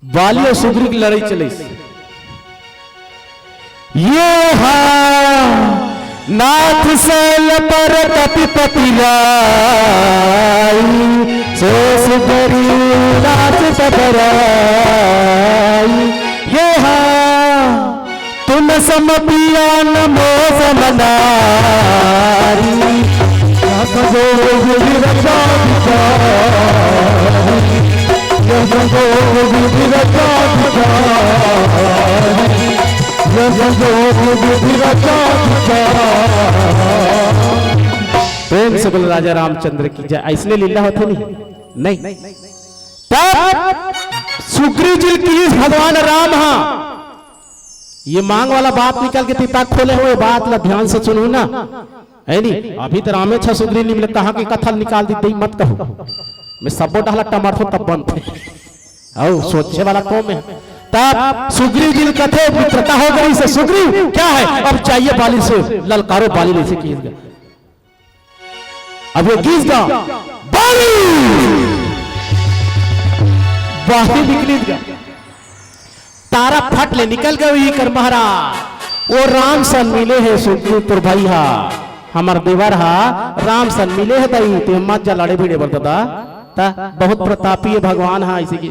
बाली अउ सुग्रीव के लड़ई चलिस। ये हा नाथ शैल पर कपिपति राई, शेष धरी नाथ सब राई। ये हा तुम सम पिया नमो सम नारी, नाथ जो विरता विचारी। प्रेम से बोल राजा रामचंद्र की जय। अइसने लीला होथे नहीं? नहीं। तब सुग्रीव जी ल किहिस भगवान राम हा, ये मांग वाला बात निकल के तीता खोले हो, ये बात ला ध्यान से सुनहू ना। है नी? अभी तो रामेछ सुग्रीव निमले कहाँ के कथा निकाल दी, दई मत कहू। मैं सबो डहला टमरथों तब बनथे। अउ सोचे वाला कौन हे? तब सुग्रीव जी कथे, मित्रता हो गई से, सुग्रीव क्या है, अब जाइए बाली से ललकारो, बाली ले से किहिस गा। अब ये किहिस गा, बाली, बाली निकलिस गा। तारा फट ले निकल गे उही कर महाराज। वो राम सन मिले हे सुग्रीव तोर भाई हा, हमर देवर हा राम सन मिले हे दई, ते मत जा लड़े भिड़े बर ददा। त बहुत प्रतापी हे भगवान हा, अइसे कि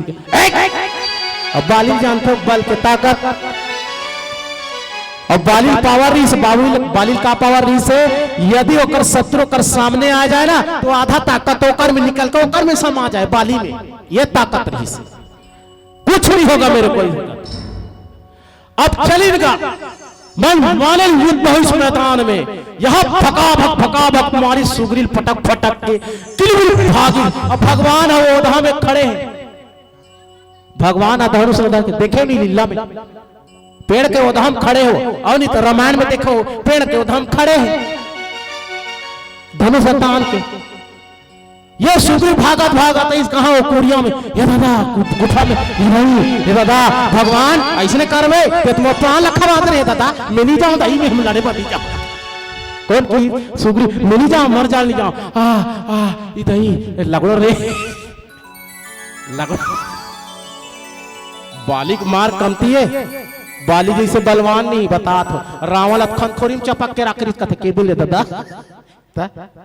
अब बाली जानथो बल के ताकत। अब बाली पावर रहिस, बाली, बाली का पावर रहिस हे, यदि ओकर शत्रु ओकर सामने आ जाए ना, तो आधा ताकत ओकर में निकल के ओकर में समा जाए, बाली में। ये ताकत रहिस। कुछ नहीं होगा मेरे को। अब चलिन गा, मन माने युद्ध होइस मैदान में, यहाँ भकाभक भकाभक मारिस सुग्रीव पटक पटक के, किलबिल भागिस। अब भगवान हे ओधा में खड़े हे, भगवान ह धनुष ओधा के देखे नहीं लीला में, पेड़ के ओधा में खड़े हो, अउ नहीं तो रामायण में देखो पेड़ के ओधा में खड़े हे धनुष तान के। ये सुग्रीव भागत भागत आइस कहाँ हो कुरिया में, ये दादा गु-, गुफा में, ये भाई, ये दादा भगवान अइसने करबे, ये तुम प्राण लखा बात रे दादा, मैं नहीं जाऊँ, दई में हम लड़े बर नहीं जाऊँ। कौन की सुग्रीव, मैं नहीं जाऊँ, मर जाल नहीं जाऊँ। आ, आ, इतनी लगड़ो रे, लगड़ो। बाली के मार कमती हे, बाली जइसे बलवान नहीं बतात हो। रावण अतखन खोरी में चपक के राख रहिस कथे, के दिन ले दादा। त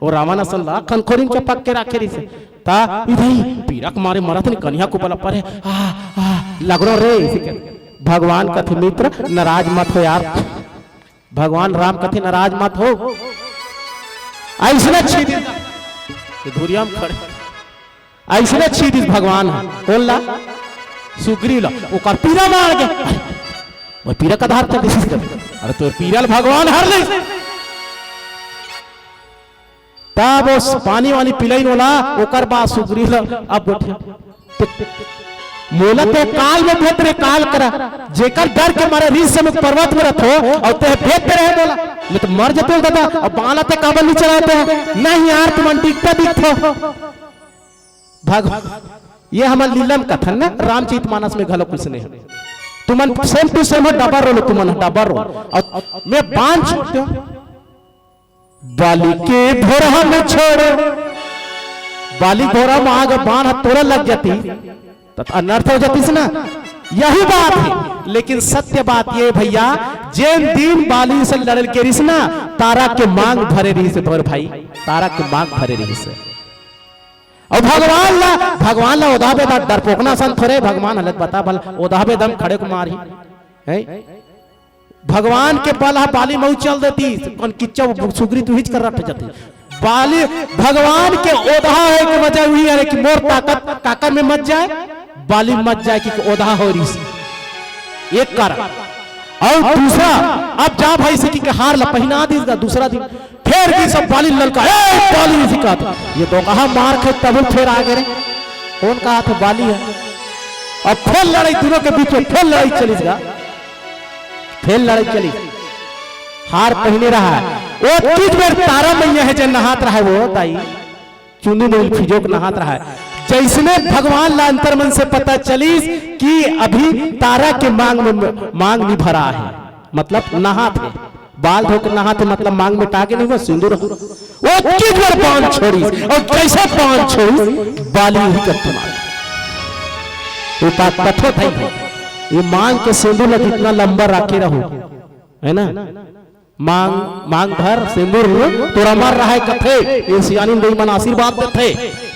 ओ रावण असन ला खनखोरी म चपक के राखे रहिसे। त ई भाई पीरा के मारे मरत नहीं, कनिहा को बला परे, आ, आ, लगड़ो रे, अइसे के। भगवान कथे, "मित्र, नाराज मत हो यार।" भगवान राम कथे, "नाराज मत हो।" अइसने छीदिस, ये धुरिया म खड़े। अइसने छीदिस भगवान ह। कोन ला? सुग्रीव ला। ओकर पीरा मार गे। अरे, वो पीरा का धार कर दिस। अरे, तोर पीरा ल भगवान हर ले। तब वो पानी वानी पिलाइन ओला, ओकर बाद सुग्रीव ल अब गोठिया। मोला ते काल में भेद रे, काल करा। जेकर डर के मारे ऋषि से पर्वत में रथो, अउ ते भेद रहे मोला। मैं तो मर जतो दादा, अब बाला ते काबर नहीं चलाते हैं? नहीं यार, तुमन दिखता दिखतो। भग-, ये हमर लीला म कथन न, रामचरित मानस में घलो कुछ नहीं है। तुमन same to same हो, double role हो, तुमन double role। अउ मैं बांध छूटते हो। बाली के भोरहा में छोड़, बाली भोरहा में आग बाण तोरा लग जाती, त अनर्थ हो जातीस ना। यही बात है, लेकिन सत्य बात ये भैया, जेन दिन बाली से लड़ल के रिस ना, तारा के मांग भरे रहिस तोर भाई, तारा के मांग भरे रहिस। अउ भगवान ला, भगवान ला ओधा बेदा डरपोकना सन थोरे, भगवान हलत बता भला ओधा बेदम खड़े को मारही, हैं? भगवान के बल ह बाली मऊ चल देती, कौन किच्चा वो सुग्रीव तुहिच कर रख जाती। बाली भगवान के ओधा होय के वजह उही हरे कि मोर ताकत काकर में मत जाए, बाली मत जाए कि ओधा हो रिस। एक कारण। अउ दूसरा, अब जा भाई, सिक्की के हार ला पहिना दिस गा। दूसरा दिन फेर गिस, सब बाली ललका, "ए, बाली!" सिक्की कहत, ये तो कहा मार खाय तब फेर आ गे रे। कोन कहाथे बाली हे? अब फेर लड़ई, दूनों के बीच में फेर लड़ई चलिस गा, फेर लड़ई चलिस। हार पहिने रहा हे। ओतकीच बेर तारा मैया हे जे नहात रहा हे वो दाई, चुनी मुइल फिजोक नहात रहा हे। जइसने भगवान ला अंतर्मन से पता चलिस कि अभी तारा के मांग में, मांग नइ भरा हे, मतलब नहात हे, बाल धो के नहात हे, मतलब मांग में टाके नहीं हुआ, सिंदूर। ओतकीच बेर बांध छोड़िस, अउ जइसे बांध छोड़िस, बाली उही करा मांग। ये बात पठो था ही। ये मांग के सिंदूर ला जितना लंबा राखे रहो, हे ना? मांग, मांग भर सिंदूर तोर अमर रहे कथे, ये सियानी दाई मन आशीर्वाद देथे।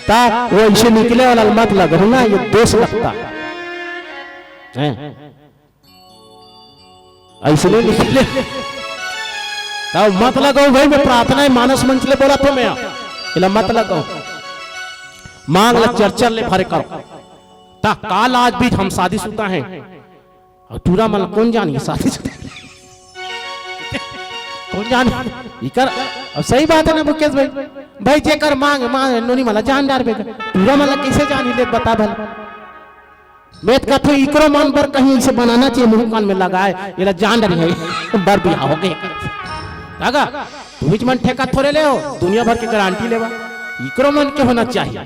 त वो अइसे निकले वाला मत लगहू ना, ये दोष लगता हे। अइसने निकले। त मत लगहू भाई, मैं प्रार्थना हे, मानस मंच ले बोलत हंव मैं, एला मत लगहू। मांग ला चरचर ले भरे करो। त काल आज बीच हम शादीशुदा हन, अउ टूरा मन ला कोन जानही शादीशुदा? कोन जानही? इकर, अब सही बात हे ना मुकेश भाई? भाई जेकर मांग, मांग नोनी मन ला जान डारबे गा। टूरा मन ला कइसे जानही ले बता भला? मैं त कथंव इकरो मन बर कहीं अइसे बनाना चाहिए, मुंह कान में लगाय, एला जान डारही, बर बिहाव होगे। कागा? तुहीच मन ठेका थोरे ले हो, दुनिया भर के गारंटी लेवा। इकरो मन के होना चाहिए।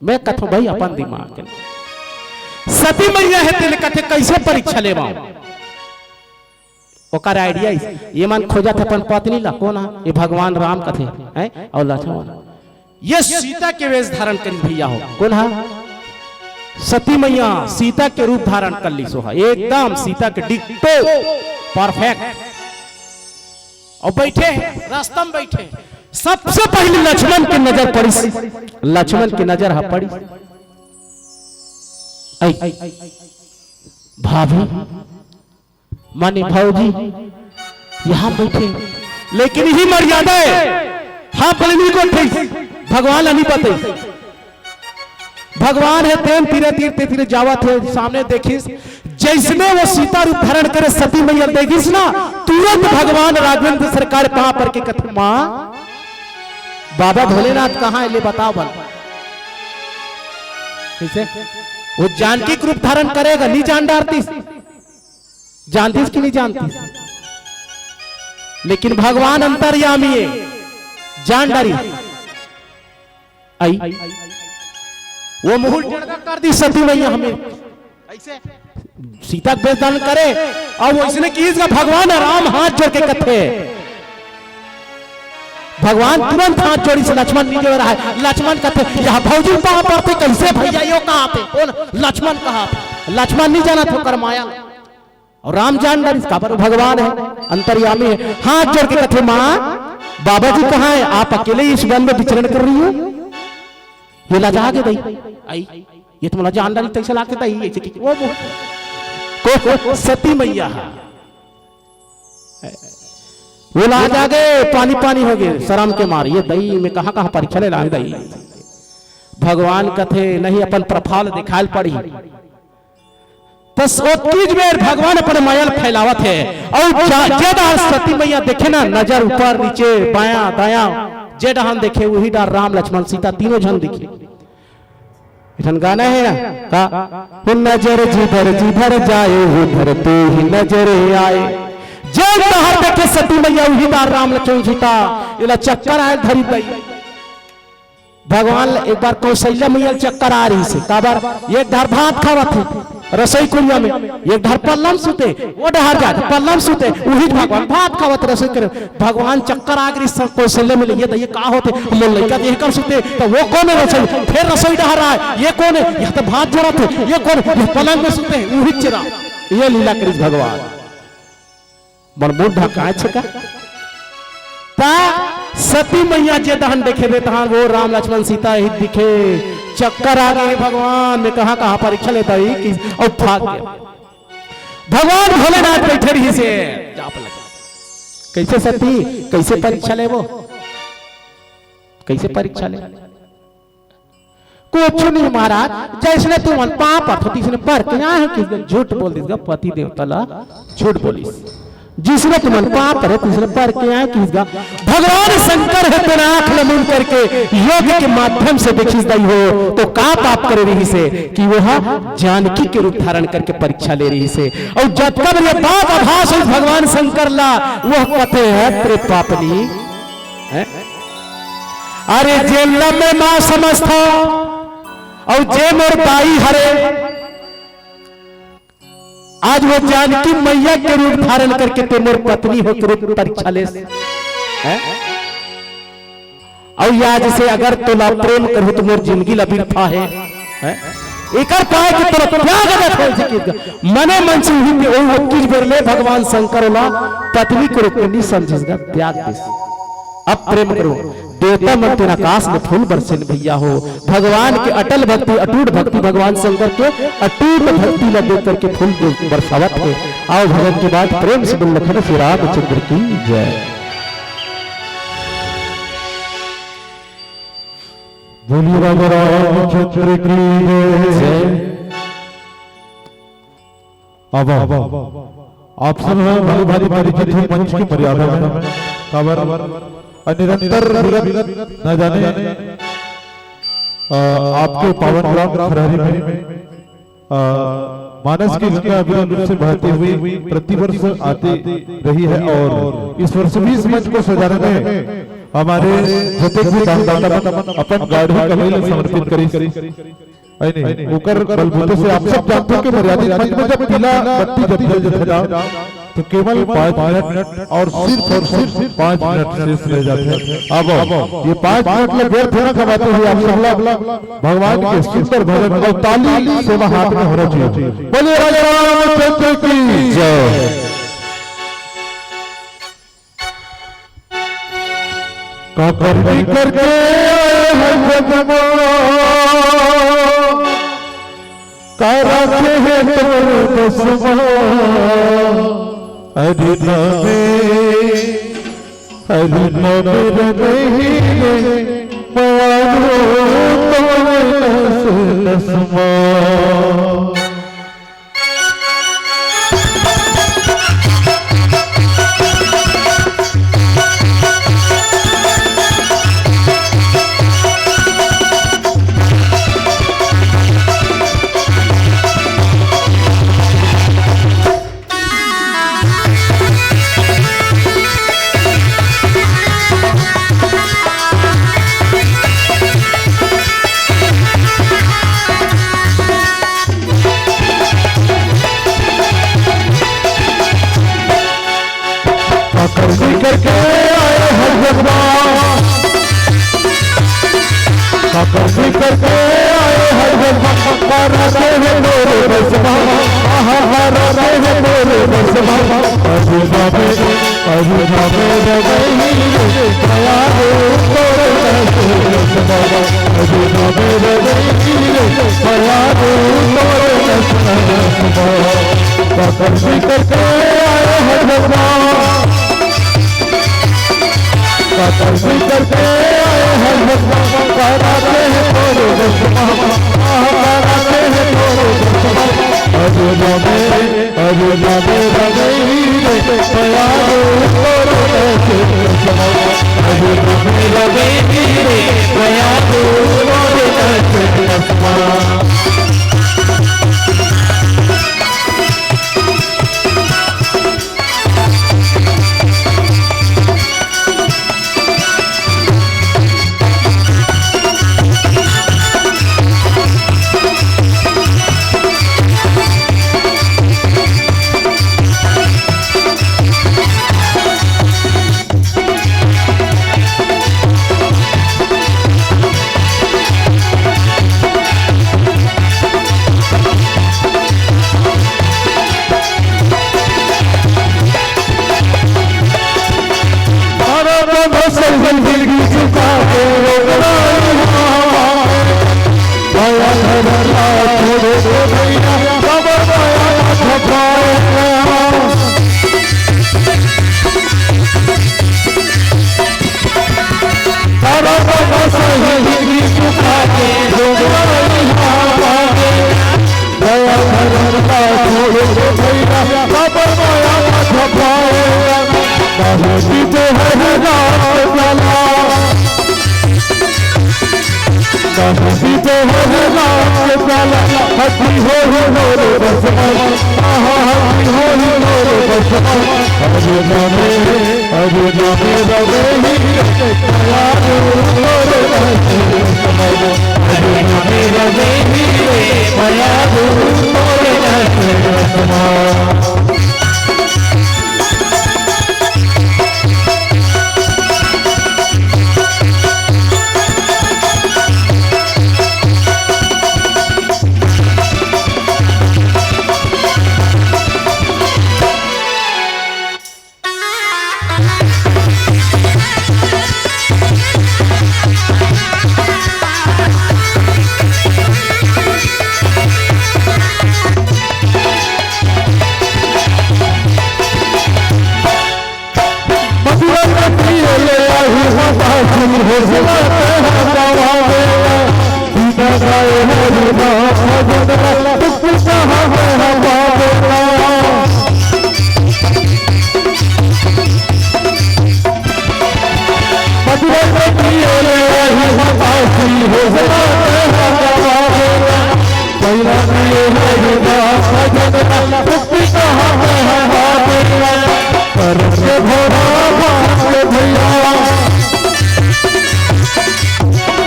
मैं कथंव भाई अपन दिमाग के। सती मैया हे तेला कथे कइसे परीक्षा लेवांव? ओकर idea हे, ये मन खोजत हे अपन पत्नी ला, कोन हा? ये भगवान राम कथे, हैं? अउ लक्ष्मण। ये सीता के वेश धारण करिस भैया हो, कोन हा? सती मैया सीता के रूप धारण कर लिस हे, एकदम सीता के ditto, perfect। अउ बइठे हे, रस्ता में बइठे हे। सबसे पहिली लक्ष्मण के नजर पड़िस, लक्ष्मण के नजर ह पड़िस। अई, भाभी, माने भौजी, यहाँ बइठे हे। लेकिन इही मर्यादा हे, हाँ, बलनी को ठेस, भगवान ला नइ बतइस। भगवान हे तेन तीरे तीर ते तीरे जावत हे, सामने देखिस, जइसने वो सीता रूप धारण करे सती मैया देखिस ना, तुरंत भगवान राघवेंद्र सरकार पाँव पर के कथे, माँ, बाबा भोलेनाथ कहाँ हे, ले बताव भला। कइसे? वो जानकी के रूप धारण करे गा, नइ जान डारतिस। जानतिस कि नइ जानतिस? लेकिन भगवान अंतर्यामी हे, जान डारिस। अई, वो मुहूर्त टेढ़ा कर दिस सती मैया हमें। अइसे सीता के वेश धारण करे, अउ वइसने किहिस गा भगवान राम हाथ जोड़ के कथे, भगवान तुरंत हाथ जोड़िस, लक्ष्मण नइ जोड़े रहय। लक्ष्मण कथे, "ये भौजी पाँव परथे, कइसे भैया यो कहाथे?" कोन? लक्ष्मण कहाथे। लक्ष्मण नइ जानत हे ओकर माया। अउ राम जान डारिस, काबर वो भगवान हे, अंतर्यामी हे। हाथ जोड़ के कथे, "माँ, बाबा जी कहाँ हे? आप अकेले इस वन में विचरण कर रही हो?" ये लजा गे दाई। अई, ये तो मोला जान डारिस तइसे लागथे दाई, अइसे कि वो, वो, को, को, सती मैया हे। वो लजा गे, पानी पानी होगे, सरम के मारे, ये दाई मैं कहाँ कहाँ परीक्षा ले लाहूँ दाई। भगवान कथे, नहीं, अपन प्रभाव दिखाय ल पड़ही। त ओतकीच बेर भगवान अपन माया ल फैलावत हे, अउ जा-, जे डहर सती मैया देखे ना, नजर ऊपर नीचे, बायां दायां, जे डहर देखे, उही डहर राम लक्ष्मण सीता तीनों झन दिखे। एक ठन गाना हे ना, का? "वो नजर जिधर जिधर जाए, उधर तू ही नजर आए।" जे डहर देखे सती मैया, उही डहर राम लक्ष्मण सीता, एला चक्कर आय धरी दाई। भगवान ल एक बार कौशल्या मैया ल चक्कर आ रहिस हे, काबर? एक डहर भात खावत हे रसोई कुरिया में, एक डहर पल्ला म सुते, वो डहर जात पल्ला म सुते, उही भगवान भात खावत रसोई करे। भगवान चक्कर आ गे रहिस कौशल्या मैया ल, ये दाई ये का होथे, मोर लइका देख कर सुते, त वो कोन हे रसोई, फेर रसोई डहर आय, ये कोन हे, ये तो भात जोड़त हे, ये कोन हे, ये पलंग में सुते, उही चेरा, ये लीला करिस भगवान। मोर मुंह ढकाय छे का? त सती मैया जे डहर देखे बे तहां वो राम लक्ष्मण सीता ही दिखे। चक्कर आ गे हे भगवान, मैं कहां कहां परीक्षा लेत हंव कि अउ भाग गे। भगवान भोलेनाथ बइठे रहिस हे। जाप लगे। कइसे सती, कइसे परीक्षा लेबो? कइसे परीक्षा ले? कुछ नहीं महाराज, जैसने तुमन पाँव परथो तइसने पर के आए हो कि झूठ बोल दिस गा, पति देवता ला झूठ बोलिस। जिसने तुमन पाँव परे तइसने पर के आए किस गा। भगवान शंकर हे तेन आँख ल मूंद करके योग के माध्यम से देखिस दाई हो, तो का पाप करे रहिस हे कि वह जानकी के रूप धारण करके परीक्षा ले रहिस हे। अउ जतका बेर ये पाप आभास होइस भगवान शंकर ला, वह कथे हे, "अरे पापनी, हैं? अरे जेन ला मैं माँ समझथों, अउ जे मोर दाई हरे, आज वो जानकी मैया के रूप धारण करके तें मोर पत्नी हो के रूप परीक्षा लेस, हैं? अउ आज से अगर तोला प्रेम करहूं तो मोर जिंदगी ला बिरथा हे, हैं? एकर पाय के तोला त्याग देथों।" मने मन से उही पे ओतकीच बेर ले भगवान शंकर ओला पत्नी के रूप में नहीं समझिस गा, त्याग दिस। अब प्रेम करो, देवता मन तेन आकाश में फूल बरसेन भैया हो। भगवान के अटल भक्ति, अटूट भक्ति, भगवान शंकर के अटूट भक्ति ला देख करके फूल बरसावत हे। आओ भगवान के बाद प्रेम से बोल लखन श्री रामचंद्र की जय। बोलिए राजा रामचंद्र की जय। अब आप सब ह भली भांति परिचित हो मंच की मर्यादा में, काबर निरंतर विगत न जाने, अ, आपके पावन ग्राम खरहरी में, अ, मानस की गंगा अविरल रूप से बहती हुई प्रतिवर्ष आती रही है और इस वर्ष भी इस मंच को सजाने में हमारे जतेक भी दानदाता मन अपन गाड़ी कमई ल समर्पित करिस। है नहीं, ओकर बलबूते से आप सब जानते हो कि मर्यादित मंच में जब पीला बत्ती जब जल जथे ना, तो केवल पाँच मिनट और सिर्फ और सिर्फ पाँच मिनट शेष रह जाथे। अब ये पाँच मिनट ले व्यर्थ ना गवाते हुए आप सब ला भगवान के सुंदर भजन और ताली सेवा हाथ में होना चाहिए। बोलिए राजा रामचंद्र की जय। का करनी करके आए हैं जगमा, का राखे है तोर बसमा। अरे नामे, अरे नामे रे नहीं रे, मारो तोर नस नसमा। करनी करके आए हैं जगमा, करनी करके आए हैं जगमा, मारा के है तोरे बसमा, आहा, मारा के है तोरे बसमा। अरे बाबे, अरे बाबे रे गई रे, दया रे तोरे बसमा। अरे बाबे रे गई रे, दया रे तोरे बसमा। करनी करके आए हैं जगमा, करनी करके आए हैं जगमा, मारा के है तोरे बसमा, मारा के है तोरे बसमा। अरे बाबे, अरे बाबे रे गई रे, दया रे तोरे बसमा। अरे बाबे रे गई रे, दया रे तोरे बसमा। पीते हैं रात प्याला, पीते हैं रात प्याला, हड्डी हो ही मोरे बस में, आहा, हड्डी हो ही मोरे बस में। अरे जाने, अरे जाने रवे ही प्याला रे, मोरे बस में। अरे जाने रवे ही प्याला रे, मोरे बस में।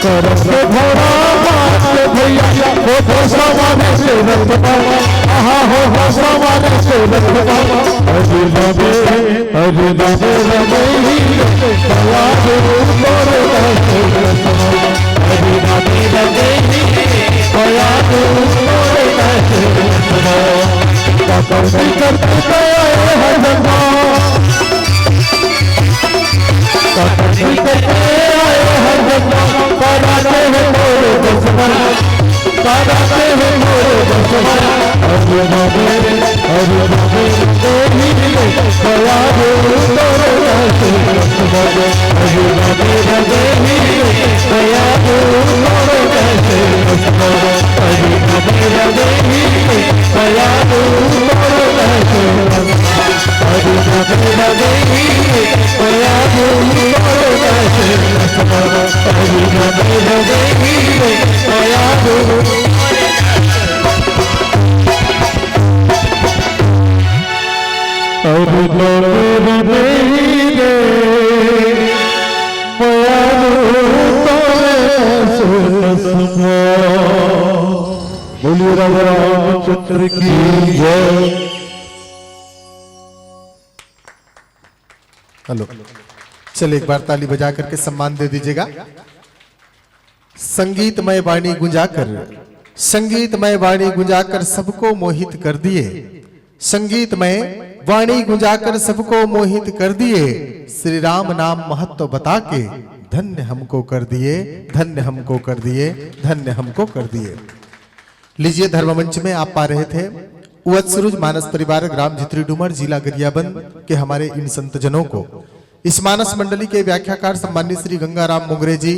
करम के भोरा बाप के भैया, वो तो सवारे से रतबा, आहा हो, हो सवारे से रतबा। अरे बाबे, अरे बाबे, बाबे ही, बया दे तोरे रतबा। अरे बाबे, बाबे ही, बया दे तोरे रतबा। बाबा जी करते गए हैं धंधा। बोलिए राजा रामचंद्र की जय। हेलो, चलिए एक बार ताली बजा करके सम्मान दे दीजिएगा। संगीतमय वाणी गुंजाकर, संगीतमय वाणी गुंजाकर सबको मोहित कर दिए। संगीतमय वाणी गुंजाकर सबको मोहित कर दिए। श्री राम नाम महत्व बता के धन्य हमको कर दिए, धन्य हमको कर दिए, धन्य हमको कर दिए। लीजिए, धर्म मंच में आप पा रहे थे वत्सरुज मानस परिवार, ग्राम झितरी डूमर, जिला गरियाबंद के हमारे इन संतजनों को। इस मानस मंडली के व्याख्याकार सम्मानित श्री गंगाराम मोंगरे जी,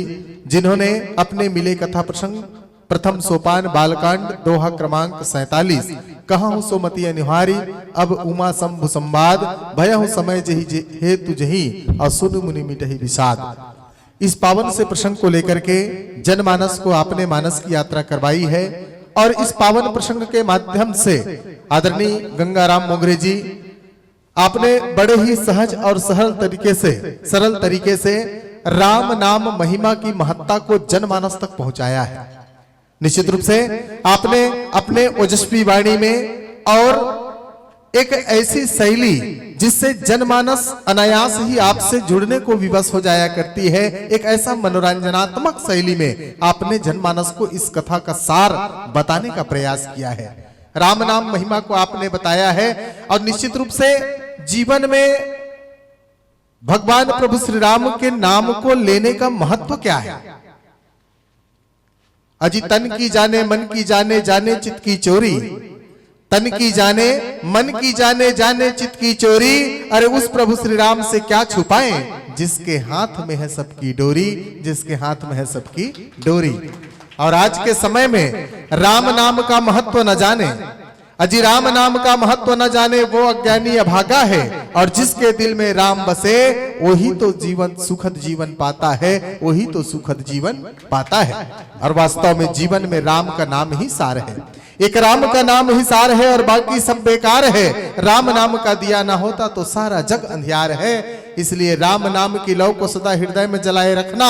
जिन्होंने अपने मिले कथा प्रसंग प्रथम सोपान बालकांड दोहा क्रमांक सैंतालीस, कहा हूँ सो मति अनिहारी, अब उमा शंभु संवाद, भया हूँ समय जही जे-, हेतु जही, और सुन मुनि मिटही विषाद। इस पावन से प्रसंग को लेकर के जनमानस को आपने मानस की यात्रा करवाई है और इस पावन प्रसंग के माध्यम से आदरणीय गंगाराम मोंगरे जी, आपने बड़े ही सहज और सरल तरीके से, सरल तरीके से राम नाम महिमा की महत्ता को जनमानस तक पहुंचाया है। निश्चित रूप से आपने अपने ओजस्वी वाणी में और एक ऐसी शैली जिससे जनमानस अनायास ही आपसे जुड़ने को विवश हो जाया करती है, एक ऐसा मनोरंजनात्मक शैली में आपने जनमानस को इस कथा का सार बताने का प्रयास किया है। राम नाम महिमा को आपने बताया है और निश्चित रूप से जीवन में भगवान प्रभु श्री राम के नाम को लेने का महत्व क्या है। अजी तन की जाने, मन की जाने, जाने चित की चोरी। तन की जाने, मन की जाने, जाने चित की चोरी। अरे उस प्रभु श्री राम से क्या छुपाएं, जिसके हाथ में है सबकी डोरी, जिसके हाथ में है सबकी डोरी। और आज के समय में राम नाम का महत्व न जाने, अजी राम नाम का महत्व न जाने वो अज्ञानी अभागा है, और जिसके दिल में राम बसे वही तो जीवन सुखद जीवन पाता है, वही तो सुखद जीवन पाता है। और वास्तव में जीवन में राम का नाम ही सार है। एक राम का नाम ही सार है और बाकी सब बेकार है। राम नाम का दिया ना होता तो सारा जग अंधियार है। इसलिए राम नाम की लौ को सदा हृदय में जलाए रखना,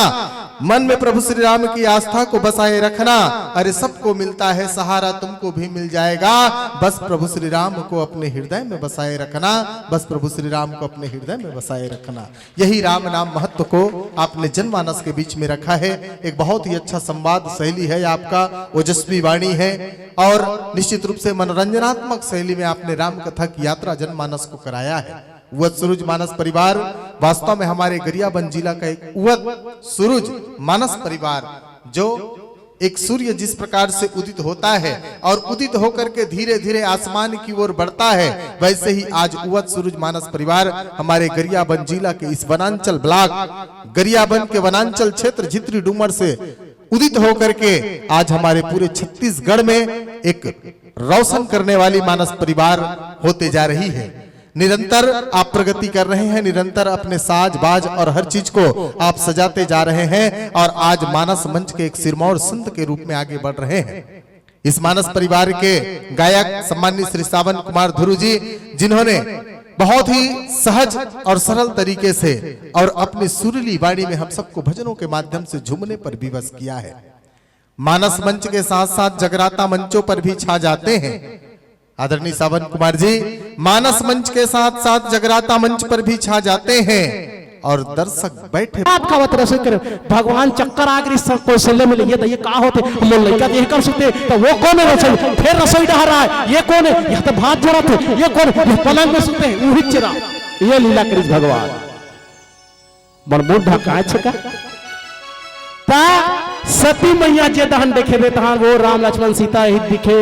मन में प्रभु श्री राम की आस्था को बसाए रखना। अरे, सबको मिलता है सहारा, तुमको भी मिल जाएगा। बस प्रभु श्री राम को अपने हृदय में बसाए रखना, बस प्रभु श्री राम को अपने हृदय में बसाए रखना। यही राम नाम महत्व को आपने जनमानस के बीच में रखा है। एक बहुत ही अच्छा संवाद शैली है आपका, ओजस्वी वाणी है और निश्चित रूप से मनोरंजनात्मक शैली में आपने राम कथा की यात्रा जनमानस को कराया है। उवत सूरज मानस परिवार वास्तव में हमारे गरियाबंद जिला का एक उवत सूरज मानस परिवार, जो एक सूर्य जिस प्रकार से उदित होता है और उदित होकर के धीरे धीरे आसमान की ओर बढ़ता है, वैसे ही आज उवत सूरज मानस परिवार हमारे गरियाबंद जिला के इस वनांचल ब्लॉक गरियाबंद के वनांचल क्षेत्र झित्री डूमर से उदित होकर के आज हमारे पूरे छत्तीसगढ़ में एक रोशन करने वाली मानस परिवार होते जा रही है। निरंतर आप प्रगति कर रहे हैं, निरंतर अपने साज बाज और हर चीज को आप सजाते जा रहे हैं और आज मानस मंच के एक सिरमौर संत के रूप में आगे बढ़ रहे हैं। इस मानस परिवार के गायक सम्मानित श्री सावन कुमार धुरू जी, जिन्होंने बहुत ही सहज और सरल तरीके से और अपनी सुरीली वाणी में हम सबको भजनों के माध्यम से झूमने पर विवश किया है। मानस मंच के साथ साथ जगराता मंचों पर भी छा जाते हैं। आदरणीय सावन कुमार जी मानस मंच के साथ साथ जगराता मंच पर भी छा जाते हैं और दर्शक बैठे आप खावत रसोई करे। भगवान चक्कर आ गई, सब कौशल्य में लिए तो ये का होते, मोर लड़का देख कर सुते तो वो कौन है रसोई, फिर रसोई डहर आए, ये कौन है, यह तो भात जोड़ा थे, ये कौन है, यह पलंग में सुते हैं, उही चिरा। ये लीला करिस भगवान। मन मुंह ढकाए छे का? ता सती मैया जे दहन देखे बे तहान वो राम लक्ष्मण सीता ही दिखे।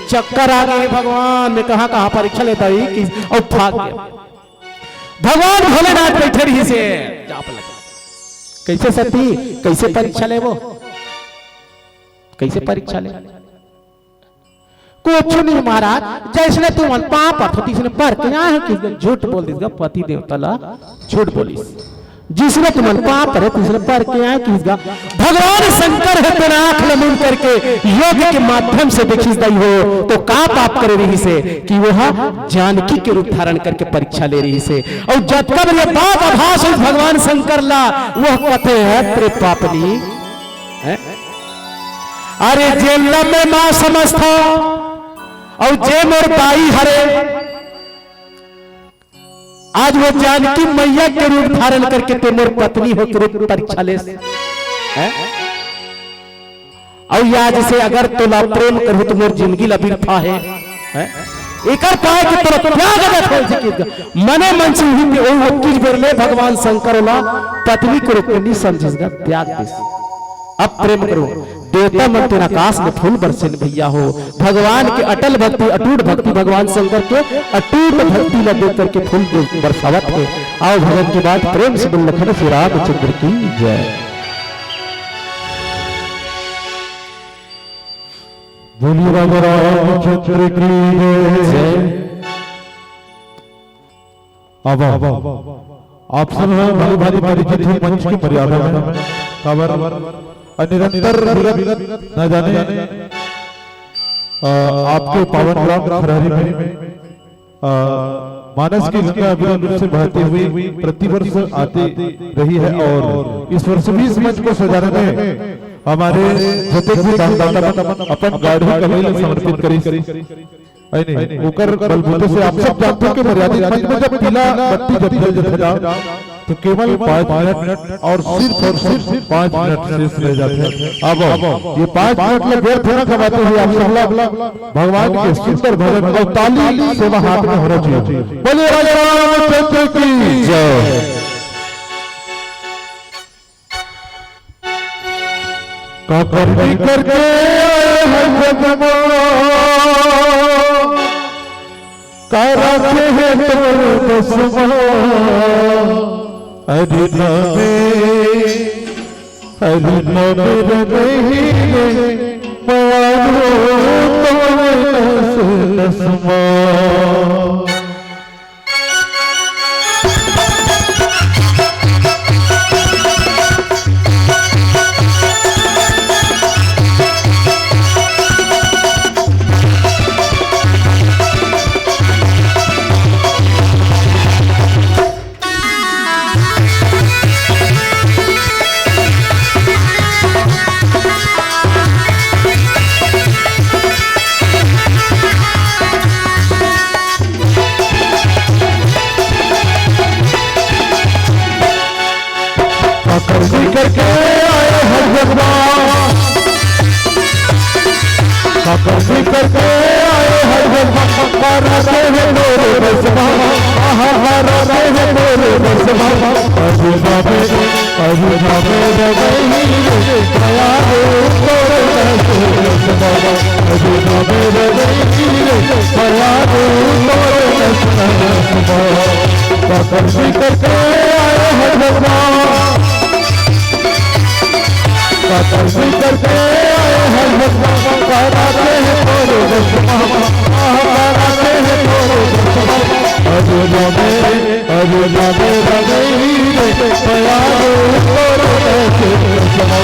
चक्कर आ गए भगवान में, कहाँ कहाँ परीक्षा लेता ही कि और भाग गया। भगवान भोलेनाथ बैठे रही से जाप लगा। कैसे सती, कैसे परीक्षा ले वो, कैसे परीक्षा ले? कुछ नहीं महाराज, जैसने तुमन पाँव परथो तिसने पर के आए हो कि झूठ बोल दिस गा पति देवता ला, झूठ बोलिस। जिसने तुमन पाँव परे तिसने पर के आए कि गा भगवान शंकर है तेरा आँख ल मूंद करके योग के माध्यम से देखिस दई हो तो का पाप करे रही से कि वह जानकी के रूप धारण करके परीक्षा ले रही से। और जब कब ये बात आभास हुई भगवान शंकर ला, वह कथे है प्रे पापनी है। अरे जेन ला मैं माँ समझथों और जे मोर बाई हरे, आज वो जानकी मैया के रूप धारण करके ते मोर पत्नी हो के रूप परीक्षा लेस, हैं? और या जैसे अगर तोला प्रेम करूँ तो मोर जिंदगी ला बिरथा है, हैं? एकर पाए कि तोला त्याग देत हो, मने मन से उही पे ओ इक्कीस बेर ले भगवान शंकर ला पत्नी के रूप में नहीं समझिस गा, त्याग दिस। अब प्रेम करो, देवता मन तेन आकाश में फूल बरसेन भैया हो। भगवान के अटल भक्ति, अटूट भक्ति, भगवान शंकर के अटूट भक्ति ला देख करके फूल बरसावत है। आओ भगत के बाद प्रेम से बोल लखन श्री रामचंद्र की जय। बोलिए राजा रामचंद्र की जय। अब आप सब भारी भारी परिचित हैं मंच की मर्यादा में। काबर निरंतर विगत न जाने, अ, आपके पावन ग्राम खरहरी में, अ, मानस की गंगा अविरल रूप से बहती हुई प्रतिवर्ष आती रही है और इस वर्ष भी इस मंच को सजाने में हमारे जतेक भी दानदाता मन अपन गाड़ी कमई समर्पित करी। है नहीं, ओकर बलबूते से आप सब जानते हो कि मर्यादित मंच में जब पीला बत्ती जब जल जथे ना, तो केवल पाँच मिनट और सिर्फ और सिर्फ पाँच मिनट शेष रह जाते हैं। अब ये पाँच मिनट में व्यर्थ ना गवाते हुए आप सब लोग भगवान के सुंदर भजन और ताली सेवा हाथ में होना चाहिए। बोलिए राजा रामचंद्र की जय। का करनी करके आए हैं जगमा, का रखे हैं तोर बसमा। अरे नामे, अरे नामे रे नहीं रे, मानो तोर दस दस मा। काकर जी करके आए हर जगमा, काकर जी करके आए हर जगमा, पारा के है तोरे बसमा, आहा, पारा के है तोरे बसमा। अरे बाबे, अरे बाबे रे गई रे, दया रे तोरे बसमा। अरे बाबे रे गई रे, दया रे तोरे बसमा। काकर जी करके आए हर जगमा, काकर जी करके आए हर जगमा, पारा के है तोरे बसमा, आहा, पारा के है तोरे बसमा। अरे बाबे, अरे बाबे रे गई रे, दया रे तोरे बसमा।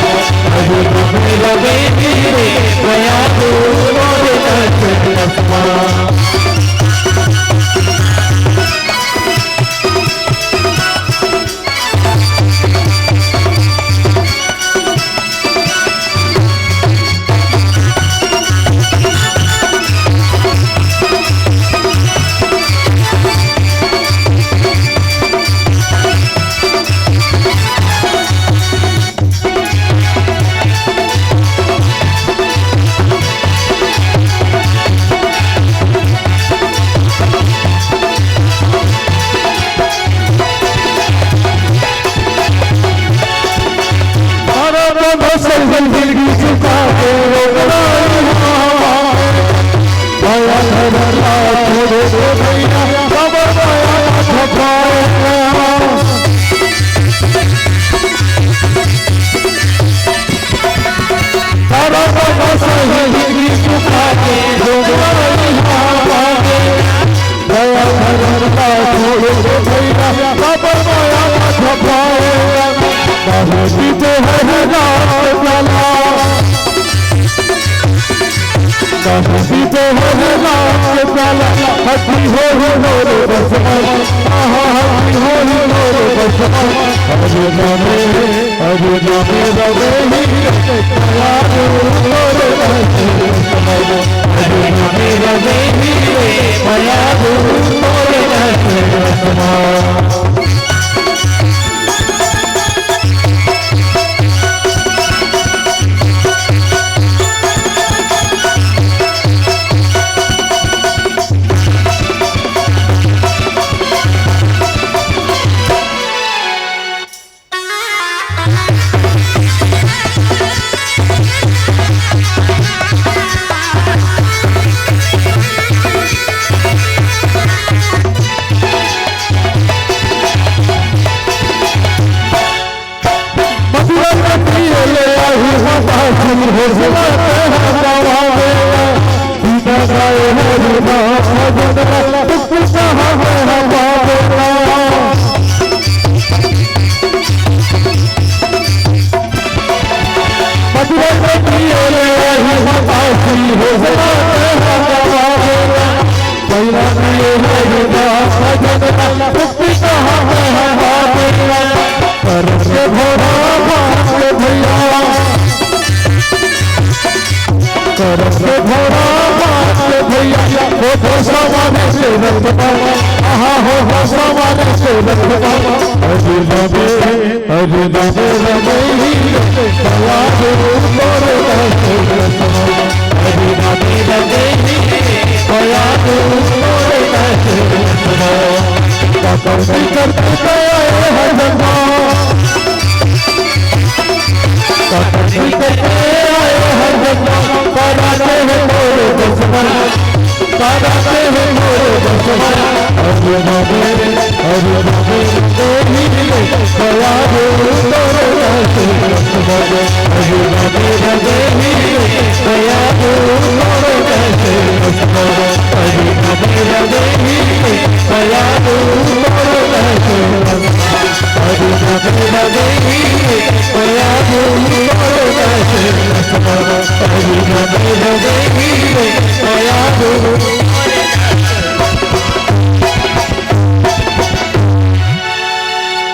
अरे बाबे रे गई रे, दया रे तोरे बसमा।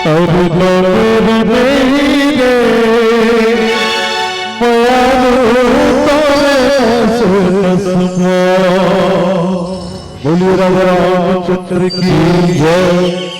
अरे बाबा रे, मयारू तोरे चश्मा। बोलिए राजा रामचंद्र की जय।